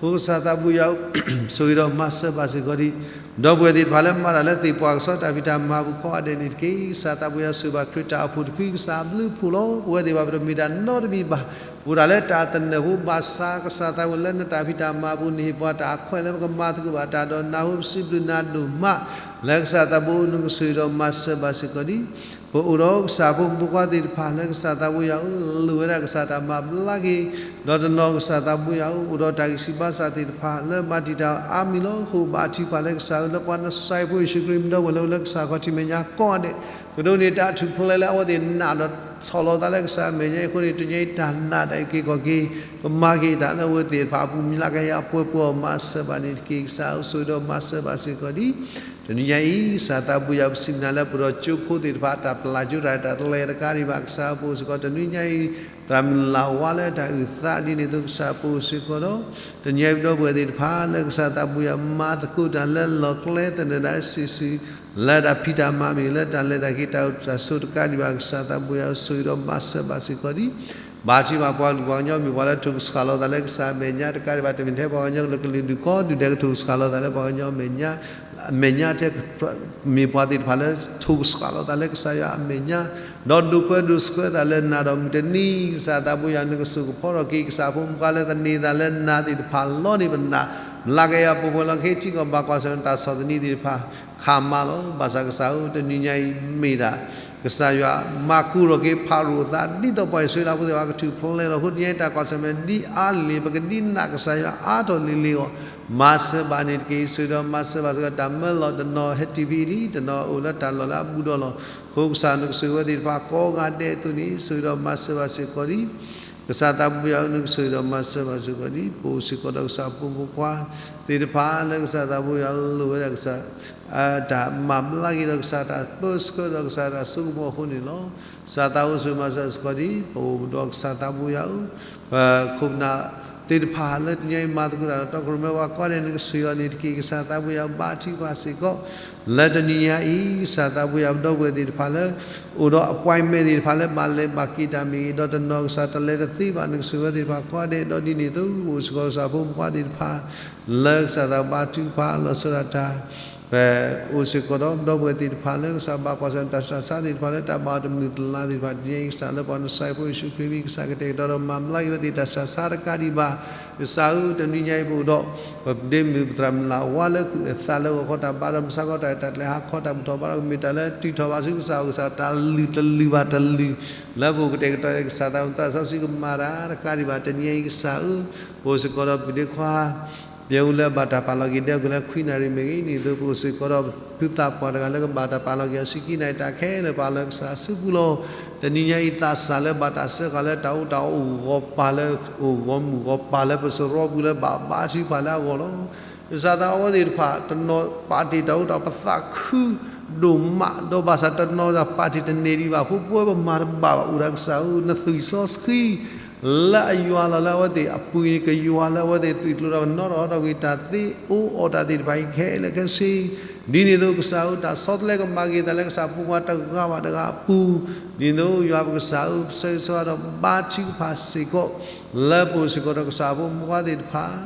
အဃိကစၢ်သးဘိယွၤဧၢ ဆိၣ်ဂ့ၤဒီးမၤစၢၤဘၣ်စ့ၢ်ကီးဒ် ဒီပုၢ်ဝဲၢ်သ့ၣ်တဖၣ်လၢမၤတၢ်လၢသ့ၣ်ပှၢ်ကဆီတၢ်ဖံးတၢ်မၤပူၤကိးဂၤဒဲးန့ၣ်တက့ၢ်. ကစၢ်သးဘိယွၤ ဆိၣ်ဂ့ၤဘၣ်ခရံာ်တၢ်အိၣ်ဖှိၣ်တဖု ကစၢ်အဘျုးအဖှိၣ်လီၤ. ပဝဲသ့ၣ်တဖၣ်ပတမ့ၢ်တၢ်နီတမံၤဘၣ် ပအိၣ်ဒၣ်လၢတၢ်သနၢၣ်ဖိ ဘၣ်ဆၣ်ကစၢ်သးဝဲလၢနတၢ်ဖံးတၢ်မၤပူၤ နဟ့ၣ်ပှၤတၢ်အခွဲးလၢပကမၤသကိးဘၣ်တၢ်ဒီးနၤအဃိ ပစံးဘျုးနၤဒိၣ်မး လၢကစၢ်သးဘိနကဆိၣ်ဂ့ၤဒီးမၤစၢၤဘၣ်စ့ၢ်ကီးဒ် ပအိၣ်ဒီးကစၢ်ဖိမုၣ်ဖိခွါသ့ၣ်တဖၣ်လၢကစၢ်သးဘိယွၤဧၢ လိၣ်ဝဲဒၣ်ကစၢ်တၢ်မၤဘျါက့ၤ ဒီးတနီၤကစၢ်သးဘိယွၤဧၢ အိၣ်ဒီးတၢ်ဂံၢ်ဆူၣ်ဘါစၢ်သ့ၣ်တဖၣ်လၢမၤတံာ်တာ်အါမံၤလီၤ. အဃိဘါထုကဖၣ်လၢကစၢ်ဧၢ လၢပှၤနစၢ်ဖိယ့ၣ်ၡူးခရံာ်မံၤဒီး ပဝဲလၢအိၣ်လၢကစၢ်ခီၣ်ထံးမဲာ်ညါကိးဂၤဒဲး ကဒိးန့ၢ်တၢ်ထူၣ်ဖျဲးလၢအဝဲသ့ၣ်နာ်ဒီးဆီၣ်လီၤသးလၢကစၢ်အမဲာ်ညါအံၤအဃိန့ၣ် တနံၤအံၤတၢ်နာ်တၢ်အုၣ်က့ၤခီၣ်က့ၤ ကမၤက့ၤတၢ်လၢအဝဲသ့ၣ်တဖၣ်အပူၤ မုၢ်လၢ်ကယၤပှဲၤပှဲၤအီၤ မၤစၢၤဘၣ်န့ၣ်တက့ၢ်. ကစၢ်ဧၢ ဆိၣ်ဂ့ၤဒီးမၤစၢၤဘၣ်စ့ၢ်ကီးဒ် တနံၤညါအံၤ ကစၢ်သးဘိယွၤ ပစံးဘျုးနၤလၢပှၤဒီးကၠိဖိသ့ၣ်တဖၣ် တၢ်ပျၢ်ကၠိတၢ်ရဲၣ်တၢ်ကျဲၤတကးဒံးဘၣ် ကစၢ်ဧၢ ပအိၣ်စ့ၢ်ကီး တနံၤညါအံၤ သရၣ်မုၣ်လၢ်ဝါလၢတၢ်အုၣ်သးဒ်န့ၣ်အသိး ကစၢ်ဧၢ ပအိၣ်စ့ၢ်ကီးဒီး တနံၤညါအံၤ ပဒီပုၢ်ဝဲၢ်သ့ၣ်တဖၣ်လၢကစၢ်သးဘိယွၤ မၤသကိးတၢ်လၢလီၢ်ကျဲသနၢၣ်ဒၣ်စံးစံး လၢတၢ်ဖံးတၢ်မၤမ့ၢ်ဂ့ၤ လၢတၢ်လဲၤတၢ်က့ၤတၢ်အိၣ်တၢ်ဆိးတကးဒံးဘၣ် ကစၢ်သးဘိယွၤ ဆိၣ်ဂ့ၤဒီးမၤစၢၤဘၣ်စ့ၢ်ကီးဒ် ဘါထုကဖၣ်ပှၤကလုာ်ပှၤကညီမ့ၢ်ပှၤလၢထိၣ်ကဆှၣ်လီၤသးလၢကစၢ်အမဲာ်ညါတကးဒံးဘၣ် တမ့ၢ်ထဲပှၤကညီလၢကလုာ်ဒူၣ်ကိးဒူၣ်ဒဲး ကထိၣ်ကဆှၣ်လီၤသးလၢပှၤကညီအမဲာ်ညါ အမဲာ်ညါထဲ မ့ၢ်ပှၤသ့ၣ်တဖၣ်လၢထိၣ်ကဆှၣ်လီၤသးလၢကစၢ်ယွၤအမဲာ်ညါ ဒီးဒိးပၢဒိးဆှၢသးလၢနၤဒီးမုၢ်တနံၤ ကစၢ်သးဘိယွၤ နကစိာ်ကဖီထီၣ်က့ၤ ကစၢ်ဖိမုၣ်ဖိခွါလၢသန့ၤသးလၢနၤသ့ၣ်တဖၣ်လီၤန့ၣ် ပနာ် မုၢ်လၢ်ကယၤပှဲၤပှဲၤလီၤ ခဲအံၤထံကီၢ်ဘၣ်ကွၢ်ဆၢၣ်မဲာ်တၢ်ဆီၣ်သနံးသ့ၣ်တဖၣ် ခးမးလီၤ. ဘၣ်ဆၣ်ကစၢ်ဧၢ တနံၤညါအံၤမ့ၢ်ဒၣ် ကစၢ်ယွၤမၤကိၢ်ထီၣ်က့ၤဖၤရိၤအသး ဒ်သိးပှၤအံၣ်စရ့လးဖိသ့ၣ်တဖၣ်ကထူၣ်ဖျဲးလီၤအဃိ တနံၤညါအံၤတၢ်ကွၢ်ဆၢၣ်မဲာ်ဒ်အါလံၤ ပကဒုးနာ်ကစၢ်ယွၤအါထီၣ်လံၤလံၤအဂီၢ် မၤစၢၤဘၣ်န့ၣ်တက့ၢ်. ဆိၣ်ဂ့ၤဒီးမၤစၢၤဘၣ်စ့ၢ်ကီး တၢ်မၢလီၤတနီၤဟဲ TV လံ တနီၤအိၣ်လၢတၢ်လီၢ်လၢအဘူးဒီးလီၤ. အဃိကစၢ်နကဆိၣ်ဂ့ၤဝဲသ့ၣ်တဖၣ်ကိးဂၤဒဲးအသိးန့ၣ် ဆိၣ်ဂ့ၤဒီးမၤစၢၤဘၣ်စ့ၢ်ကီးလံ ကစၢ်သးပူယၤဧၢ, နကဆိၣ်ဂ့ၤဒီးမၤစၢၤဘၣ်စ့ၢ်ကီးဒံး ပအိၣ်စ့ၢ်ကီးဒီးကစၢ်ဖိမုၣ်ဖိခွါသ့ၣ်တဖၣ်လၢကစၢ်သးပူယၤဧၢ လိၣ်ဝဲဒၣ်ကစၢ် တၢ်မၤဘျါက့ၤဒီးကစၢ် တၢ်ပၢဆှၢဒီးကစၢ် တၢ်ဆိကမိၣ်အဃိန့ၣ်လီၤ. ကစၢ်သးအိၣ်ဆိၣ်ဂ့ၤမၤစၢၤစ့ၢ်ကီးဒံး ပအိၣ်ဒီးကစၢ်သးပူယၤဧၢ, ပခိၣ်ပနၢ်သ့ၣ်တဖၣ်လၢတနံၤအံၤမၤသကိးတၢ်ဒီး တီခိၣ်ရိၣ်မဲဝဲကိးဂၤဒဲး နကဆိၣ်ဂ့ၤအီၤန့ၣ်တက့ၢ်. ကစၢ်သးပူယၤဧၢ ဘါထုကဖၣ်စ့ၢ်ကီး လၢတနံၤညါအံၤ ကစၢ်သးပူယၤဧၢ ပဒီပုၢ်ဝဲၢ်သ့ၣ်တဖၣ်လၢ အိၣ်ဒီး appointment သ့ၣ်တဖၣ်လၢဘၣ်လဲၤဘၣ်က့ၤတၢ်မ့ၢ်ဂ့ၤ, ဒီးတနီၤကစၢ် တၢ်လဲၤတသ့ဘၣ် နကဆိၣ်ဂ့ၤဝဲသ့ၣ်တဖၣ်ကိးဂၤဒဲး, ဒီးဒ်န့ၣ်အသိး ပအိၣ်စ့ၢ်ကီးကစၢ်ဖိမုၣ်ဖိခွါသ့ၣ်တဖၣ် လၢကစၢ်သးဘါထုကဖၣ်လီၤဆီဒၣ်တၢ် ပအိၣ်စ့ၢ်ကီးဒီးပဒီပုၢ်ဝဲၢ်သ့ၣ်တဖၣ်လၢ ကစၢ်ဘၣ်ကွၢ်ဆၢၣ်မဲာ်တၢ်ဆူးတၢ်ဆါသ့ၣ်တဖၣ်လၢ တၢ်ဘၣ်အီၤတမုာ်တလၤသ့ၣ်တဖၣ် တနံၤညါအံၤ ကစၢ်လၢပှၤနဆါအဖိယ့ၣ်ၡူးခရံာ်မံၤ ကစၢ်ကတဲာ်ကတီၤဒီးမၤဘျါက့ၤဝဲသ့ၣ် တၢ်ဆူးတၢ်ဆါတကးဒံးဘၣ်. ကစၢ်ဧၢ တနံၤညါအံၤပအိၣ်ဒီး ပဒ့မုၣ်ပသရၣ်မုၣ်လၢ်ဝါလၢ သးလၢဂီၤခီ တၢ်ဘါထီၣ်မုၢ်ဆါခီ တၢ်ရဲၣ်တၢ်ကျဲၤဟါခီ တၢ်ဘူၣ်ထီၣ်ဘါထီၣ် ကမ့ၢ်တၢ်လၢတုၤထီၣ်ဘၣ်ဆူကစၢ်အအိၣ် ကစၢ်တၢ်လုၢ်တလုၢ်ဘၣ်တလုၢ် လၢပအိၣ်ကတဲာ်ကတီၤ ကစၢ်သး သးစီဆှံကမၤတၢ်တကးဒံးဘၣ်. တနံၤညါအံၤ ကစၢ်ဧၢ ပအိၣ်စ့ၢ်ကီးဒီး ပဒ့ခွါ ပၠဲးအူလၢအဘၣ်တၢ်ပာ်လီၤက့ၤဒဲကလၢ ခွံနၣ်ရံၣ်မ့ၢ်ဂ့ၤ, ဒ်သိးပအိၣ်စ့ၢ်ကီးဒီး ဖုသးပှၢ်တဂၤလၢကဘၣ်တၢ်ပာ်လီၤက့ၤအီၤ ဆံခံနၣ်ရံၣ် တၢ်ခဲလၢာ်ပာ်လီၤ ကစၢ်အစုပူၤလီၤ. တနံၤညါအံၤ သးစၢ်လၢဘၣ်တၢ်စၢဃာ်လၢတၢ်အိၣ်တၢ်အီၣ်အိၣ်ဂီၤပာ်လၢ အိၣ်ဂီၤမုၢ်ဂီၤပာ်လၢပစရီပူၤလၢဘၣ်ဘါထုကဖၣ်လၢအဂီၢ်လီၤ. ကစၢ်သး အဝဲသ့ၣ်တဖၣ် တနီၤပာ်တ့ၢ်တၢ်အိၣ်တၢ်အီၣ် ပသးခုဒိၣ်မး ဒီးဘၣ်ဆၣ်တနီၤပာ်တ့ၢ်တန့ၢ်ဒံးဘၣ်အဃိ ပဝဲပမၤတဘၣ်ဘၣ် အိၣ်ဒၣ်ကစၢ်ဧၢ နသွံၣ်စီဆှံ လၢအယွၤလီၤလၢအဝဲသ့ၣ်အပူၤန့ၣ် ကယွၤလၢအဝဲသ့ၣ်သွံၣ်ကျိၤဒီးကနီထီၣ်ဟီထီၣ်က့ၤတၢ်သ့ အိၣ်အီၣ်တၢ်သ့ၣ်တဖၣ်အံၤခဲလၢာ်ခဲဆ့ ဒ်န့ၣ်အသိး ကစၢ်ဧၢ တၢ်ဆီတလဲကမၤက့ၤသးလၢကစၢ်ဖိခွါတဂၤဘၣ်တဂၤအပူၤ, ဒ်န့ၣ်အသိး ယွၤပကစၢ်ဧၢ ပဆၢဂ့ၤဆၢဝါဒီးဘါထုကဖၣ်စ့ၢ်ကီး လၢပအိၣ်စ့ၢ်ကီးဒီးကစၢ်ဖိမုၣ်ဖိခွါသ့ၣ်တဖၣ်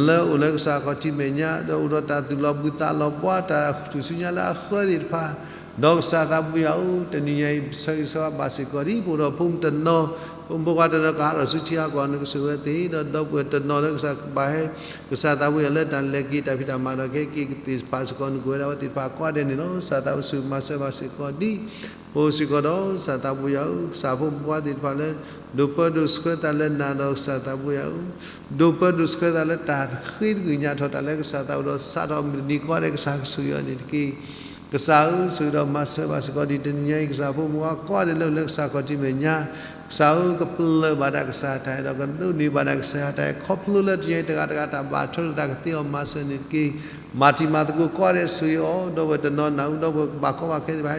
လၢအိၣ်လၢကစၢ်ခီၣ်ထံးမဲာ်ညါ ဒီးအိၣ်ဒီးတၢ်သူၣ်လီၤဘှံးသးလီၤဘှါ တၢ်ထူၣ်စုညါလၢအဃၢသ့ၣ်တဖၣ်, ဒီးကစၢ်သးပူၤယၤဧၢ တနံၤညါအံၤ ပဆၢဂ့ၤဆၢဝါဘၣ်စ့ၢ်ကီးဒံး ပအိၣ်ဒီးဖိမုၣ်တနီၤ ဖိမုၣ်ဖိခွါတနီၤ ကဟးထီၣ်ဆူထံဟးကီၢ် နကဆိၣ်ဂ့ၤဝဲသ့ၣ်, ဒီးဒီပုၢ်ဝဲၢ်တနီၤလၢကစၢ်ကဘၣ်ဟဲ ကစၢ်သးပူၤယၤလၢတၢ်လဲၤက့ၤတၢ်ဖံးတၢ်မၤဒီးကဟဲက့ၤကသ့ၣ်တဖၣ်စ့ၢ်ကီး နကဆိၣ်ဂ့ၤဝဲဒၣ်အဝဲသ့ၣ်တဖၣ်ကိးဂၤဒဲးန့ၣ်လီၤ. ကစၢ်သးပူၤဆိၣ်ဂ့ၤမၤစၢၤဘၣ်စ့ၢ်ကီးဒံး ပအိၣ်စ့ၢ်ကီးဒီးကစၢ်သးပူၤယၤဧၢ ကစၢ်ဖိမုၣ်ဖိခွါသ့ၣ်တဖၣ်လၢ ဒိးပၢဒိးဆှၢသးလၢနၤဒီးကစၢ်သးပူၤယၤဧၢ, ဒိးပၢဒိးဆှၢသးလၢတၢ်ဃ့သကွံာ်ညါထီၣ်တၢ်လၢကစၢ်သးအိၣ်ဒီးစးထီၣ်မုၢ်တနံၤကိးဂၤဒဲး ကစၢ်ကဆိၣ်ဂ့ၤအီၤန့ၣ်တက့ၢ်. ကစၢ်ဧၢ ဆိၣ်ဂ့ၤဒီးမၤစၢၤဘၣ်စ့ၢ်ကီးဒံး တနံၤညါအံၤ ကစၢ်ဖိမုၣ်ဖိခွါကိးဂၤဒဲးလၢအိၣ်လၢကစၢ်ခီၣ်ထံးမဲာ်ညါ, ကစၢ်ဧၢ ကပျၢ်ဘၣ်ဒၣ်ကစၢ်တၢ်အဲၣ် ဒီးကဒိးန့ၢ်ဘၣ်ဒၣ်ကစၢ်ယွၤတၢ်အဲၣ် ခီဖျိလၢတနံၤညါအံၤ တဂၤတဂၤတၢ်ဘၣ်ထွဲလိာ်သးကသ့အီၤ မၤစၢၤန့ၣ်တက့ၢ်. မၤတံၤမၤသကိးကိးဂၤဒဲးဆိၣ်ဂ့ၤအီၤ, ဒီပုၢ်ဝဲၢ်တနီၤနၢ်ဟူ ဒီပုၢ်ဝဲၢ်ကဘၣ်ကီဘၣ်ခဲသ့ၣ်တဖၣ် ဟဲတံၢ်အါဒီးက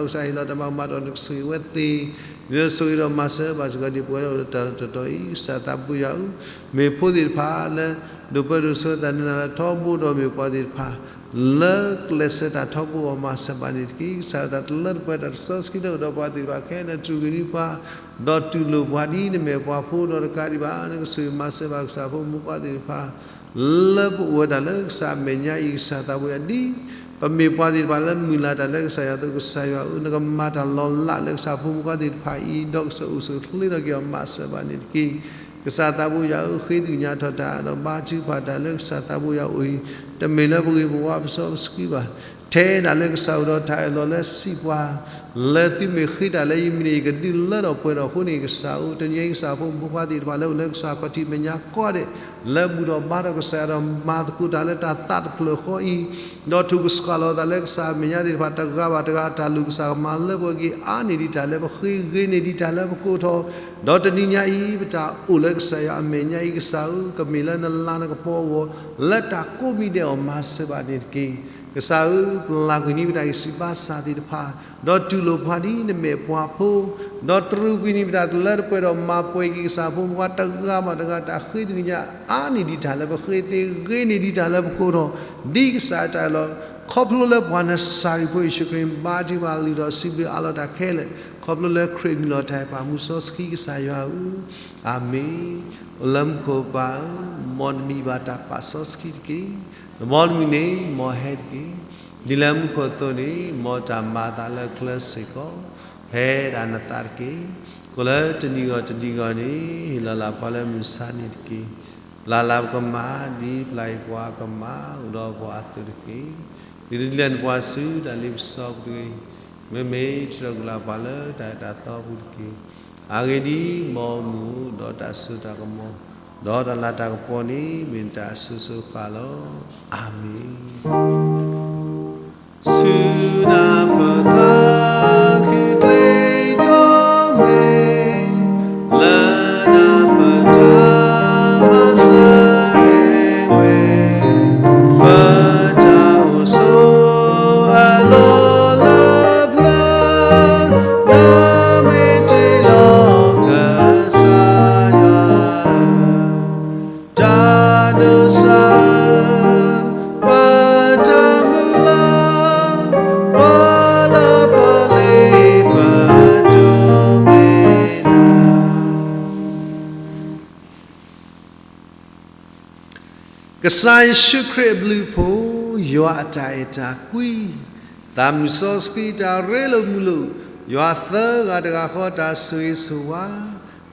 စၢ်ဟ့ၣ်လီၤတၢ်မၤကမၣ်ဒီး နကဆိၣ်ဂ့ၤဝဲသ့ၣ်, ဒီးဆိၣ်ဂ့ၤဒီးမၤစၢၤဘၣ်စ့ၢ်ကီးဒံး ပဝဲဒၣ်အိၣ်လၢတၢ်လီၢ်တတီၤအံၤ ကစၢ်သးပူၤယၤဧၢ, မ့ၢ်ဖိသ့ၣ်တဖၣ်လၢ ဒိးပၢဒိးဆှၢသးလၢနၤလၢထီဘိဒီးမ့ၢ်ပှၤသ့ၣ်တဖၣ် လၢကျဲးစၢးတၢ်ထီဘိအီၤ မၤစၢၤဘၣ်န့ၣ်တက့ၢ်. ကစၢ်တၢ်တလၢတပှဲၤတၢ်တစီဆှံလၢအိၣ်ဒီးပှၤသ့ၣ်တဖၣ်ခဲလၢာ် တြူာ်ကွံာ်န့ၢ်ပှၤ, ဒီးတူၢ်လိာ်ပှၤဒ်နမ့ၢ်ပှၤဖိဒီးတကးဒံးဘၣ် နကဆိၣ်ဂ့ၤမၤစၢၤဘၣ်ကစၢ်ဖိမုၣ်ဖိခွါသ့ၣ်တဖၣ် လၢပအိၣ်ဝဲဒၣ်လၢကစၢ်အမဲာ်ညါအံၤ ကစၢ်သးပူၤယၤဒ် ပမ့ၢ်ပှၤသ့ၣ်တဖၣ်လၢမုၢ်လၢ်တၢ်လၢကစၢ်ယွၤအသိး ကစၢ်ယွၤဧၢ နကမၤတၢ်လီၤလးလၢကစၢ်ဖိမုၣ်ဖိခွါသ့ၣ်တဖၣ်အံၤ ဒီးကစၢ်အိၣ်ဆိးချ့ထီၣ်က့ၤအီၤ မၤစၢၤဘၣ်န့ၣ်တက့ၢ်. ကစၢ်သးပူၤယၤဧၢ ဃ့သကွံာ်ညါထီၣ်တၢ် ဒီးဘါထုကဖၣ်တၢ်လၢကစၢ်သးပူၤယၤအအိၣ်အံၤ တမ့ၢ်လၢပဂ့ၤပဝါပစီပဆှံဘၣ်. ထဲဒၣ်လၢကစၢ်အိၣ်ဒီးတၢ်အၢၣ်လီၤလၢစံးပှၤ လၢသုမ့ၢ်ဃ့တၢ်လၢယမံၤန့ၣ် ယကဒုးလၢထီၣ်ပှဲၤထီၣ်အဃိန့ၣ် ကစၢ်ဧၢ တနံၤအံၤကစၢ်ဖိမုၣ်ဖိခွါသ့ၣ်တဖၣ်လၢအိၣ်လၢကစၢ်ခီၣ်ထံးမဲာ်ညါကိးဂၤဒဲး လၢဘူၣ်ထီၣ်ဘါထီၣ်ကစၢ်ယွၤဒီးမၤသကိးတၢ်လၢတၢ်သးတဖျၢၣ်ဃီအံၤ ဒီးထုးကဆှၣ်လီၤသးလၢကစၢ်အမဲာ်ညါသ့ၣ်တဖၣ် တဂၤဘၣ်တဂၤ တၢ်လိၣ်ကစၢ်ကမၤလၢပှဲၤက့ၤ အါန့ၢ်ဒံးတၢ်လၢပဃ့ ဂ့ၤန့ၢ်ဒံးတၢ်လၢပကိးထီၣ် ဒီးတနံၤညါအံၤ ပတၢ်အိၣ်လၢကစၢ်ယွၤအမဲာ်ညါအံၤ ကစၢ်ဧၢ ကမ့ၢ်လၢနလၤနကပီၤအဂီၢ် လၢတၢ်ကိးမံၤဒဲးအီၤ မၤစၢၤဘၣ်န့ၣ်တက့ၢ်. ကစၢ်ဧၢ ပျၢ်ကွံာ်န့ၢ်ပတၢ်ဂံၢ်စၢ်ဘါစၢ်သ့ၣ်တဖၣ် ဒီးတူၢ်လိာ်ပှၤဒ်နမ့ၢ်ပှၤဖိ ဒီးတြူာ်ကွံာ်န့ၢ်ပတၢ်တလၢတပှဲၤဒီး မၤပှဲၤက့ၤကစၢ်ဖိမုၣ်ဖိခွါတဂၤဘၣ်တဂၤ တၢ်ဃ့သကွံာ်ညါ အါန့ၢ်ဒံးတၢ်လၢပဃ့သ့ ဂ့ၤန့ၢ်ဒံးတၢ်လၢပကိးထီၣ် ဒ်ကစၢ်အတၢ်အၢၣ်လီၤ ခီဖျိလၢပှၤနစၤရံးဖိယ့ၣ်ၡူးခရံာ် ဘါထုကဖၣ်လုၢ်ထီၣ်စံးဘျုးအးလီၤတၢ်ခဲလၢာ် ခီဖျိလၢခရံာ်မံၤလီၤတၢ်ပာ်မူစီဆှံကစၢ်ယွၤဧၢ အၤမ့ၣ်. အိၣ်လၢမူခိၣ်ပၢ်ဧၢ, မ်နမံၤဘၣ်တၢ်ပာ်စီဆှံတက့ၢ်. မ်နမုၢ်န့ၣ် မ်ဟဲတက့ၢ်. ဒ်လၢမူခိၣ်အသိးန့ၣ် မ်တၢ်မၤအသးလၢချၢစ့ၢ်ကီး ဖဲဒၣ်နသးတက့ၢ်. ကိးလၢတနံၤဂီၢ်တနံၤဂီၢ်န့ၣ် ဟ့ၣ်လီၤလၢ်ပှၤလၢမုၢ်မဆါတနံၤတက့ၢ်. ပျၢ်လၢ်ပကမၢ် ဒ်ပျၢ်အံၤပှၤကမၢ် အိၣ်ဒီးပှၤအသိးတက့ၢ်. ဒ်လဲၣ်နပှၤဆူတၢ်လ့ပစီပူၤတဂ့ၤ. မ့မ့ၢ်ထုးထီၣ်ကွံာ်လၢ်ပှၤလၢတၢ်အၢတၢ်သီပူၤတက့ၢ်. အဂ့ၢ်ဒ်အံၤ, မ်အမူဒီးတၢ်စိတၢ်ကမီၤ, ဒီးတၢ်လၤတၢ်ကပီၤန့ၣ် မ့ၢ်နတၢ်အစိၤစိၤဃၣ်ဃၣ်လီၤ. အၤမ့ၣ်. ဆူနၤပဃၣ်ဃုာ်ကျဲထီၣ်မ့ၢ် လၢနၤ ကစၢ်ယ့ၣ်ၡူးခရံာ်အဘျုးအဖှိၣ်, ယွၤအတၢ်အဲၣ်တၢ်ကွံ, သးမုၢ်စီဆှံတၢ်ရ့လိာ်မုာ်လိာ်, ယွၤသၢဂၤတဂၤဃီတၢ်ဆိၣ်ဂ့ၤဆိၣ်ဝါ,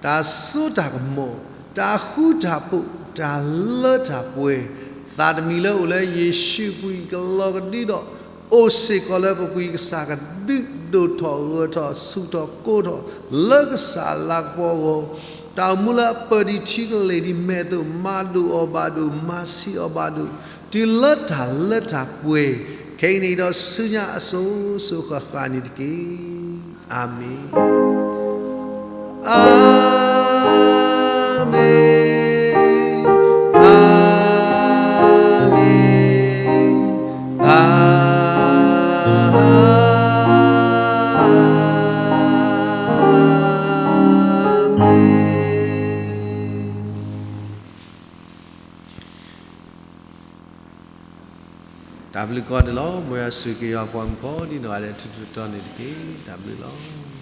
တၢ်စိတၢ်ကမီၤ, တၢ်ဃူတၢ်ဖိး, တၢ်လၢတၢ်ပှဲၤ, သးတမံၤလၢအိၣ်လၢယ့ၣ်ၡူးအပူၤအံၤကလီၤကဒုဒီး, အိၣ်စ့ၢ်ကီးလၢပပူၤကစၢ်ကဒုးဒိၣ်ထီၣ်ဂၢၢ်ထီၣ်ဆူၣ်ထီၣ်ကိၢ်ထီၣ်လၢကစၢ်လၤကပီၤအဂီၢ်, တၢ်အိၣ်မူလၢအပၢၢ်ဒံးထံကလ့ၢ်ဒံးမဲာ်အသိး မၤဒိၣ်အီၤဘၣ်ဒိၣ် မၤဆံးအီၤဘၣ်ဒိၣ်, တုၤလၢတၢ်လၢတၢ်ပှဲၤ, ခဲအံၤန့ၣ်ဒီးဆူညါအစိၤစိၤဃၣ်ဃၣ်န့ၣ်တက့ၢ်. အၤမ့ၣ်. အၤမ့ၣ်, အၤမ့ၣ်, အၤမ့ၣ်. တၢ်ဘျုးကိးဂၤဒဲးလီၤ. မ်ယွၤဆိၣ်ဂ့ၤက့ၤယွၤပှၤမုၣ်ကိးဒံနီၢ်ဂၤဒဲး ထူးထူးတီၤတီၤန့ၣ်တက့ၢ်. တၢ်ဘျုးလီၤ.